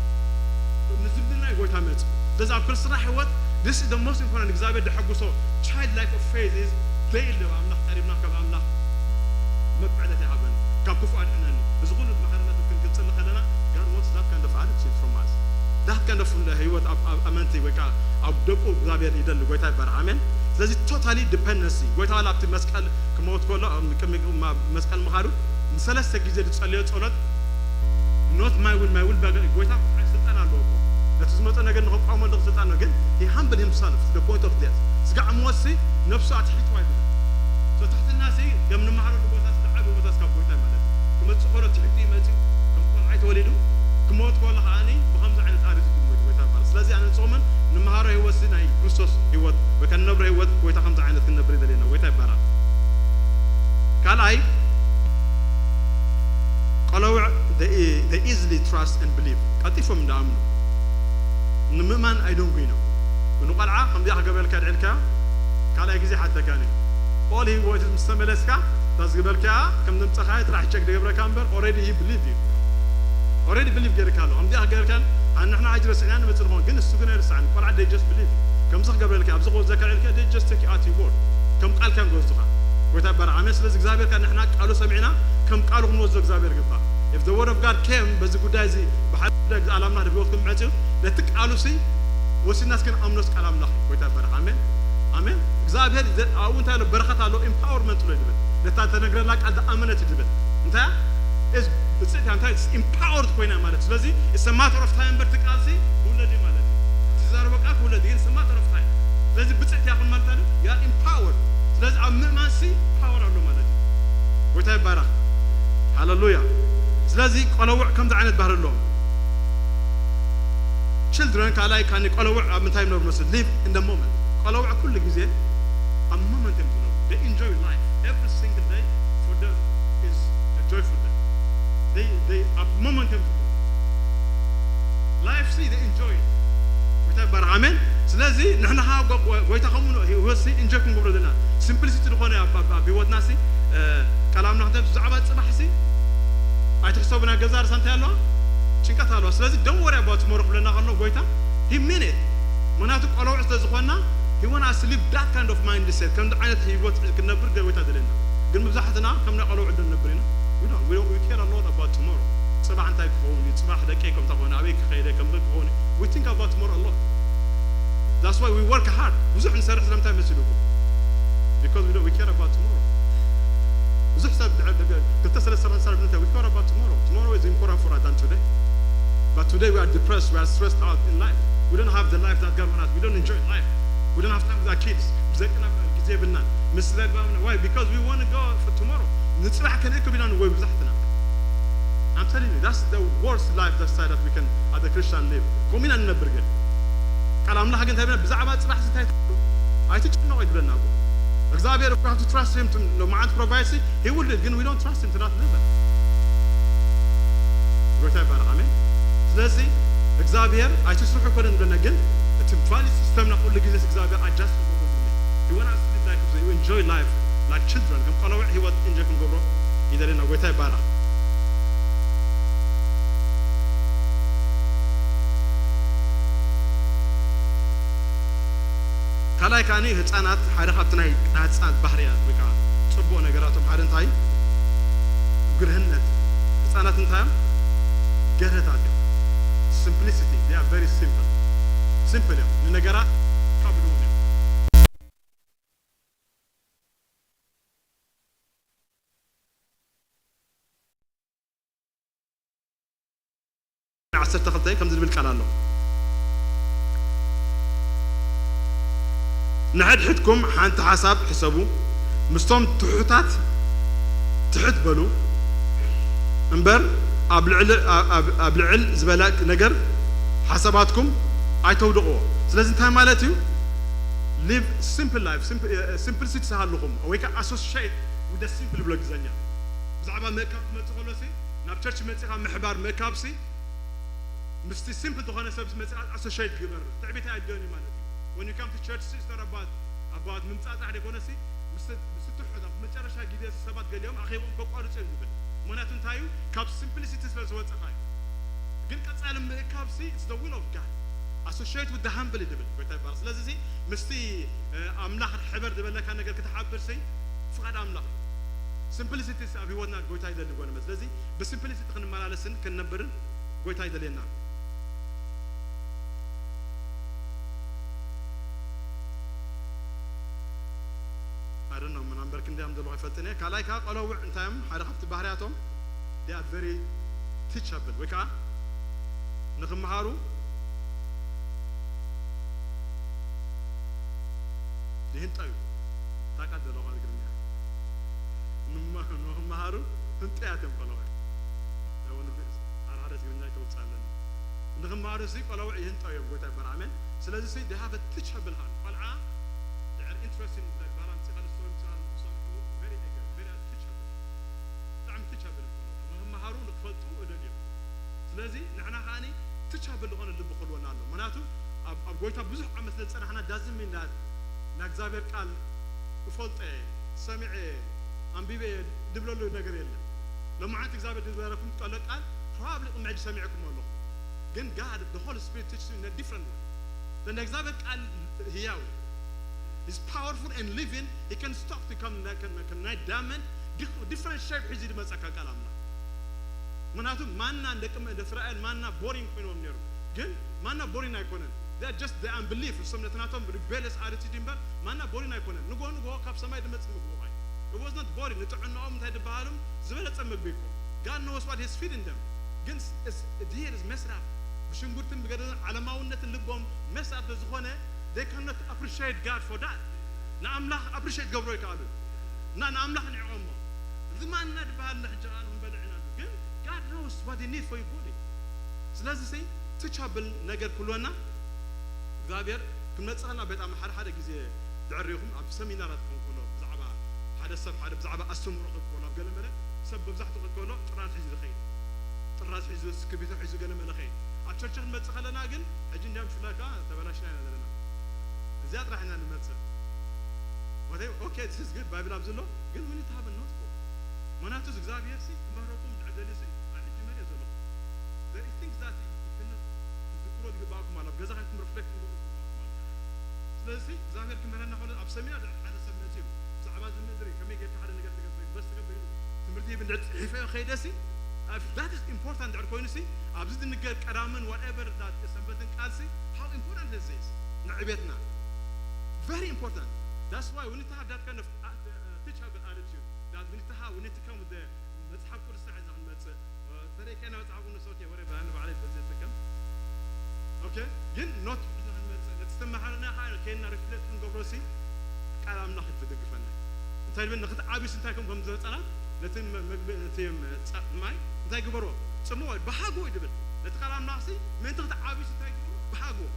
ንዝምድና እዩ ጎይታ መጽ ስለዚ ኣብ ክርስትና ህይወት this is the most important እግዚኣብሔር ደሐጉሶ child life of faith is ዘይለ ኣምላኽ ቀሪብና ካብ ኣምላኽ መብዕለት ይሃበኒ ካብ ክፉእ ኣድሕነኒ እዚ ኩሉ መሓርነት ክንክንጽሊ ከለና God wants that kind of attitude from us. That kind of ህይወት ኣብ ኣብ ኣመንቲ ወይ ከዓ ኣብ ደቁ እግዚኣብሔር ይደሊ ጎይታ ይባረኽ ኣሜን። ስለዚ totally dependency ጎይታ ዋላ ኣብቲ መስቀል ክመውት ከሎ ኣብ ቅድሚ ማ- መስቀል ምኻዱ ንሰለስተ ግዜ ዝጸለዮ ጸሎት not my will my will በገ ጎይታ ስልጣን ኣለዎ እኮ ነቲ ዝመጾ ነገር ንኽቋሞ ኣለኹ ስልጣን ነው ግን he humble himself to the point of death ስጋዕ ሞት ሲ ነብሱ ኣትሒትዋ ይብል ትሕትና ሲ ከም ንመሃረሉ ቦታ ስጋዕ ዓቢ ቦታ ስካብ ጎይታ ማለት እዩ ክመጽእ ከሎ ትሕቲ ይመጽእ ከም ቆልዓይ ተወሊዱ ክመወት ከሎ ከዓኒ ብከምዚ ዓይነት ኣሪት ዝሞት ጎይታ ይባል ስለዚ ኣነ ንጾምን ንመሃሮ ህይወት ሲ ናይ ክርስቶስ ህይወት ወይ ከንነብሮ ህይወት ጎይታ ከምዚ ዓይነት ክንነብር ይደልየና ጎይታ ይባላል ካልኣይ ቆለውዕ they easily trust and believe ቀልጢፎም እንዳኣምኑ ንምእማን ኣይደንጉይኖም ንቆልዓ ከምዚኣ ክገብረልካ ድዕልካ ካልኣይ ግዜ ሓተካኒ all he wanted ምስ ተመለስካ እታ ዝግበርካ ከም ዘምፀኻዮ ጥራሕ ቸክ ዝገብረካ እምበር already he believe you already believe ገይርካ ኣሎ ከምዚኣ ክገብረልካ ንሕና ሕጂ ረስዕና ንመፅእ ንኾን ግን እሱ ግን ኣይርስዓን ቆልዓ they just believe ከምዚ ክገብረልካ ኣብዚ ክወዘካ ድዕልካ they just take you at your word ከም ቃልካ ንገዝኻ ጎይታ ይባረክ ኣሜን ስለዚ እግዚኣብሔር ካብ ንሕና ቃሉ ሰሚዕና ከም ቃሉ ክንወስዶ እግዚኣብሔር ይግባእ if the word of God came በዚ ጉዳይ እዚ ብሓደ ኣላምና ህይወትኩም መፅኡ ነቲ ቃሉ ሲ ወሲድናስ ግን ኣምኖስ ቃል ኣምላኽ እዩ ጎይታ ይባረክ ኣሜን ኣሜን እግዚኣብሔር ኣብኡ እንታይ ኣሎ በረኸት ኣሎ empowerment ኣሎ ይድብል ነታ ተነግረላ ቃል ዝኣመነት ይድብል እንታይ ብፅእት እንታይ empowered ኮይና ማለት ስለዚ it's a matter of time በርቲ ቃልሲ ክውለድ እዩ ማለት እዩ ትዛረቦ ቃል ክውለድ ግን it's a matter of time ስለዚ ብፅእት ያኹን ማለት ኣለ you are empowered ስለዚ ኣብ ምእማን ሲ power ኣሎ ማለት እዩ ጎይታ ይባረክ ሃለሉያ ስለዚ ቆለውዕ ከምዚ ዓይነት ባህሪ ኣለዎም children ካልኣይ ካኒ ቆለውዕ ኣብ ምንታይ ነሩ መስል live in the moment ቆለውዕ ኩሉ ግዜ ኣብ moment እዮም ዝነሩ they enjoy life every single day for them is a joyful day they they ሞመንት ከም life see they enjoy። ጎይታ ይባረክ፣ ኣሜን። ስለዚ ንሕና ከዓ ጎ- ጎ- ጎይታ ከምኡ ነው ህይወት see ኢንጆይ ክንገብሮ ዘለና። ሲምፕሊሲቲ ዝኾነ ኣብ ኣብ- ኣብ ህይወትና see ቃል ኣምላኽ እንታይ ብዛዕባ ፅባሕ see ኣይትሕሰቡ፣ ናይ ገዛ ርእሳ እንታይ ኣለዋ? ጭንቀት ኣለዋ። ስለዚ don't worry about tomorrow ክብለና ከሎ ጎይታ he mean it። ምክንያቱ ቆለውዕ ስለ ዝኾንና he want us to live that kind of mindset። ከምዚ ዓይነት ህይወት ክንነብር ጎይታ ደለና። ግን መብዛሕትና ከም ናይ ቆለውዕ ዶ ንነብር ኢና? We don't, we don't, we care a lot about tomorrow። ፅባሕ እንታይ ክኸውን እዩ? ፅባሕ ደቀይ ከምታ ክኾነ፣ ኣበይ ክኸይደ፣ ከምዚ ክኸውን። We think about tomorrow a lot። That's why we work hard። ብዙሕ ንሰርሕ ስለምንታይ መሲሉኩም? Because we don't, we care about tomorrow። ብዙሕ ሰብ ድሕር ክልተ ሰለስተ ሰባት ዝሰርሕ ንምንታይ? We care about tomorrow። Tomorrow is important for us than today. But today we are depressed, we are stressed out in life. We don't have the life that God wants us. We don't enjoy life. We don't have time with our kids. ብዘቅና ግዜ የብልናን። ምስ ስድራ ቤትና። Why? Because we want to go for tomorrow። ንፅባሕ ከነእክብ ኢና ንጎይ ብዙሓትና። I'm telling you, that's the worst life that side that we can, as a Christian, live. ከምኡ ኢና ንነብር። ግን ቃል ኣምላኽ ግን እንታይ ይብለና? ብዛዕባ ፅባሕ እንታይ ትብሉ? ኣይትጨነቑ ይብለና እኮ። እግዚኣብሔር እኮ have to trust him to ሎማዓንቲ provide see he will do it። ግን we don't trust him to not live it። ጎይታ ይባረክ፣ ኣሜን። ስለዚ እግዚኣብሔር ኣይትስርሑ እኮ ዝብለና፣ ግን እቲ value system ና ኩሉ ግዜ እግዚኣብሔር adjust ክገብሮ ይደሊ። He want us to live like you enjoy life like children። ከም ቆለውዕ ህይወት ኢንጆይ ክንገብሮ ይደለና። ጎይታ ይባረክ። ካልኣይ ከዓኒ ህፃናት ሓደ ካብቲ ናይ ናይ ህፃናት ባህርያት ወይ ከዓ ፅቡቕ ነገራቶም ሓደ እንታይ እዩ? ግርህነት። ህፃናት እንታይ እዮም? ገርህታት እዮም። Simplicity። They are very simple። ሲምፕል እዮም ንነገራት። ከብድዎም እዮም። ዓሰርተ ክልተ ከምዚ ዝብል ቃል ኣሎ። ንሕድሕድኩም ሓንቲ ሓሳብ ሕሰቡ፣ ምስቶም ትሑታት ትሕት በሉ እምበር፣ ኣብ ልዕሊ ኣብ- ኣብ ልዕል ዝበለ ነገር ሓሳባትኩም ኣይተውድቕዎ። ስለዚ እንታይ ማለት እዩ? Live simple life። Simplicity ዝሃልኹም ወይ ከዓ associate with the simple ብሎ ግዘኛ። ብዛዕባ ምእካብ ክመፅእ ከሎ ሲ ናብ ቸርች መፂኻ ምሕባር ምእካብ ሲ ምስቲ ሲምፕል ዝኾነ ሰብ መፂኻ associate ግበር። ትዕቢት ኣየድልዮን እዩ ማለት እዩ። When you come to church see it's not about about ምምፃእ ጥራሕ ዘይኮነ ሲ ምስ ምስ ትሑት ኣብ መጨረሻ ግዜ ሰባት ገሊኦም ኣኼቦም ከቋርፁ እዮም ዝብል። ምክንያቱ እንታይ እዩ? ካብ simplicity ስለ ዝወፀኻ እዩ። ግን ቀፃሊ ምእካብ ሲ it's the will of God። Associate with the humble ይድብል ጎይታ ይባረክ። ስለዚ ሲ ምስቲ ኣምላኽ ሕበር ዝበለካ ነገር ክትሓብር ሲ ፍቓድ ኣምላኽ እዩ። Simplicity ኣብ ህይወትና ጎይታ ይደሊ ጓል። ስለዚ ብ simplicity ክንመላለስን ክንነብርን ጎይታ ይደልየና። I don't know ምን ኣንበር ክንደይ እዮም ዘለኹ ኣይፈልጥን እየ። ካልኣይ ከዓ ቆለውዕ እንታይ እዮም? ሓደ ካብቲ ባህርያቶም they are very teachable ወይ ከዓ ንክመሃሩ ይህንጠዩ። ታቃደሎ ቃል ግርኛ ንመ- ንክመሃሩ ህንጠያት እዮም ቆለውዕ። ሓደ ሓደ ትግርኛ ከውፅእ ኣለኒ። ንክመሃሩ ሲ ቆለውዕ ይህንጠዩ እዮም። ጎይታ ይባረክ፣ ኣሜን። ስለዚ ሲ they have a teachable heart። ቆልዓ ድሕር ኢንትረስቲንግ ተግባራ ምፅኻ ንስቶም ምፅኻ ንክሰምዑ very eager very teachable። ብጣዕሚ teachable እዮም ቆለውዕ። ንክመሃሩ ንክፈልጡ እደልዮም። ስለዚ ንሕና ከዓኒ teachable ዝኾነ ልቢ ክህልወና ኣሎ። ምክንያቱ ኣብ ኣብ ጎይታ ብዙሕ ዓመት ስለ ዝፀናሕና doesn't mean that ናይ እግዚኣብሔር ቃል እፈልጦ እየ፣ ሰሚዐ እየ፣ ኣንቢበ እየ ድብለሉ ነገር የለን። ሎማዓንቲ እግዚኣብሔር ዝዘረኩም ቀሎ ቃል probably ቅድሚ ሕጂ ሰሚዕኩም ኣለኹ። ግን God the Holy Spirit teaches you in a different way። ናይ እግዚኣብሔር ቃል ህያው is powerful and living. He can stop to come ከም ከም ናይ diamond different shape ሒዙ ዝመፀካ ቃል ኣምላኽ። ምክንያቱ ማና ደቂ እስራኤል ማና ቦሪንግ ኮይኖም ነይሩ። ግን ማና ቦሪንግ ኣይኮነን። They are just the unbelief እሶም ነቲ ናቶም ሪቤለስ attitude እምበር ማና ቦሪንግ ኣይኮነን። ንጎ ንጎ ካብ ሰማይ ዝመፅእ ምግቢ ኳይ it was not boring። ንጥዕናኦም እንታይ ዝበሃሎም ዝበለፀ ምግቢ እኮ God knows what he's feeding them። ግን here is messed up። ብሽንጉርትን ብገደልን ዓለማውነትን ልቦም messed up ዝኾነ they cannot appreciate God for that። ንኣምላኽ appreciate ገብሮ ይከኣሉ እና ንኣምላኽ ንዕቆሞ እዚ ማና ዝበሃል ንሕጂ ቃል ክንበልዕ ኢና ግን God knows what you need for your body። ስለዚ ሲ teachable ነገር ክህልወና እግዚኣብሔር ክመፅኸና በጣም ሓደ ሓደ ግዜ ድዕሪኹም ኣብ ሰሚናራት ክኸውን ከሎ ብዛዕባ ሓደ ሰብ ሓደ ብዛዕባ ኣስተምህሮ ክህብ ከሎ ኣብ ገለ መለ ሰብ መብዛሕትኡ ክህብ ከሎ ጥራዝ ሒዙ ዝኸይድ ጥራዝ ሒዙ፣ እስክርቢቶ ሒዙ ገለ መለ ኸይድ። ኣብ ቸርች ክንመጽእ ከለና ግን፣ ሕጂ እንዲያም ብፍላይ ከኣ ተበላሽና ኢና ዘለና። እዚኣ ጥራሕ ኢና ንመጽእ። ማለት፣ okay, this is good፣ ባይብል ኣብዚ ኣሎ፣ ግን we need to have a notebook። ምኽንያቱ እግዚኣብሔር ሲ ክምህረኩም ድሕር ደልዩ ሲ፣ ኣብ ሕጂ መሪኦ ዘለኹ። There is things that you cannot ክትዝክሮ ዝግባእኩም ኣሎ። ኣብ ገዛ ኸይድኩም ሪፍሌክት ክትገብሩ ዝግባእኩም ኣሎ። ስለዚ ሲ እግዚኣብሔር ክምህረና ከሎ ኣብ ሰሚናር ድሕር ሓደ ሰብ መጺኡ ብዛዕባ እዚ ምድሪ ከመይ ጌርካ ሓደ ነገር ትገብር፣ ኢንቨስት ትገብር ኢሉ ትምህርቲ ይብል ድሕር ጽሒፈዮ ከይደ ሲ፣ if that is important ድሕር ኮይኑ ሲ፣ ኣብዚ ዝንገር ቀዳምን whatever that ሰንበትን ቃል ሲ፣ how important is this? ንዕቤትና። Very important። That's why we need to have that kind of, uh, teachable attitude that we need to have, we need to come with the መጽሓፍ ቅዱስ ሒዝና ክንመጽእ። ተሪእካ ናይ መጽሓፍ ቅዱስ፣ okay፣ whatever፣ ኣነ ባዕለይ በዚ ዝጥቀም። Okay፣ ግን ኖት ሒዝና ክንመጽእ፣ ነቲ ዝተመሃርና ኸዓ ከይድና ሪፍሌክት ክንገብሮ ሲ፣ ቃል ኣምላኽ እዩ ዝድግፈና። እንታይ ድብል፣ ንኽትዓብዩስ እንታይ ከም ከም ዝመጸና፣ ነቲ መ-፣ መግቢ፣ ነቲ ም-፣ ጸ-፣ ማይ እንታይ ግበርዎ? ጽምዎ፣ በሃግዎ እዩ ድብል። ነቲ ቃል ኣምላኽ ሲ፣ ምእንቲ ክትዓብዩስ እንታይ ግበርዎ? በሃግዎ።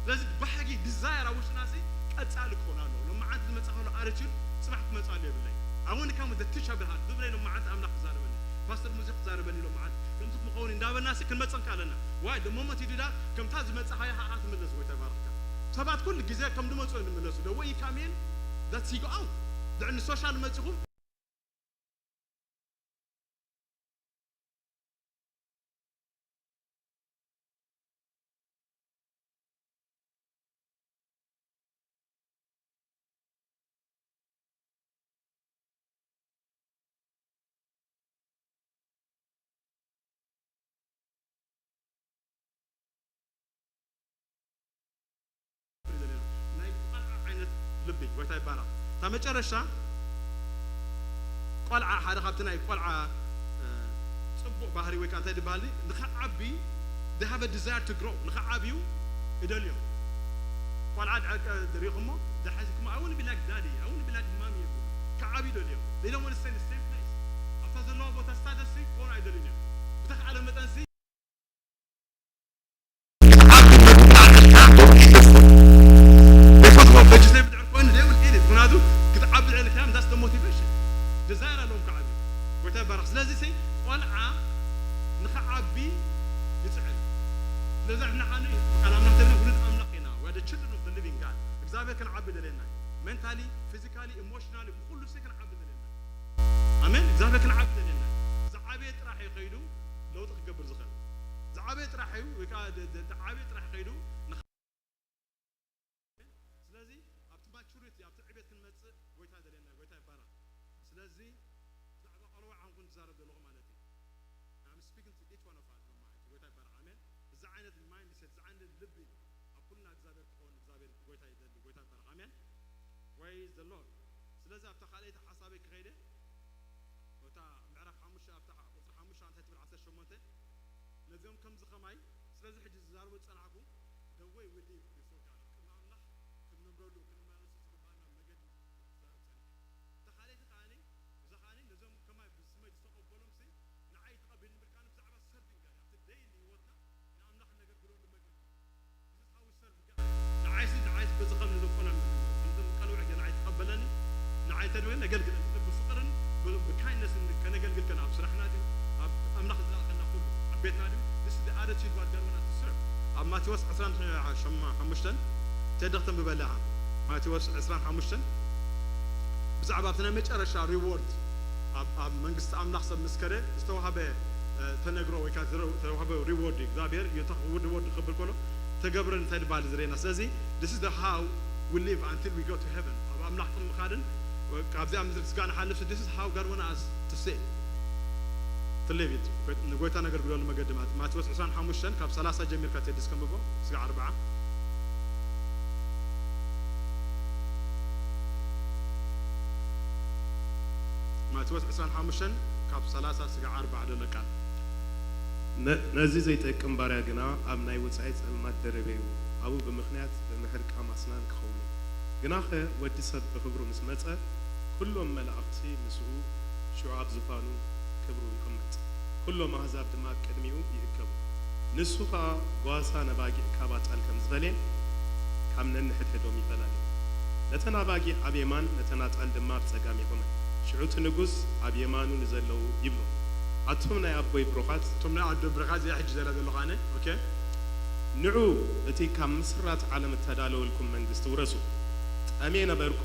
ስለዚ ባህጊ፣ ዲዛየር ኣብ ውሽጥና ሲ፣ ቀጻሊ ክኾን ኣለዎ። ሎማዓንቲ ዝመጻ ከሎ ኣረችል፣ ጽባሕ ክመጻሉ የብለይ። I want to come with the teachable heart። ዝብለይ ሎማዓንቲ ኣምላኽ ክዛረበኒ። ፓስተር ሙዚ ክዛረበኒ ሎማዓንቲ። ከምዚ ክኸውን እንዳበልና ሲ፣ ክንመጽእ ከለና። Why? The moment you do that፣ ከምታ ዝመጻኻያ ኸዓ ትምለስ፣ ወይ ተባረኽካ። ሰባት ኩሉ ግዜ ከም ዝመጹ እዮም ዝምለሱ። The way you come in, that's you go out። ድሕሪ ሶሻል መጺኹም ዘለና። ናይ ቆልዓ ዓይነት ልቢ፣ ጎይታ ይባረኽ። እታ መጨረሻ ቆልዓ፣ ሓደ ካብቲ ናይ ቆልዓ፣ እ፣ ጽቡቕ ባህሪ ወይ ከኣ እንታይ ዝበሃል፣ ንኽዓቢ፣ they have a desire to grow፣ ንኽዓብዩ ይደልዮም። ቆልዓ ድሕር ሪኹሞ፣ ድሕር ሒዝኩሞ፣ "I want to be like daddy, I want to be like mommy" ይብሉ። ክዓብዩ ይደልዮም። They don't want to stay in the same place። ኣብታ ዘለዋ ቦታ ስታተስ ክኾኑ ኣይደልዩን እዮም። ብተኽኣለ መጠን ሲ ዘይፈትዎ በጅ ዘይብድዕር ኮይኑ they will eat it። ምኽንያቱ ክትዓቢ ልዕሊ ክያም that's the motivation። ዲዛይር ኣለዎም ክዓቢ። ጎይታ ይባረኽ። ስለዚ ሲ ቆልዓ ንኽዓቢ ይጽዕር። ስለዚ ንሕና ኸኣ ቃል ኣምላኽ ተብለ ውሉድ ኣምላኽ ኢና። We are the children of the living God። እግዚኣብሔር ክንዓቢ ደልየና። ሜንታሊ፣ ፊዚካሊ፣ ኢሞሽናሊ፣ ብኹሉ ሲ ክንዓቢ ደልየና። ኣሜን። እግዚኣብሔር ክንዓቢ ደልየና። ዝዓበየ ጥራሕ እዩ ከይዱ ለውጢ ክገብር ዝኽእል። ዝዓበየ ጥራሕ እዩ፣ ወይ ከዓ ደ-፣ ደ-፣ ዝዓበየ ጥራሕ ከይዱ ንኻ-፣ ስለዚ ኣብቲ ማቹሪቲ፣ ኣብቲ ዕቤት ክንመጽእ ጎይታ ደልየና፣ ጎይታ ይባረኽ። ስለዚ ብዛዕባ ቆልዓ ኣንኩን ዝዛረብ ዘለኹ ማለት እዩ። I'm speaking to each one of us ሎማዓንቲ። ጎይታ ይባረኽ። ኣሜን። እዚ ዓይነት ማይንድ ሴት፣ እዚ ዓይነት ልቢ ኣብ ኩልና እግዚኣብሔር ክኸውን እግዚኣብሔር ጎይታ ይደሊ። ጎይታ ይባረኽ። ኣሜን። Praise the Lord። ስለዚ ኣብታ ካልኣይቲ ሓሳበይ ክኸይደ፣ ኣብታ ምዕራፍ ሓሙሽተ፣ ኣብታ ቁጽሪ ሓሙሽተ እንታይ ትብል? ዓሰርተ ሸሞንተ። ነዚኦም ከምዚ ከማይ፣ ስለዚ ሕጂ ዝዛረቡ ዝጸናሕኩ፣ the way we live before God፣ ኣብ ቅድሚ ኣምላኽ ክንነብረሉ፣ ክንመላለሱ ዝግባኣና መገዲ ዝዛረብ ጸኒሐ። እታ ካልኣይቲ ከኣኒ፣ እዛ ከኣኒ ነዞም ከማይ ብስመይ ዝተቐበሎም ሲ፣ ንዓይ ተቐቢልኒ ብል ከኣኒ ብዛዕባ ሰርቪንግ ጋድ፣ ኣብቲ ዴይሊ ህይወትና ንኣምላኽ ነገልግለሉ መገዲ። ንዓይሲ፣ ንዓይሲ በዚ ከም ንዘቆና ከምቶም ቀልዑ ገና ኣይተቐበለኒ፣ ንዓይ እንተ ደወለ ነገልግለን ብፍቕርን ብ-፣ ብካይንድነስን ከነገልግል ከና ኣብ ስራሕና ድዩ፣ ኣብ ኣምላኽ ዝለኣኸና ኩሉ ኣብ ቤትና ድዩ፣ this is the attitude what God want us to serve። ኣብ ማቴዎስ ዕስራን ሓሙሽተን ተደኽ ተንብበላ ኢኻ። ማቴዎስ ዕስራን ሓሙሽተን ብዛዕባ ኣብቲ ናይ መጨረሻ ሪዎርድ ኣብ፣ ኣብ መንግስቲ ኣምላኽ ሰብ ምስ ከደ ዝተዋህበ፣ እ፣ ተነግሮ ወይ ከዓ ዝተረ-፣ ዝተዋህበ ሪዎርድ እዩ። እግዚኣብሔር የተ-፣ ሪዎርድ ክብል ከሎ ተገብረን እንታይ ዝበሃል ዝረየና። ስለዚ this is the how we live until we go to heaven። ኣብ ኣምላኽ ጥም ምኻድን ካብዚኣ ምድሪ ስጋ ንሓልፍ፣ this is how God want us to stay፣ to live it። ንጎይታ ነገልግለሉ መገዲ ማለት ማቴዎስ ዕስራን ሓሙሽተን ካብ ሰላሳ ጀሚርካ ትሄድ እስከ ምቦ ስጋ ኣርብዓ። ማቴዎስ ዕስራን ሓሙሽተን ካብ ሰላሳ ስጋዕ ኣርብዓ ዘሎ ቃል። ነ-፣ ነዚ ዘይጠቅም ባርያ ግና ኣብ ናይ ወጻኢ ጸልማት ደረበዩ፣ ኣብኡ ብምኽንያት ብምሕርቃም ኣስናን ክኸውን እዩ። ግናኸ ወዲ ሰብ ብኽብሩ ምስ መጸ፣ ኩሎም መላእኽቲ ምስኡ፣ ሽዑ ኣብ ዙፋኑ ክብሩ ይቕመጥ። ኩሎም ኣህዛብ ድማ ኣብ ቅድሚኡ ይእከቡ። ንሱ ኸኣ ጓሳ ነባጊዕ ካብ ኣጣል ከም ዝፈልየን ካብ ነንሕድሕዶም ይፈላልየን። ነተን ኣባጊዕ ኣብ የማን፣ ነተን ኣጣል ድማ ኣብ ጸጋም የቑመን። ሽዑ እቲ ንጉስ ኣብ የማኑ ንዘለዉ ይብሎም፣ ኣቱም ናይ ኣቦይ ብሩኻት፣ እቶም ናይ ኣዶ ብሩኻት፣ እዚኣ ሕጂ ዘላ ዘለኹ ኣነ። ኦኬ። ንዑ፣ እቲ ካብ ምስራት ዓለም እተዳለወልኩም መንግስቲ ውረሱ። ጠምየ ነበርኩ፣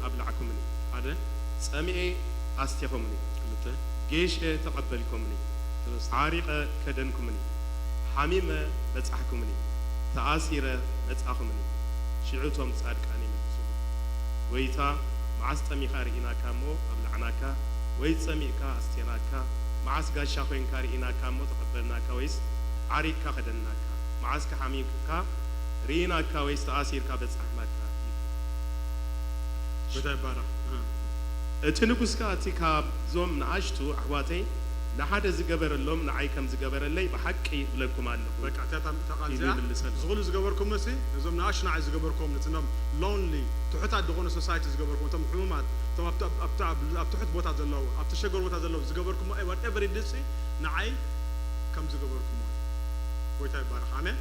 ኣብላዕኩምኒ። ሓደ። ጸሚኤ፣ ኣስቴኹምኒ። ክልተ። ጌሸ፣ ተቐበልኩምኒ። ሰለስተ። ዓሪቐ፣ ከደንኩምኒ። ሓሚመ፣ በጻሕኩምኒ። ተኣሲረ፣ መጻኹምኒ። ሽዑ እቶም ጻድቃን ይምልሱኒ። ጐይታ፣ መዓስ ጠሚኻ ርኢናካ እሞ ኣብላዕናካ? ወይስ ጸሚእካ ኣስቴናካ? መዓስ ጋሻ ኮይንካ ርኢናካ እሞ ተቐበልናካ? ወይስ ዓሪቕካ ከደንናካ? መዓስከ ሓሚምካ ርኢናካ? ወይስ ተኣሲርካ በጻሕናካ? ይብል። ጐይታ ይባረኽ። እቲ ንጉስ ከኣ፣ እቲ ካብዞም ንኣሽቱ ኣሕዋተይ ንሓደ ዝገበረሎም ንዓይ ከም ዝገበረለይ ብሓቂ እብለኩም ኣለኹ፣ በቃ፣ እታ፣ እታ፣ እታ ቃል ኢሉ እዚኣ ይምልሰሉ። እዚ ኩሉ ዝገበርኩሞ ሲ፣ ነዞም ንኣሽቱ ንዓይ ዝገበርኩም፣ ነቲ ሎም ሎንሊ፣ ትሑታት ዝኾነ ሶሳይቲ ዝገበርኩም፣ እቶም ሕሙማት፣ እቶም ኣብቲ፣ ኣብ፣ ኣብቲ፣ ኣብ፣ ኣብ ትሑት ቦታ ዘለዉ፣ ኣብ ተሸገሩ ቦታ ዘለዉ ዝገበርኩሞ፣ whatever it is ሲ፣ ንዓይ ከም ዝገበርኩሞ። ጐይታ ይባረኽ። ኣሜን።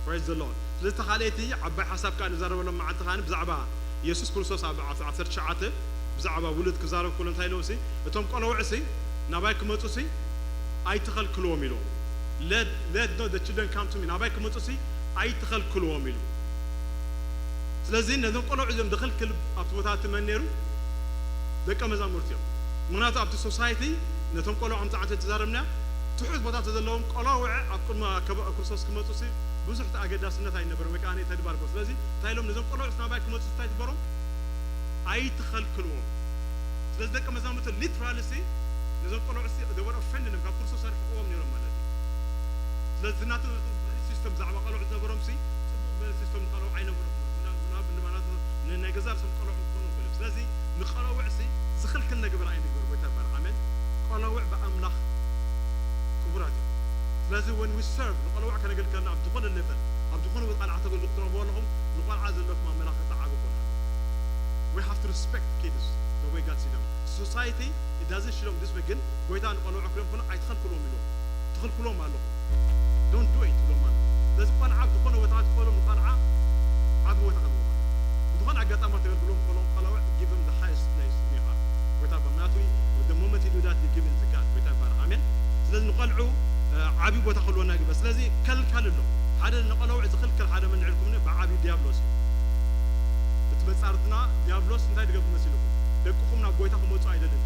Praise the Lord። ስለዚ፣ እታ ካልኣይቲ ዓባይ ሓሳብ ከኣ ንዛረበሎም መዓልቲ ከኣ ብዛዕባ የሱስ ክርስቶስ ኣብ፣ ኣብ ዓሰርተ ትሽዓተ ብዛዕባ ውሉድ ክዛረብ ከሎ እንታይ ኢሎም ሲ፣ እቶም ቆለውዕ ሲ ናባይ ክመጹ ሲ ኣይትኸልክልዎም ኢልዎም። Let, let not the children come to me፣ ናባይ ክመጹ ሲ ኣይትኸልክልዎም ኢሉ። ስለዚ ነዞም ቆለውዕ እዚኦም ዝኽልክል ኣብቲ ቦታ እቲ መን ነይሩ? ደቀ መዛሙርቲ እዮም። ምኽንያቱ ኣብቲ ሶሳይቲ ነቶም ቆለውዕ ከምቲ ዓንተ ተዛረብና ትሑት ቦታ ዘለዎም ቆለውዕ ኣብ ቅድሚ ኣከባ-፣ ክርስቶስ ክመጹ ሲ ብዙሕ ኣገዳስነት ኣይነበሮም ወይ ከኣ ተድባር። ስለዚ እንታይ ኢሎም ነዞም ቆለውዕ ናባይ ክመጹ እንታይ ትበሮም? ኣይትኸልክልዎም። ስለዚ ደቀ መዛሙርቲ ሊትራሊ ሲ ነዞም ቆለውዕ ሲ they were offended፣ ካብ ክርስቶስ ኣርሕቕዎም ነይሮም ማለት እዩ። ስለዚ ናቱ፣ ናቱ ቫልዩ ሲስተም ብዛዕባ ቆለውዕ ዝነበሮም ሲ ጽቡቕ ቫልዩ ሲስተም ንቆለውዕ ኣይነበሮም። ምና-፣ ምና-፣ ምና-፣ ን-፣ ናይ ገዛ ርእሶም ቆለውዕ ክኾኑ ይኽእሉ እዮም። ስለዚ ንቆለውዕ ሲ ዝኽልክል ነገር ኣይንግበር። ጐይታ ይባረኽ። ኣሜን። ቆለውዕ ብኣምላኽ ክቡራት እዮም። ስለዚ when we serve ንቆለውዕ ከነገልግል ከለና ኣብ ዝኾነ ሌቨል፣ ኣብ ዝኾነ ቦታ ቆልዓ ተገልግሉ ክትረኽቡ ኣለኹም፣ ንቆልዓ ዘለኩም ኣመለኻኽታ ዓቢ ክኾን ኣለዎ። We have to respect kids the way God see them። Society, it doesn't see them this way፣ ግን ጐይታ ንቆለውዕ ክብሎም ከሎ ኣይትኸልክልዎም ኢልዎም። ትኽልክልዎም ኣለኹም። Don't do it ትብሎም ኣሎ። ስለዚ ቆልዓ ኣብ ዝኾነ ቦታ ክትኸሎም ንቆልዓ ዓቢ ቦታ ከለዎም ኣሎ። ብዝኾነ ኣጋጣሚ ተገልግሎም ከለዎም ቆለውዕ give them the highest place in your heart። ጐይታ ይባርክ። ምክንያቱ the moment you do that, you give it to God። ጐይታ ይባረኽ። ኣሜን። ስለዚ ንቆልዑ፣ እ፣ ዓቢ ቦታ ክህልወና ይግበር። ስለዚ ከልካል ኣሎ። ሓደ ንቆለውዕ ዝኽልክል ሓደ መን ንዕልኩም ብዓቢ ዲያብሎስ እዩ። እቲ መጻርትና ዲያብሎስ እንታይ ዝገብር መሲልኩም? ደቅኹም ናብ ጐይታ ክመጹ ኣይደልን።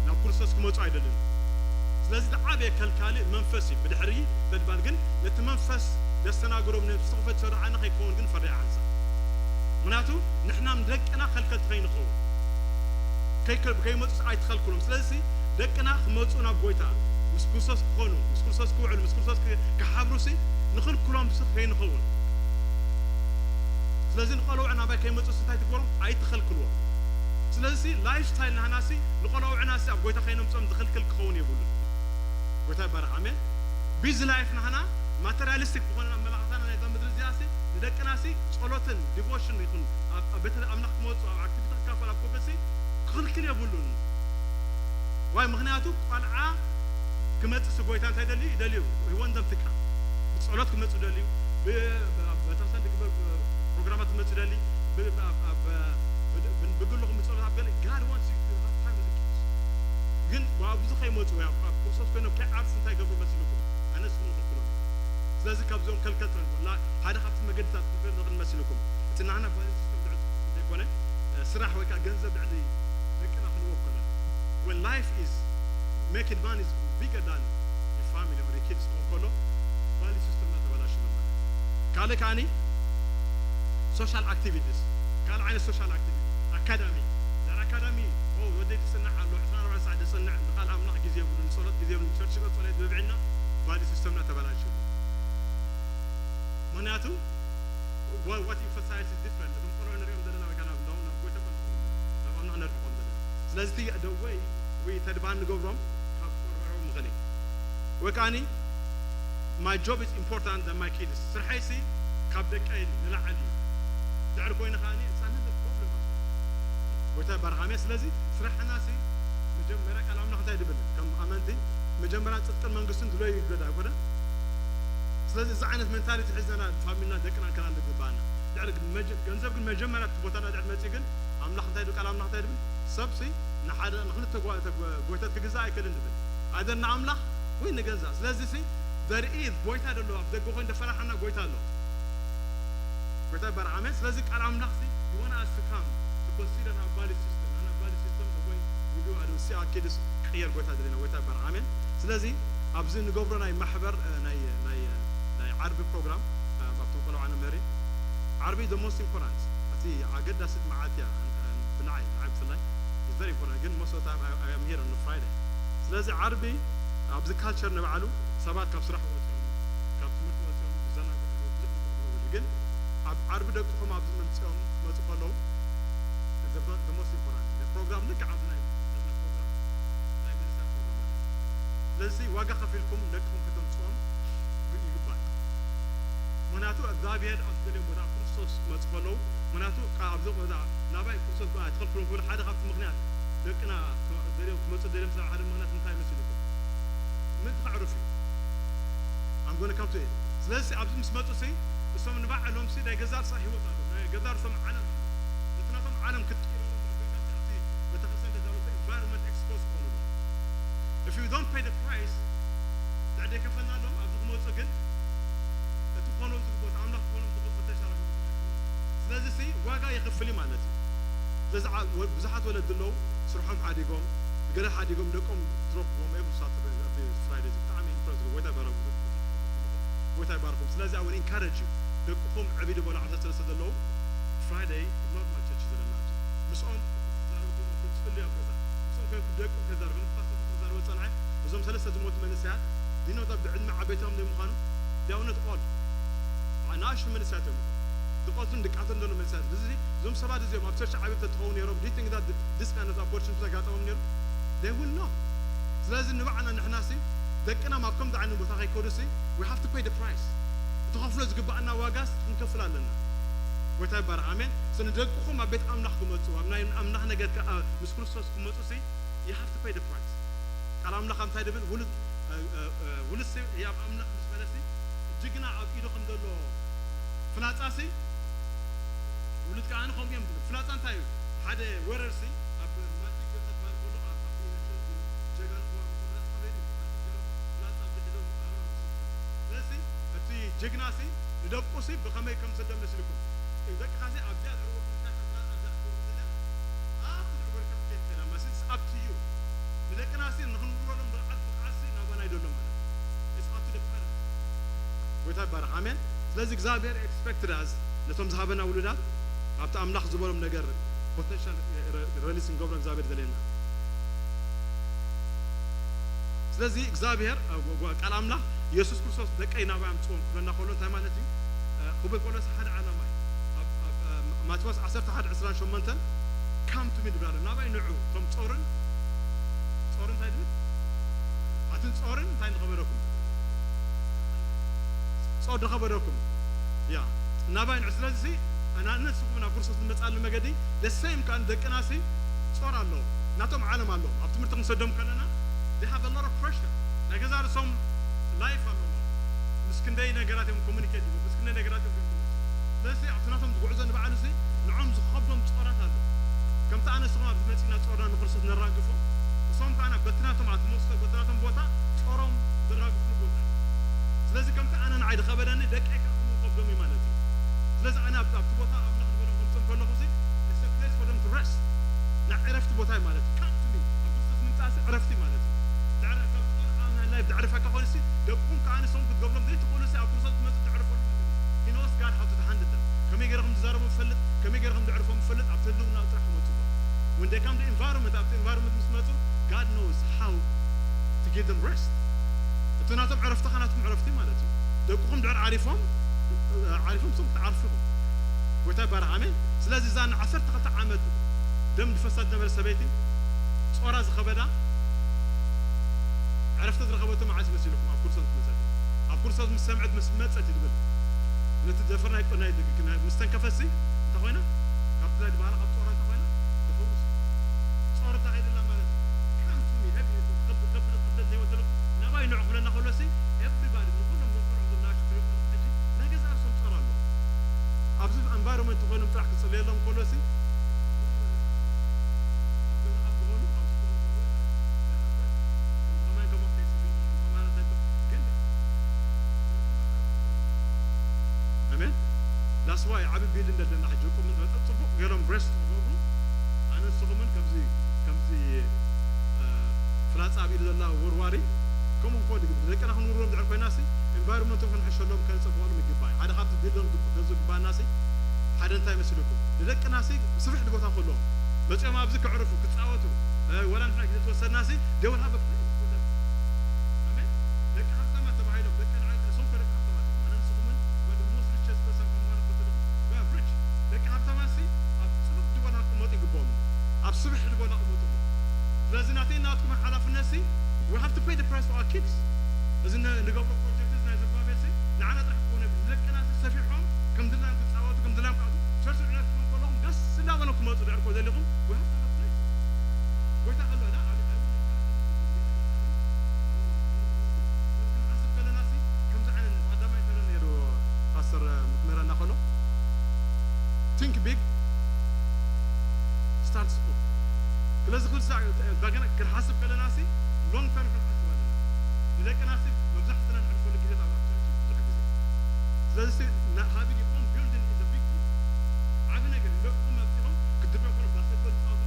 ናብ ክርስቶስ ክመጹ ኣይደልን። ስለዚ ዝዓበየ ከልካሊ መንፈስ እዩ። ብድሕሪ ተድባር ግን ነቲ መንፈስ ዘስተናግዶም ነቲ ዝተኸፈተ ሸርዓና ከይከውን ግን ፈሪዓ ሓንሳብ። ምክንያቱ ንሕና ንደቅና ከልከልቲ ከይንኸውን። ከይከ-፣ ከይመጹ ኣይትኸልክሎም። ስለዚ ደቅና ክመጹ ናብ ጐይታ፣ ምስ ክርስቶስ ክኾኑ፣ ምስ ክርስቶስ ክውዕሉ፣ ምስ ክርስቶስ ክ-፣ ክሓብሩ ሲ ንኽልክሎም ሲ ከይንኸውን። ስለዚ ንቆለውዕ ናባይ ከይመጹ ሲ እንታይ ትግበሮም? ኣይትኸልክልዎም። ስለዚ ሲ ላይፍ ስታይል ናህና ሲ ንቆለውዕና ሲ ኣብ ጐይታ ከይነምጽኦም ዝኽልክል ክኸውን የብሉን። ጐይታ ይባረኽ። ኣሜን። ቢዚ ላይፍ ናህና ማቴሪያሊስቲክ ዝኾነ ኣመለኻኽታና ናይዛ ምድሪ እዚኣ ሲ ንደቅና ሲ ጸሎትን ዲቮሽን ይኹን ኣብ፣ ኣብ ቤተ ኣምላኽ ክመጹ ኣብ ኣክቲቪቲ ክካፈል ኣብ ኮገሲ ክኽልክል የብሉን። ዋይ፣ ምኽንያቱ ቆልዓ ክመጽእ ሲ ጐይታ እንታይ ደልዩ? ይደልዩ። He want them to come። ብጸሎት ክመጽእ ደልዩ። ብ-፣ ብ-፣ ኣብ ቤተክርስትያን ዝግበር ፕሮግራማት ክመጽእ ደልዩ። ብ-፣ ብ-፣ ኣብ፣ ኣብ፣ ብ-፣ ብ-፣ ብግልኹም ብጸሎት ኣብ ገለ God wants you to have time with the kids። ግን ኣብዚ ከይመጹ ወይ ኣብ፣ ኣብ ክርስቶስ ኮይኖም ከይዓርሱ እንታይ ገብሩ መሲልኩም? ኣነ ንስኹም ንኽልክሎም። ስለዚ ካብዞም ከልከልቲ ኮይንኩም፣ ላ-፣ ሓደ ካብቲ መገድታት ክፍል ንኽን መሲልኩም። እቲ ናህና ቫልዩ ሲስተም ልዕሊ ዘይኮነ፣ እ፣ ስራሕ ወይ ከኣ ገንዘብ ልዕሊ ደቅና ክንወክሎ። When life is making money is bigger than your family or your kids ክኾን ከሎ፣ ቫልዩ ሲስተምና ተበላሽሉ ማለት እዩ። ካልእ ከኣኒ ሶሻል ኣክቲቪቲስ፣ ካልእ ዓይነት ሶሻል ኣክቲቪቲ፣ ኣካዳሚ፣ ዛር ኣካዳሚ፣ ኦ፣ ወደይ ዝጽንዕ ኣሎ፣ ዕስራን ኣርባዕተን ሰዓት ዝጽንዕ፣ ንቃል ኣምላኽ ግዜ የብሉን፣ ንጸሎት ግዜ የብሉን፣ ቸርች ቀጸለ ብብዕና፣ ቫልዩ ሲስተምና ተበላሽሉ። ምኽንያቱ፣ what, what emphasize is different። እቶም ቆልዑ ንሪኦም ዘለና ወይ ከዓ ናብ፣ ናብ፣ ናብ ጎይታ ቆልዑ፣ ናብ ኣምላኽ ነርሕቖም ዘለና። ስለዚ እቲ the way we ተድባር ንገብሮም ካብ ቆልዑ ምኽእል እዩ። ወይ ከዓኒ፣ my job is important than my kids። ስርሐይሲ ካብ ደቀይ ንላዕሊ እዩ። ድሕሪ ኮይኑ ከዓኒ፣ it's another problem። ጎይታ ይባረኽ። ኣሜን። ስለዚ ስራሕናሲ መጀመርያ ቃል ኣምላኽ እንታይ ድብል? ከም ኣመንቲ መጀመርያ ጽድቅን መንግስትን ድለዩ ይብል ኣይኮነን? ስለዚ እዚ ዓይነት ሜንታሊቲ ሒዝና ፋሚልና ደቅና ከላሊ ዝግባኣና። ድሕሪ ግን መጀ-፣ ገንዘብ ግን መጀመርያ እቲ ቦታና ድሕሪ መጺኡ ግን ኣምላኽ እንታይ ድብል? ቃል ኣምላኽ እንታይ ድብል? ሰብሲ ንሓደ ንኽልተ ጓ-፣ ተ-፣ ጎይታት ክግዛእ ኣይክእልን ድብል። ኣደር ንኣምላኽ ወይ ንገንዘብ። ስለዚ ሲ there is ጎይታ ደሎ ኣብ ደገ ኮይኑ ደፈራሓና ጎይታ ኣሎ። ጎይታ ይባረክ። ኣሜን። ስለዚ ቃል ኣምላኽ ሲ you want us to come to consider our value system and our value system the way we do our see our kids ክቕየር ጎይታ ደለና። ጎይታ ይባረክ። ኣሜን። ስለዚ ኣብዚ ንገብሮ ናይ ማሕበር እ፣ ናይ ናይ ናይ ዓርቢ ፕሮግራም እ፣ ኣብቶም ቆልዓ ንምህሪ ዓርቢ the most important እቲ ኣገዳሲት መዓልቲ እያ። እ፣ ብንዓይ ንዓይ ብፍላይ it's very important ግን most of the time I, I am here on Friday። ስለዚ ዓርቢ ኣብዚ ካልቸር ንባዕሉ ሰባት ካብ ስራሕ ወፂኦም ካብ ትምህርቲ ወፂኦም ዝዘናግዕሉ ብዙሕ ዝገብርሉ ግን ኣብ ዓርቢ ደቅኹም ኣብዚ መምፅኦም መፁ ከለዉ the most important ፕሮግራም ልክዕ ኣብዚ ናይ ዘለና ፕሮግራም ናይ መንእሰያት ፕሮግራም ማለት እዩ። ስለዚ ዋጋ ከፊልኩም ደቅኹም ከተምፅኦም ይግባእ። ምክንያቱ እግዚኣብሔር ኣብ ዝደልዮም ቦታ ክርስቶስ ክመፁ ከለዉ ምክንያቱ ካብ ኣብዚ ቦታ ናባይ ክርስቶስ ብኣ ትኸልክሎም ክብል ሓደ ካብቲ ምክንያት ደቅና ደልዮም ክመፁ ደልዮም ስለ ሓደ ምክንያት እንታይ መሲልኩም ምእንቲ ከዕርፍ እዩ። I'm gonna come to it። ስለዚ ኣብዚ ምስ መፁ ሲ እሶም ንባዕሎም ሲ ናይ ገዛ ርሳ ህይወት ኣሎ ናይ ገዛ ርሶም ዓለም ኣሎ። እቲ ናቶም ዓለም ክትቅይረሎም ኣብ ቤተክርስትያን እቲ ቤተክርስትያን ገዛ ርሶ environment expose ክኾኑ ኣለዎም። If you don't pay the price ድዕደ ከፈልና ኣለዎም ኣብዚ ክመፁ ግን እቲ ክኾኑ ዝግቦት ኣምላኽ ክኾኑ ዝግቦት ፈተሻ ስለዚ ሲ ዋጋ የኽፍል እዩ ማለት እዩ። ስለዚ ዓ- ወ- ብዙሓት ወለዲ ኣለዉ ስርሖም ሓዲጎም ገለ ሓዲጎም ደቆም ድሮፕ ዎም ኤብሩ ሳተርደይ ኣብቲ ፍራይደይ እዚ ብጣዕሚ ኢምፕረስ ዝገብሩ ወይ ተባረኹ ወይ ተባረኹም ስለዚ ኣወን ኢንካረጅ እዩ ደቅኹም ዕብይ ዝበሉ ዓሰርተ ሰለስተ ዘለዉ ፍራይደይ ኖርማል ቸርች ዘለና ኣብዚ ምስኦም ትዛረቡ ትፅልዩ ኣብ ገዛ ምስኦም ኮይንኩም ደቅኹም ተዛረቡ ፓስተር ተዛረበ ፀንሐ እዞም ሰለስተ ዝሞቱ መንእሰያት ዲኖታ ብዕድመ ዓበይቶም ዘይምዃኑ they are not old ንኣሽቱ መንእሰያት እዮም ዝቐትሉን ድቃተሉን ዘሎ መንእሰያት እዚ እዞም ሰባት እዚኦም ኣብ ቸርች ዓብዮም ተትኸውን ነይሮም do you think that this kind of opportunity ተጋጠሞም ነይሩ they will not ስለዚ ንባዕና ንሕና ሲ ደቅና ኣብ ከምዚ ዓይነት ቦታ ከይከዱ ሲ we have to pay the price እተኸፍሎ ዝግባኣና ዋጋስ ክንከፍል ኣለና ጎይታ ይባረክ ኣሜን so ንደቅኹም ኣብ ቤት ኣምላኽ ክመፁ ኣብ ናይ ኣምላኽ ነገር ምስ ክርስቶስ ክመፁ ሲ you have to pay the price ቃል ኣምላኽ እንታይ ድብል ውሉድ ውሉድ ሲ ኣብ ኣምላኽ ምስ በለሲ ጅግና ኣብ ኢዱ ከም ዘሎ ፍላጻ ሲ ውሉድ ከኣ ከምኡ እዮም ዝብል ፍላጻ እንታይ እዩ ሓደ ወረር ሲ ኣብ ማልቲ ገዛ ባል ከሎ ኣብ ጀጋኑ ስለዚ እቲ ጀግና ሲ ንደቁ ሲ ብኸመይ ከም ሰዶ መስልኩም ደቅኻ ሲ ኣብዚኣ ዝዕወት ምሻ ተፍላጥ ኣብዛ ክትወርድ ዘላ ኣብ ትድዕወልካ ትኬድ ከላ መሲ it's up to you ንደቅና ሲ ንኽንብርበሎም ብቕዓት ብቕዓት ሲ ናባና ይደሎ ማለት እዩ it's up to the parents ጎይታ ይባረክ ኣሜን ስለዚ እግዚኣብሔር expected us ነቶም ዝሃበና ውሉዳት ኣብቲ ኣምላኽ ዝበሎም ነገር potential release ክንገብሮ እግዚኣብሔር ዘሌና ስለዚ እግዚኣብሔር ቃል ኣምላኽ የሱስ ክርስቶስ ደቀይ ናባይ ኣምፅዎም ክብለና ከሎ እንታይ ማለት እዩ ክብል ቆሎስ ሓደ ዓላማ እዩ ማቴዎስ ዓሰርተ ሓደ ዕስራን ሸሞንተን come to me ድብላለ ናባይ ንዑ እቶም ጾርን ጾር እንታይ ድብል ኣትን ጾርን እንታይ ንኸበረኩም ጾር ንኸበረኩም ያ ናባይ ንዑ ስለዚ ኣናንስ ናብ ክርስቶስ ንመፅኣሉ መገዲ ደሰይም ከዓ ደቅና ሲ ጾር ኣለዎ ናቶም ዓለም ኣለዎም ኣብ ትምህርቲ ክንሰዶም ከለና they have a lot of pressure ናይ ገዛ ርእሶም life ኣለዎም ምስ ክንደይ ነገራት እዮም communicate ይብሉ ምስ ክንደይ ነገራት እዮም ይብሉ ስለዚ ኣብቲ ናቶም ዝጉዕዞ ንባዕሉ ሲ ንዖም ዝኸብዶም ጾራት ኣሎ ከምቲ ኣነ ንስኹም ኣብዚ መፂና ጾርና ንክርስቶስ ነራግፎ እሶም ከዓ በቲ ናቶም atmosphere በቲ ናቶም ቦታ ጾሮም ዘራግፍሉ ቦታ እዩ ስለዚ ከምቲ ኣነ ንዓይ ዝኸበደኒ ደቀይ ከዓ ከምኡ ከብዶም እዩ ማለት እዩ ስለዚ ኣነ ኣብቲ ቦታ ኣምላኽ ዝበሎ ከምፅም ከለኹ ሲ it's a place for them to rest ናይ ዕረፍቲ ቦታ እዩ ማለት እዩ come to me ኣብ ክርስቶስ ምምፃእ ሲ ዕረፍቲ ማለት እዩ ድሕሪ ካብ ጾር ኣብ ናይ life ድዕርፈካ ኮይኑ ሲ ደቅኹም ከዓ ንሶም ክትገብሮም ዘይትኽእሉ ሲ ኣብ ክርስቶስ ትመፁ ትዕርፈሉ He knows God how to handle them ከመይ ገይረ ከም ዝዛረቦም ይፈልጥ ከመይ ገይረ ከም ዘዕርፎም ይፈልጥ ኣብቲ ህልውና ጥራሕ ክመፁ ኣለዎም when they come to environment ኣብቲ environment ምስ መፁ God knows how to give them rest እቲ ናቶም ዕረፍቲ ከ ናትኩም ዕረፍቲ ማለት እዩ ደቅኹም ድሕር ዓሪፎም ዓሪፎም ሶም ክትዓርፉ ኢኹም ጎይታ ይባረክ ኣሜን ስለዚ እዛ ንዓሰርተ ክልተ ዓመት ደም ዝፈሳ ዝነበረ ሰበይቲ ጾራ ዝኸበዳ ዕረፍቲ ዝረኸበቶ መዓስ መሲልኩም ኣብ ኩርሶን ትመፀት ኣብ ኩርሶን ምስ ሰምዐት ምስ መፀት እዩ ዝብል ነቲ ዘፈር ናይ ናይ ምስ ተንከፈሲ እንተ ኮይና ካብቲ ናይ ድባላ ካብ ጾራ እንተ ኮይና ተፈውስ ጾር እንታይ ከይደላ ማለት እዩ come to me have you ከብድ ከብድ ክብደት ዘይወደለኩም ናባይ ንዑ ክብለና ከሎ ሲ everybody ንኩሎም ዘፈር ዝናሽ ትሪኹም ሕጂ ናይ ገዛ ርእሶም ጾር ኣለዎ ኣብዚ environment ኮይኖም ጥራሕ ክጽልየሎም ከሎ ሲ ኣብ ገዛኻ ዝኾኑ ኣብ ዝኾኑ ከማን ከማን ኣስዋይ ዓቢ ቢልዲንግ ዘለና ሕጂ ቁም በጣም ጽቡቕ ገይሮም ሬስት ክገብሩ ኣነ ንስኹምን ከምዚ ከምዚ ፍላጻ ኣብ ኢዱ ዘላ ወርዋሪ ከምኡ ክኾን ይግብ ደቅና ክንውርዎም ድሕር ኮይናሲ ኤንቫይሮንመንቶም ክንሕሸሎም ከንጸብቐሎም ይግባእ ሓደ ካብቲ ቢልዲንግ ገዙ ግባናሲ ሓደ እንታይ መስልኩም ንደቅናሲ ስፍሕ ቦታ ከለዎም መጺኦም ኣብዚ ክዕርፉ ክጻወቱ ወላ ንሕና ግዜ ተወሰድናሲ ደውል ሃበ ኣሜን ደቂ ሃብታማት ተባሂሎም ደቂ ንዓይ ሰው ከደቂ ሃብታማት ኣነ ንስኹምን ወደ ሞስት ሪቸስት ፐርሰን ከምዃነ ክፈልጥኹም ሪች ደቂ ሃብታማት ሲ ኣብ ጽብብ ድቦና ክመጡ ይግብኦም ኣብ ስብሕ ድቦና ክመጡ ስለዚ ናተይ ናትኩም ሓላፍነት ሲ we have to pay the price for our kids እዚ ንገብሮ ፕሮጀክት ናይ ዝባቤ ሲ ንዓና ጥራሕ ክኾነ ንደቅና ሲ ሰፊሖም ከም ድላዮም ክጻወቱ ከም ድላዮም ክኣቱ ቸርች ዕለት ክኾን ከለኹም ደስ እንዳበሎም ክመፁ ድሕር ኮ ዘሊኹም we have to have a place ጎይታ ከሎ ዳ ኣብ ኣብ ክንሓስብ ከለና ሲ ከምዚ ዓይነት ቀዳማይ ተረ ነይሩ ፓስተር ምክመረና ከሎ think big start small ስለዚ ክልሳ ዳገና ክንሓስብ ከለና ሲ long term ክንሓስብ ኣለና ንደቅና ሲ መብዛሕትና ንዕርፈሉ ግዜ ኣብ ብዙሕ ግዜ ስለዚ having your own building is a big deal ዓቢ ነገር ንደቅኹም ኣብፂሖም ክድርበ ኮሎ ባስኬትቦል ፃወቱ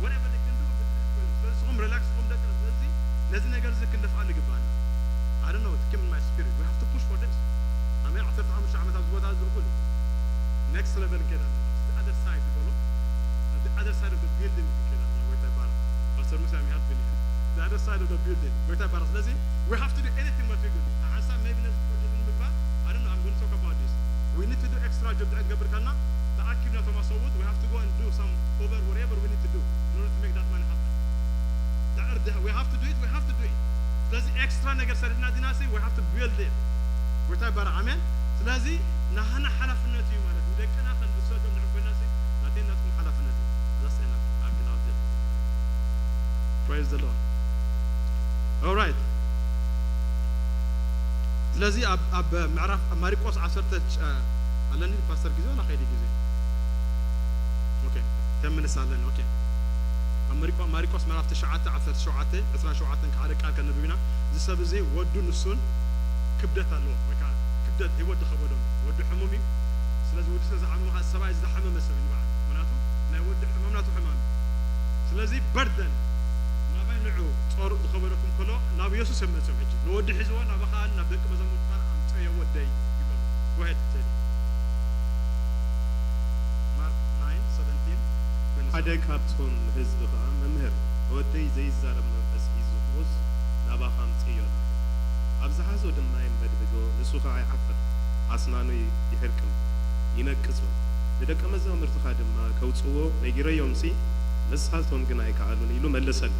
whatever they can do ስለዚ ንስኹም ሪላክስ ኹም ደቂ ስለዚ ነዚ ነገር እዚ ክንደፍኣሉ ይግባና I don't know it came in my spirit we have to push for this ኣሜን ዓሰርተ ሓሙሽተ ዓመት ኣብዚ ቦታ እዚ ኩሉ next level ከዳ the other side በሎ the other side of the building ከዳ ወይ ተባር ፓስተር ሙሳ ሚሃት ብን the other side of the building ወይ ተባር ስለዚ we have to do anything what we do ሓንሳብ maybe ነዚ ፕሮጀክት ንምግባር I don't know I'm going to talk about this we need to do extra job ድሕር ገብር ከልና ተኣኪብና ተማሰቡት we have to go and do some over whatever we need to do in order to make that money happen ድሕር we have to do it we have to do it ስለዚ ኤክስትራ ነገር ሰሪሕና ዲና ሲ we have to build it ጎይታ ይባረክ ኣሜን ስለዚ ናህና ሓላፍነት እዩ ማለት ንደቅና ከንብሰሎም ድሕር ኮይና ሲ ናተይ ናትኩም ሓላፍነት እዩ that's enough I can have this praise the Lord all right ስለዚ ኣብ ኣብ ምዕራፍ ኣብ ማሪቆስ ዓሰርተ ኣለኒ ፓስተር ግዜ ወላ ከይዲ ግዜ okay ten minutes ኣለኒ okay ኣብ ማሪቆስ ምዕራፍ ትሽዓተ ዓሰርተ ሸውዓተ ዕስራን ሸውዓተን ሓደ ቃል ከነብብ ኢና እዚ ሰብ እዚ ወዱ ንሱን ክብደት ኣለዎ ወይ ከዓ ክብደት ህይወት ዝኸበዶም ወዱ ሕሙም እዩ ስለዚ ወዲ ስለ ዝሓመመ ከዓ ሰብኣይ ዝሓመመ ሰብ እዩ ንበዓል ምክንያቱ ናይ ወዲ ሕማም ናቱ ሕማም እዩ ስለዚ በርደን ናባይ ንዑ ጾር ዝኸበደኩም ከሎ ናብ የሱስ እዮም መፅኦም ሕጂ ንወዲ ሒዝዎ ናባኻን ናብ ደቂ መዛሙርትኻን ኣምፀዮ ወደይ ይበሉ ጎሄድ ቴዲ ማርክ ናይን ሰቨንቲን ሓደ ካብቶም ንህዝቢ ኸኣ መምህር ንወደይ ዘይዛረብ መንፈስ ሒዙ ኽወስ ናባኻ ኣምጽእዮ ኣለ። ኣብ ዝሓዞ ድማ የንበድብዶ፣ ንሱ ኸኣ ይዓፍር፣ ኣስናኑ ይሕርቅም፣ ይነቅጽ እውን። ንደቀ መዛሙርትኻ ድማ ከውጽእዎ ነጊረዮምሲ፣ ንሳቶም ግና ኣይከኣሉን ኢሉ መለሰሉ።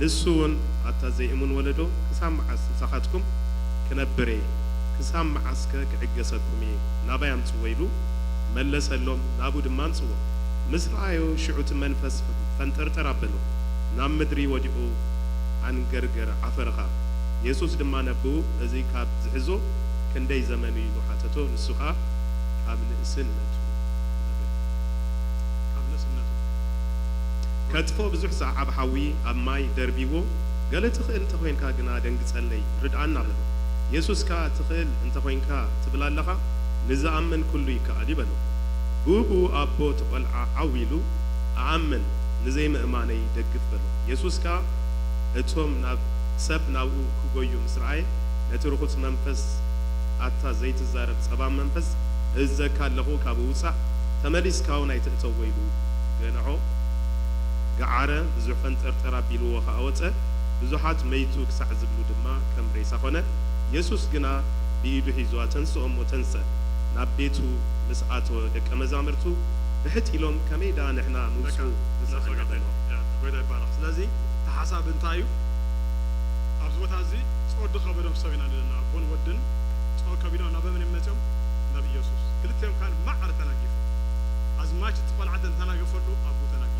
ንሱ እውን፣ ኣታ ዘይእሙን ወለዶ፣ ክሳብ መዓስ ምሳኻትኩም ክነብር እየ? ክሳብ መዓስከ ክዕገሰኩም እየ? ናባይ ኣምጽዎ ኢሉ መለሰሎም፣ ናብኡ ድማ ኣምጽዎ። ምስ ረኣዮ፣ ሽዑ እቲ መንፈስ ፈንጠርጠር ኣበሎ፣ ናብ ምድሪ ወዲቑ ኣንገርገረ፣ ዓፈረ ኸኣ። የሱስ ድማ ነብኡ፣ እዚ ካብ ዝሕዞ ክንደይ ዘመን እዩ? ኢሉ ሓተቶ። ንሱ ኸኣ፣ ካብ ንእስነቱ ነበረ። ካብ ንእስነቱ። ከጥፎ ብዙሕ ሰዓብ ሓዊ ኣብ ማይ ደርቢዎ፣ ገለ ትኽእል እንተ ኾይንካ ግና ደንግጸለይ፣ ርድኣና በሎ። የሱስ ከኣ፣ ትኽእል እንተ ኾይንካ ትብል ኣለኻ፣ ንዝኣምን ኩሉ ይከኣል እዩ በሎ። ብኡ ብኡ ኣቦ እቲ ቈልዓ ዓው ኢሉ፣ እኣምን፣ ንዘይምእማነይ ደግፍ በሎ። የሱስ ከኣ እቶም ናብ ሰብ ናብኡ ክጎዩ ምስ ረኣየ፣ ነቲ ርኹስ መንፈስ፣ ኣታ ዘይትዛረብ ጸባም መንፈስ፣ እእዝዘካ ኣለኹ፣ ካብኡ ውጻእ፣ ተመሊስካ እውን ኣይትእተዎ ኢሉ ገንሖ። ገዓረ፣ ብዙሕ ፈንጠርጠር ኣቢልዎ ኸኣ ወጸ። ብዙሓት መይቱ ክሳዕ ዝብሉ ድማ ከም ሬሳ ኾነ። የሱስ ግና ብኢዱ ሒዙ ኣተንስኦ እሞ ተንስአ። ናብ ቤቱ ምስ ኣተወ ደቀ መዛሙርቱ ብሕት ኢሎም፣ ከመይ ደኣ ንሕና ምውጽኡ ንስኣና በሎ። ጎይታ ይባረኽ። ስለዚ እቲ ሓሳብ እንታይ እዩ? ኣብዚ ቦታ እዚ ጾር ዝኸበዶም ሰብ ኢና ዘለና። ኣቦን ወድን ጾር ከቢዶም ናብ መን እዮም መጺኦም? ናብ ኢየሱስ። ክልቲኦም ካን ማዕረ ተናጊፎም። ኣዝማች እቲ ቈልዓ ተናገፈሉ፣ ኣቦ ተናጊፉ።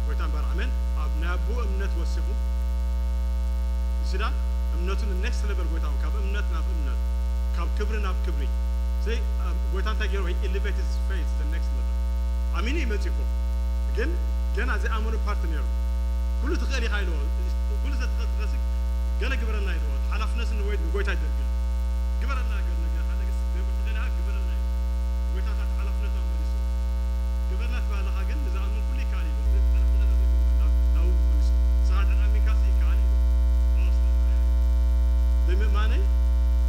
ጎይታ እምበር ኣሜን። ኣብ ናይ ኣቦኡ እምነት ወሲኹ እዚዳ እምነቱ ን next level ጎይታ ካብ እምነት ናብ እምነት ካብ ክብሪ ናብ ክብሪ ስለዚ ጎይታ እንታይ ገይሩ ወይ elevate his faith to the next level ኣሚኑ ይመጽእ እኮ ግን ገና ዘይኣመኑ ፓርቲ ነይሩ ኩሉ ትኽእል ኢኻ ኢልዎ ኩሉ ዘትኽእል ትኸሲ ገለ ግበረልና ኢልዎ ሓላፍነት ንወይ ንጎይታ ይደርግል ግበረልና ገለ ነገር ሓደ ግስ ትኽእል ኢኻ ግበረልና ብምእማነይ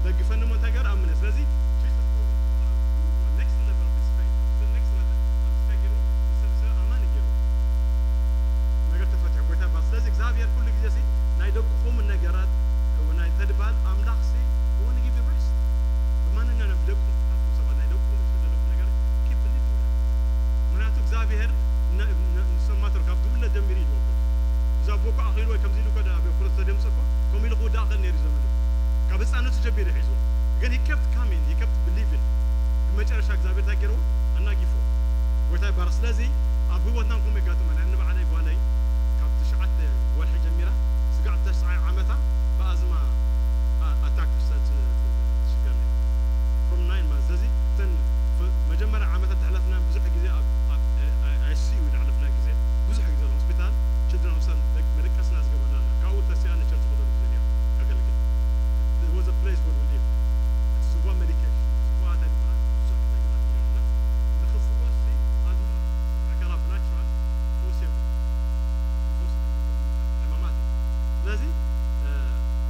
ደግፈኒ እሞ እንታይ ገይሩ? ኣመነ። ስለዚ Jesus was next level of his faith. The next level። ከምዚ እንታይ ገይሩ? ንሰብ ሰብ ኣማኒ ገይሩ። ነገር ተፈትሑ። ጎይታ ይባርክ። ስለዚ እግዚኣብሔር ኩሉ ግዜ ሲ ናይ ደቅኹም ነገራት፣ ናይ ተድባል ኣምላኽ ሲ want to give you rest። ብማንኛውም ደቅኹም ትሓስቡ ሰባት፣ ናይ ደቅኹም ትደለኹም ነገር keep believing God። ምክንያቱ እግዚኣብሔር ነ-፣ ነ-፣ ንሰማተር ካብ ትውለድ ጀሚሩ ኢልዎ እኮ። እዚ ኣቦ እኮ ኣኺሉ ወይ ከምዚ ኢሉ እኮ ኣብ ኩሉ ተደምፀ እኮ ከምኡ ኢሉ ክውዳእ ክእል ነይሩ ዘመኑ። ካብ ህፃነቱ ጀሚሩ ሒዝዎ። ግን he kept coming, he kept believing። ብመጨረሻ እግዚኣብሔር እንታይ ገይርዎ? ኣናጊፎ። ጎይታ ይባረክ። ስለዚ ኣብ ህይወትና ከምኡ የጋጥመና። ንባዕለይ ጓለይ ካብ ትሽዓተ ወርሒ ጀሚራ ስጋዕ ተስዓይ ዓመታ ብኣዝማ ኣ-፣ ኣታክ ትሰ-፣ ት-፣ ትሽገር ነይራ። From nine months። ስለዚ እተን ፍ-፣ መጀመርያ ዓመታት ዘሕለፍና ብዙሕ ግዜ ኣብ፣ ኣብ፣ እ፣ ኣይ ሲ ዩ ዘሕለፍና ግዜ፣ ብዙሕ ግዜ ኣብ ሆስፒታል፣ ችልድረን ሆስፒታል ደቅ-፣ መደቀስና ዝገበርና፣ ካብኡ ተሲኣ ንቸርች ከደሉ ግዜ ነይሩ ከገልግል። It was a place where we live. እቲ ዝዋ ሜዲኬሽን፣ ዝዋ እንታይ ዝበሃል ብዙሕ ነገራት ነይሩና። ንኽፍወስ ሲ ኣዝማ መከራ ብናቹራል ፈውስ የብሉ። ፈውስ ሕማማት እዩ። ስለዚ፣ እ፣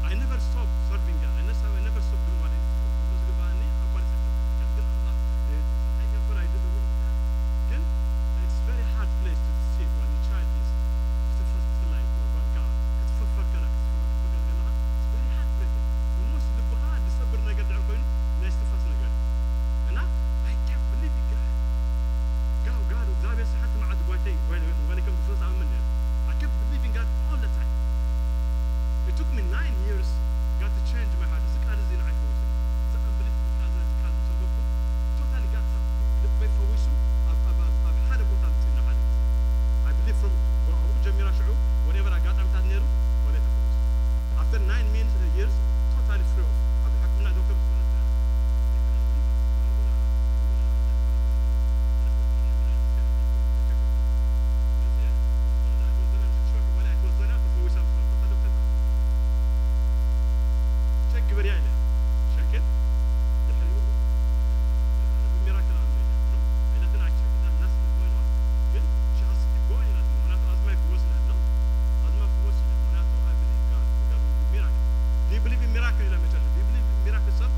I never stop serving God. I never፣ I never stop doing what I do. ዝግባኣኒ ኣቋሪጸ ግን ኣምላኽ፣ እ፣ ኣይገብር ኣይደለውን። ግን it's very hard place to sit when your child is ክትፈስ ብፍላይ ጓልካ ክትፈፈር ከላ ክትፈፈር ከለኻ it's very hard place። Almost ልብኻ ዝሰብር ነገር ድሕር ኮይኑ ናይ እስትንፋስ ነገር እዩ። እና I kept believing God. God፣ God፣ እግዚኣብሔር ሓንቲ መዓልቲ ጓይተይ ወይ፣ ወይ ከም ክርስቶስ ኣምን ነይሩ። I kept believing God all the time. It took me nine years God to change my heart። እዚ ቃል እዚ ንዓይ ፈዊሱ። እዚ unbelief ቃል እዚ ቃል ተገብሩ totally God ልበይ ፈዊሱ ኣብ፣ ኣብ፣ ኣብ፣ ኣብ ሓደ ቦታ ምጽና ሓደ። I believe from ኣብኡ ጀሚራ ሽዑ whatever ኣጋጣሚታት ነይሩ ወለ ተፈዊሱ። After nine min-፣ years totally free of ኣብ ሕክምና ዶክተር ቸክ ግበርያ ኢለ ሸክል ድሕሪኡ ብሚራክል ኣምነያ ነው። ኢለትን ኣይ ቸክ ዳት ናስ ኮይኖ ግን she has to keep going ኢላት። ምክንያቱ ኣዝማ ይፍወስ ኢለ ነው። ኣዝማ ፍወስ ኢለ። ምክንያቱ I believe God will give me miracle። Do you believe in miracle ኢላ መጨረሻ። Do you believe in miracle ሰብ?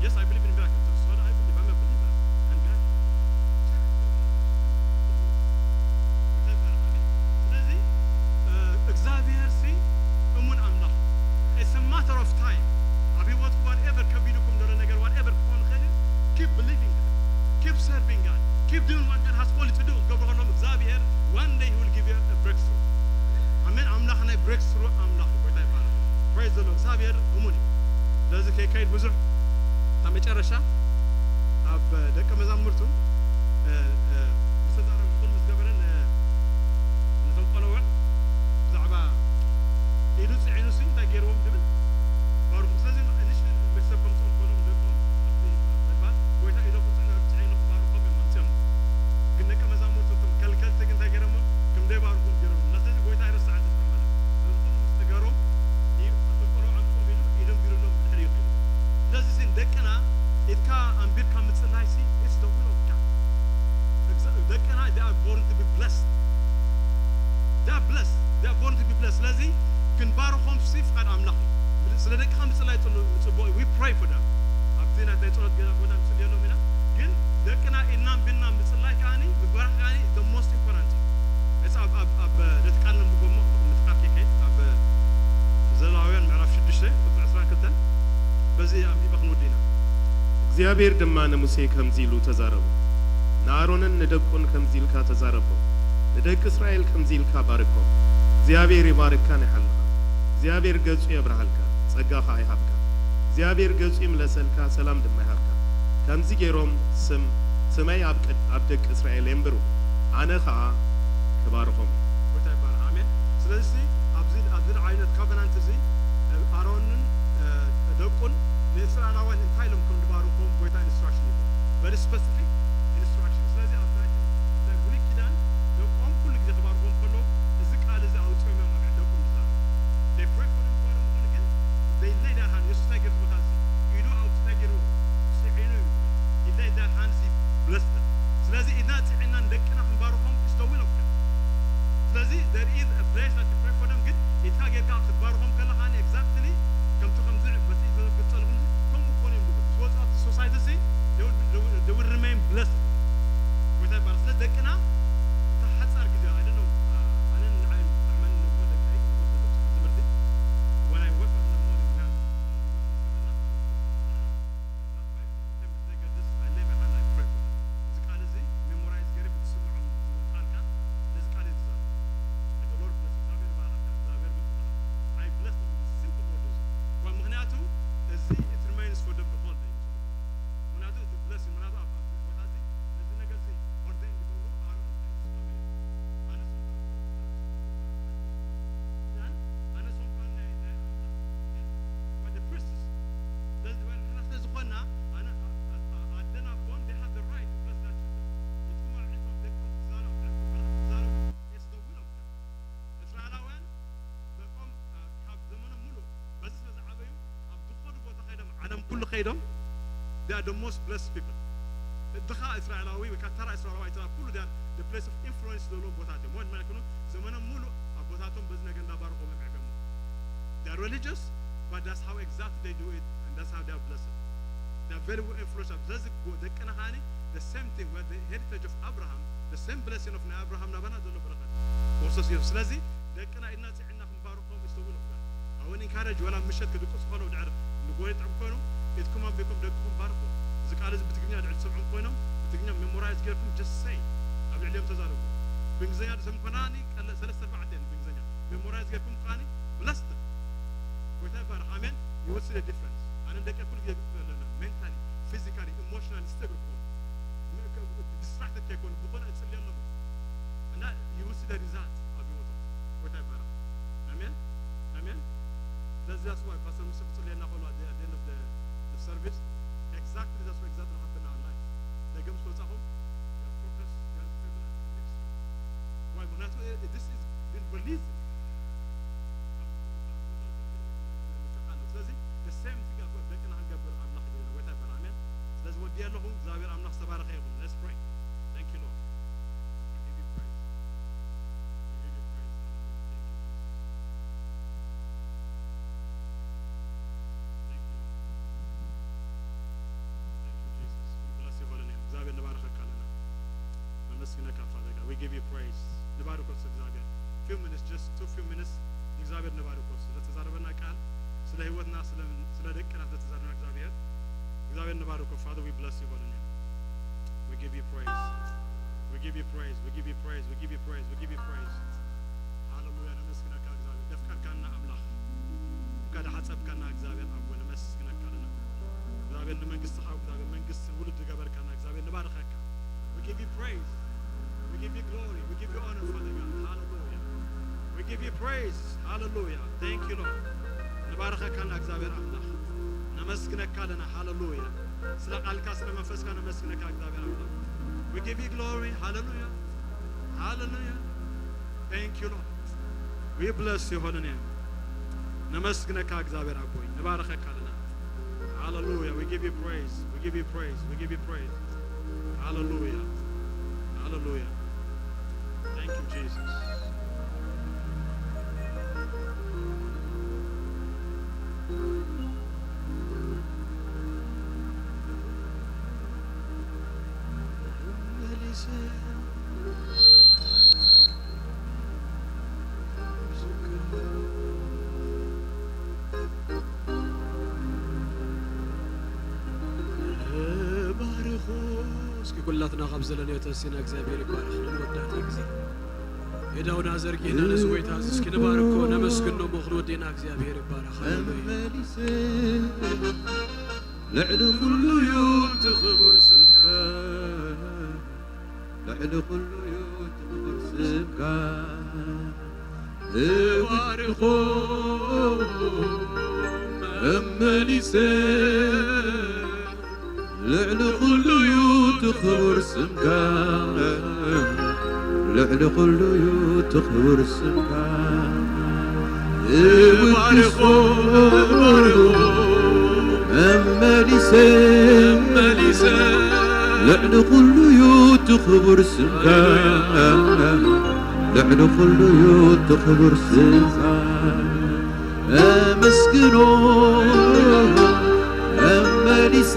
Yes, I believe in miracle። So I believe, I'm a believer። And God ስለዚ፣ እ፣ እግዚኣብሔር ሲ እሙን ኣምላኽ። It's a matter of time። ኣብ ህይወትኩም whatever ከቢድኩም ዘሎ ነገር whatever ክኾን ይኽእል እዩ። Keep believing God. Keep serving God. Keep doing what God has called you to do። ክትገብሩ ከለኹም እግዚኣብሔር one day he will give you a breakthrough። ኣሜን። ኣምላኽ ናይ ብሬክስሩ ኣምላኽ እዩ። ጎይታ ይባረክ። Praise the Lord። እግዚኣብሔር እሙን እዩ። ስለዚ ከይካይድ ብዙሕ ኣብ መጨረሻ ኣብ ደቀ መዛሙርቱ፣ እ፣ እ፣ ዝተዛረበ ኩሉ ምስ ገበረ ን-፣ ነቶም ቆለውዕ ብዛዕባ ኢዱ ጽዒኑ ሲ እንታይ ገይርዎም ድብል ባርኹ። ስለዚ ንሽ ቤተሰብ ከምፅኦም ከሎም ደቆም ኣብቲ ምባል ጎይታ ኢዶ ክፅዕኖ ፅዒኑ ክባርኾም እዮም ኣምፅኦም። ግን ደቀ መዛሙርቱ እቶም ከልከልቲ ግን እንታይ ገይሮሞ? ከም ደይባርኹም ገይሮም። እና ስለዚ ጎይታ ኣይረሳዓን ተስፋ ማለት እዩ። ስለዚ ኩሉ ምስ ነገሮም እዩ፣ ኣቶም ቆለውዕ ኣምፅኦም ኢሉ ኢዶም ቢሩሎም ብድሕሪ ይኸይዱ። ስለዚ ሲ ደቅና ኢድካ ኣንቢርካ ምጽላይ ሲ it's the will of God። እግዛ-፣ ደቅና they are born to be blessed። They are blessed. They are born to be blessed። ስለዚ ክንባርኾም ሲ ፍቃድ ኣምላኽ እዩ። ስለ ደቅኻ ምጽላይ ጽሉ-፣ ጽቡቕ እዩ። We pray for them። ኣብቲ ናይ፣ ናይ ጸሎት ገዛ ቦታ ንጽልየሎም ኢና። ግን ደቅና ኢድና ኣንቢርና ምጽላይ ከኣኒ፣ ምባራኽ ከኣኒ the most important እዩ። እዚ ኣብ፣ ኣብ፣ ኣብ ነቲ ቃል ነንብቦ እሞ ምጥቃፍ ከይከይድ ኣብ ዘሌዋውያን ምዕራፍ ሽዱሽተ ቁጽሪ ዕስራን ክልተን በዚ ኣንቢበ ክንውዲ ኢና። እግዚኣብሔር ድማ ንሙሴ ከምዚ ኢሉ ተዛረቦ፣ ንኣሮንን ንደቁን ከምዚ ኢልካ ተዛረቦ፣ ንደቂ እስራኤል ከምዚ ኢልካ ባርኮም፣ እግዚኣብሔር ይባርካን ይሓልኻን፣ እግዚኣብሔር ገጹ የብርሃልካ፣ ጸጋ ኸኣ ይሃብካ፣ እግዚኣብሔር ገጹ ይምለሰልካ፣ ሰላም ድማ ይሃብካ። ከምዚ ገይሮም ስም፣ ስመይ ኣብ ቅድ-፣ ኣብ ደቂ እስራኤል የንብሩ፣ ኣነ ኸኣ ክባርኾም እየ። ጎይታ ይባረኽ። ኣሜን። ስለዚ ኣብዚ፣ ኣብዚ ዓይነት ኮቨናንት እዚ ኣሮንን፣ እ፣ ደቁን ንእስራኤላውያን እንታይ ኢሎም ከም ዝባርኽዎም ጎይታ ኢንስትራክሽን ሂቡ። Very specific instruction። ስለዚ ኣብ ናይ፣ ኣብ ናይ ብሉይ ኪዳን ደቆም ኩሉ ግዜ ክባርኽዎም ከለዉ እዚ ቃል እዚ ኣውጺኦም እዮም ኣብ ደቆም ዝዛረቡ። They pray for them ክባርኹ ግን they lay their hand። የሱስ እንታይ ገይሩ ቦታ እዚ ኢዱ ኣብቲ እንታይ ገይሩ ጽዒኑ እዩ። He laid their hands, he blessed them። ስለዚ ኢድና ጽዒና ንደቅና ክንባርኾም is the will of God። ስለዚ there is a place that you pray for them ግን ኢድካ ጌርካ ክትባርኾም ከለኻ exactly ከምቲ ከምዚ በቲ ኩሉ ከይዶም they are the most blessed people። ድኻ እስራኤላዊ ወይ ከዓ ተራ እስራኤላዊ ኣይተራ ኩሉ they are the place of influence ዘለዎም ቦታት እዮም። ወን ማለት ነው ዘመኖም ሙሉ ኣቦታቶም በዚ ነገር እንዳባረኹ መምዕገሙ። They are religious, but that's how exactly they do it, and that's how they are blessed. They are very influential. ስለዚ ጎ- ደቅና ከዓኒ the same thing, we are the heritage of Abraham, the same blessing of ናይ ኣብርሃም ናባና ዘሎ በረኸት ወርሶስ እዮም። ስለዚ ደቅና ኢድና ፅዕና ክንባርኾም ይስተውሉ። ኣወን ኢንካረጅ ወላ ምሸት ክድቅሱ ከለዉ ድሕር ንጎይ ጥዕም ኮይኑ ኢድኩም ኣቢልኩም ደቅኹም ባርኹ። እዚ ቃል እዚ ብትግርኛ ድሕር ዝሰምዑም ኮይኖም ብትግርኛ ሜሞራይዝ ጌርኩም just say ኣብ ልዕሊኦም ተዛረቡ። ብእንግሊዝኛ ዝሰምዑ ኮናኒ ቀለ ሰለስተ ኣርባዕተ እየን ብእንግሊዝኛ ሜሞራይዝ ጌርኩም ከዓኒ bless them። ጎይታ ይባረኽ። ኣሜን። You will see the difference። ኣነ ደቂ ኩሉ ግዜ ኣለና mentally, physically, emotionally stable ክኾኑ distracted ከይኮኑ ብኾነ እፅልየሎም እና you will see the result ኣብ ህይወቶም። ጎይታ ይባረኽ። ኣሜን ኣሜን። ስለዚ that's why ፓስተር ሙሴ ክፅልየና ከሎ at the end of the service exactly that's what exactly happen our life። ደገም ስለወፃኹም focus why ምክንያቱ this is been released። ስለዚ the same thing ደቅና ክንገብር ኣምላኽ ይደሊ። ጎይታ ይባረኽ። ኣሜን። ስለዚ ወዲ ኣለኹ እግዚኣብሔር ኣምላኽ ዝተባረኸ ይኹን። Let's pray. Thank you Lord. We give you praise. We give you praise. Hallelujah. Thank you Jesus. Thank you Lord. Thank you Jesus. We bless your holy name. እግዚኣብሔር ንባረኸካ ኣለና። ነመስግነካ ፋዘር ጋድ። We give you praise. ንባርኮ እግዚኣብሔር። Few minutes, just two few minutes ንእግዚኣብሔር ንባርኮ ስለተዛረበና ቃል ስለ ህይወትና ስለ ደቅና ስለተዛረበና እግዚኣብሔር እግዚኣብሔር ንባርኮ። Father we bless you holy name. We give you praise. We give you praise. We give you praise. We give you praise. We give you praise. ሃሌሉያ ነመስግነካ እግዚኣብሔር። ደፍቀርካና ኣምላኽ እካ ደሓጸብካና እግዚኣብሔር ኣቦ ነመስግነካ ኣለና። እግዚኣብሔር ንመንግስትኻ እግዚኣብሔር መንግስትን ውሉድ ዝገበርካና እግዚኣብሔር ንባርኸካ። We give you praise. We give you glory. We give you honor, Father God. Hallelujah. We give you praise. Hallelujah. Thank you, Lord. ንባርኸካ እና እግዚኣብሔር ኣምላኽ ነመስግነካ ኣለና። ሃሌሉያ። ስለ ቃልካ ስለ መንፈስካ ነመስግነካ እግዚኣብሔር ኣምላኽ። We give you glory. Hallelujah. Hallelujah. Thank you, Lord. We bless your holy name. ነመስግነካ እግዚኣብሔር ኣቦይ ንባርኸካ ኣለና። Hallelujah. We give you praise. We give you praise. We give you praise. Hallelujah. Hallelujah. Thank you, Jesus. እስኪ ኩላትና ካብ ዘለናዮ ተሲና እግዚኣብሔር ይባረኽ። ንመወዳእታ ግዜ የዳውና ዘርጊሕና ነዚ ጎይታ እዚ እስኪ ንባርኮ ነመስግኖ እሞ ክንወዴና እግዚኣብሔር ይባረኽ። ሃሌሉያ። መመሊሰ ልዕሊ ኩሉ እዩ እቲ ክቡር ስምካ። ልዕሊ ኩሉ እዩ እቲ ክቡር ስምካ። እባርኾ መመሊሰ ልዕሊ ኩሉ እዩ እቲ ክቡር ስምካ። ልዕሊ ኩሉ እዩ እቲ ክቡር ስምካ። እባርኾ መመሊሰ መመሊሰ ልዕሊ ኩሉ እዩ እቲ ክቡር ስምካ። ልዕሊ ኩሉ እዩ እቲ ክቡር ስምካ። ኣመስግኖ መመሊሰ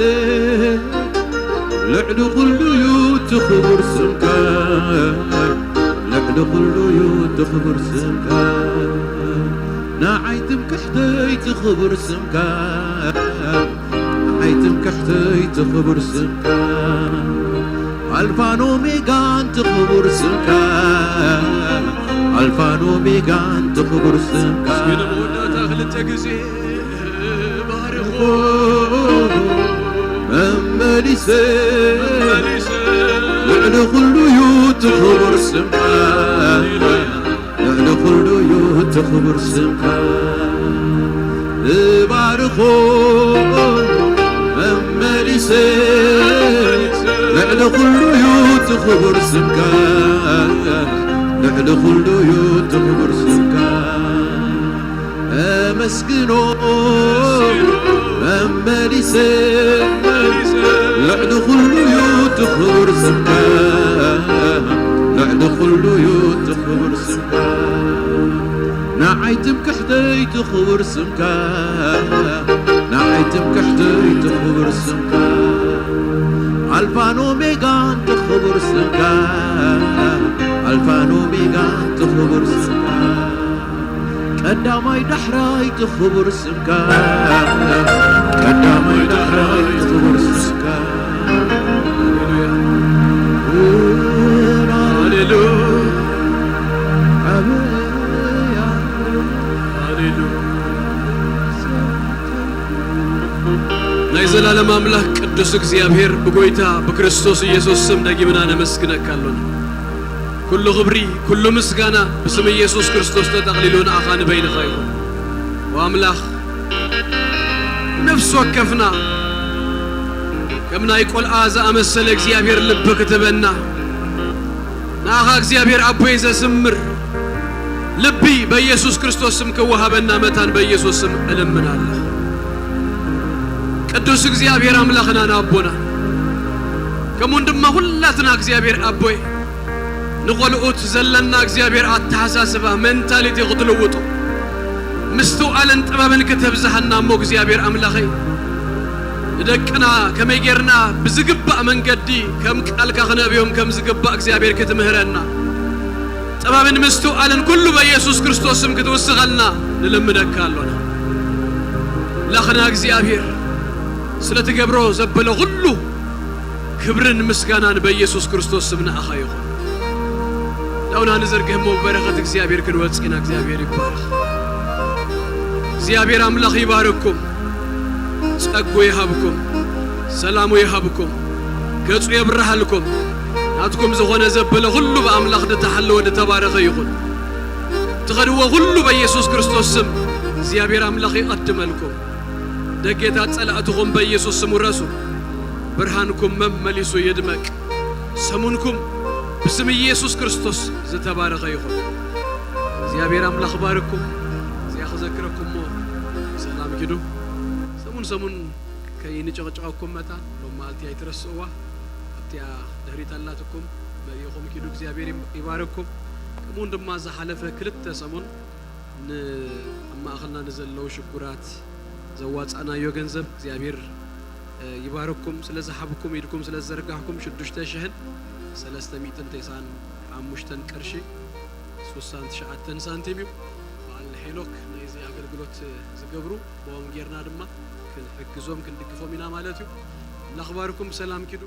ልዕሊ ኩሉ እዩ እቲ ክቡር ስምካ። ልዕሊ ኩሉ እዩ እቲ ክቡር ስምካ። ንዓይ ትምክሕተይ እቲ ክቡር ስምካ። ንዓይ ትምክሕተይ እቲ ክቡር ስምካ። ኣልፋን ኦሜጋን እቲ ክቡር ስምካ። ኣልፋን ኦሜጋን እቲ ክቡር ስምካ። እስኪ ንመወዳእታ ክልተ ግዜ ባርኾ መመሊሰ መመሊሰ ልዕሊ ኩሉ እዩ እቲ ክቡር ስምካ። ልዕሊ ኩሉ እዩ እቲ ክቡር ስምካ። እባርኾ መመሊሰ ልዕሊ ኩሉ እዩ እቲ ክቡር ስምካ። ልዕሊ ኩሉ እዩ እቲ ክቡር ስምካ። ኣመስግኖ መመ መሊሰ ልዕሊ ኩሉ እዩ እቲ ክቡር ስምካ፣ ልዕሊ ኩሉ እዩ እቲ ክቡር ስምካ። ንዓይ ትምክሕተይ እቲ ክቡር ስምካ፣ ንዓይ ትምክሕተይ እቲ ክቡር ስምካ። ኣልፋን ኦሜጋን እቲ ክቡር ስምካ፣ ኣልፋን ኦሜጋን እቲ ክቡር ስምካ። ቀዳማይ ዳሕራይ እቲ ክቡር ስምካ፣ ቀዳማይ ዳሕራይ እቲ ክቡር ስምካ። ሃሌሉያ። ሃሌሉያ። ናይ ዘላለም ኣምላኽ ቅዱስ እግዚኣብሔር ብጎይታ ብክርስቶስ ኢየሱስ ስም ደጊምና ነመስግነካ ኣሎና። ኩሉ ክብሪ፣ ኩሉ ምስጋና ብስም ኢየሱስ ክርስቶስ ተጠቕሊሉ ንኣኻ ንበይንኻ ይኹን። ወኣምላኽ፣ ነፍሲ ወከፍና ከም ናይ ቆልዓ ዝኣመሰለ እግዚኣብሔር ልቢ ክትህበና፣ ንኣኻ እግዚኣብሔር ኣቦይ ዘስምር ልቢ በኢየሱስ ክርስቶስ ስም ክወሃበና መታን በኢየሱስ ስም እልምን ኣለኹ። ቅዱስ እግዚኣብሔር ኣምላኽናን ኣቦና፣ ከምኡውን ድማ ኩላትና እግዚኣብሔር ኣቦይ፣ ንቖልኡት ዘለና እግዚኣብሔር ኣተሓሳስባ፣ ሜንታሊቲ ክትልውጡ፣ ምስትውዓልን ጥበብን ክተብዝሓና እሞ እግዚኣብሔር ኣምላኸይ፣ ንደቅና ከመይ ጌርና ብዝግባእ መንገዲ ከም ቃልካ ክነብዮም ከም ዝግባእ እግዚኣብሔር ክትምህረና፣ ጥበብን ምስትውዓልን ኩሉ በኢየሱስ ክርስቶስ ስም ክትውስኸልና ንልምነካ ኣሎና። ኣምላኽና እግዚኣብሔር፣ ስለ ትገብሮ ዘበለ ኩሉ ክብርን ምስጋናን በኢየሱስ ክርስቶስ ስም ንኣኻ ይኹን። ዳውና ንዘርግህ እሞ በረኸት እግዚኣብሔር ክንወጽእ ኢና። እግዚኣብሔር ይባረኽ። እግዚኣብሔር ኣምላኽ ይባርኩም፣ ጸጉ ይሃብኩም፣ ሰላሙ ይሃብኩም፣ ገጹ የብርሃልኩም። ናትኩም ዝኾነ ዘበለ ኩሉ ብኣምላኽ ዝተሓለወ ዝተባረኸ ይኹን። ትኸድዎ ኩሉ በኢየሱስ ክርስቶስ ስም እግዚኣብሔር ኣምላኽ ይቐድመልኩም። ደጌታት ጸላእትኹም በኢየሱስ ስም ውረሱ። ብርሃንኩም መመሊሱ ይድመቅ። ሰሙንኩም ብስም ኢየሱስ ክርስቶስ ዝተባረኸ ይኹን። እግዚኣብሔር ኣምላኽ ባርኩም። እዚኣ ክዘክረኩም እሞ ሰላም ኪዱ። ሰሙን ሰሙን ከይንጨቕጨቐኩም መታን ሎም መዓልቲ ኣይትረስእዋ። ኣብቲኣ ድሕሪት ኣላትኩም መሪእኹም ኪዱ። እግዚኣብሔር ይም-፣ ይባርኩም። ከምኡውን ድማ ዝሓለፈ ክልተ ሰሙን ን-፣ ኣብ ማእኸልና ንዘለዉ ሽጉራት ዘዋጻእናዮ ገንዘብ እግዚኣብሔር፣ እ፣ ይባርኩም። ስለ ዝሃብኩም፣ ኢድኩም ስለ ዝዘርጋሕኩም ሽዱሽተ ሽሕን ሰለስተ ሚእትን ተስዓን ሓሙሽተን ቅርሺ ሱሳን ትሽዓተን ሳንቲም እዩ። በዓል ሄኖክ ናይዚ ኣገልግሎት ዝገብሩ፣ ብኦም ጌርና ድማ ክንሕግዞም ክንድግፎም ኢና ማለት እዩ። ኣምላኽ ባርኩም፣ ብሰላም ኪዱ።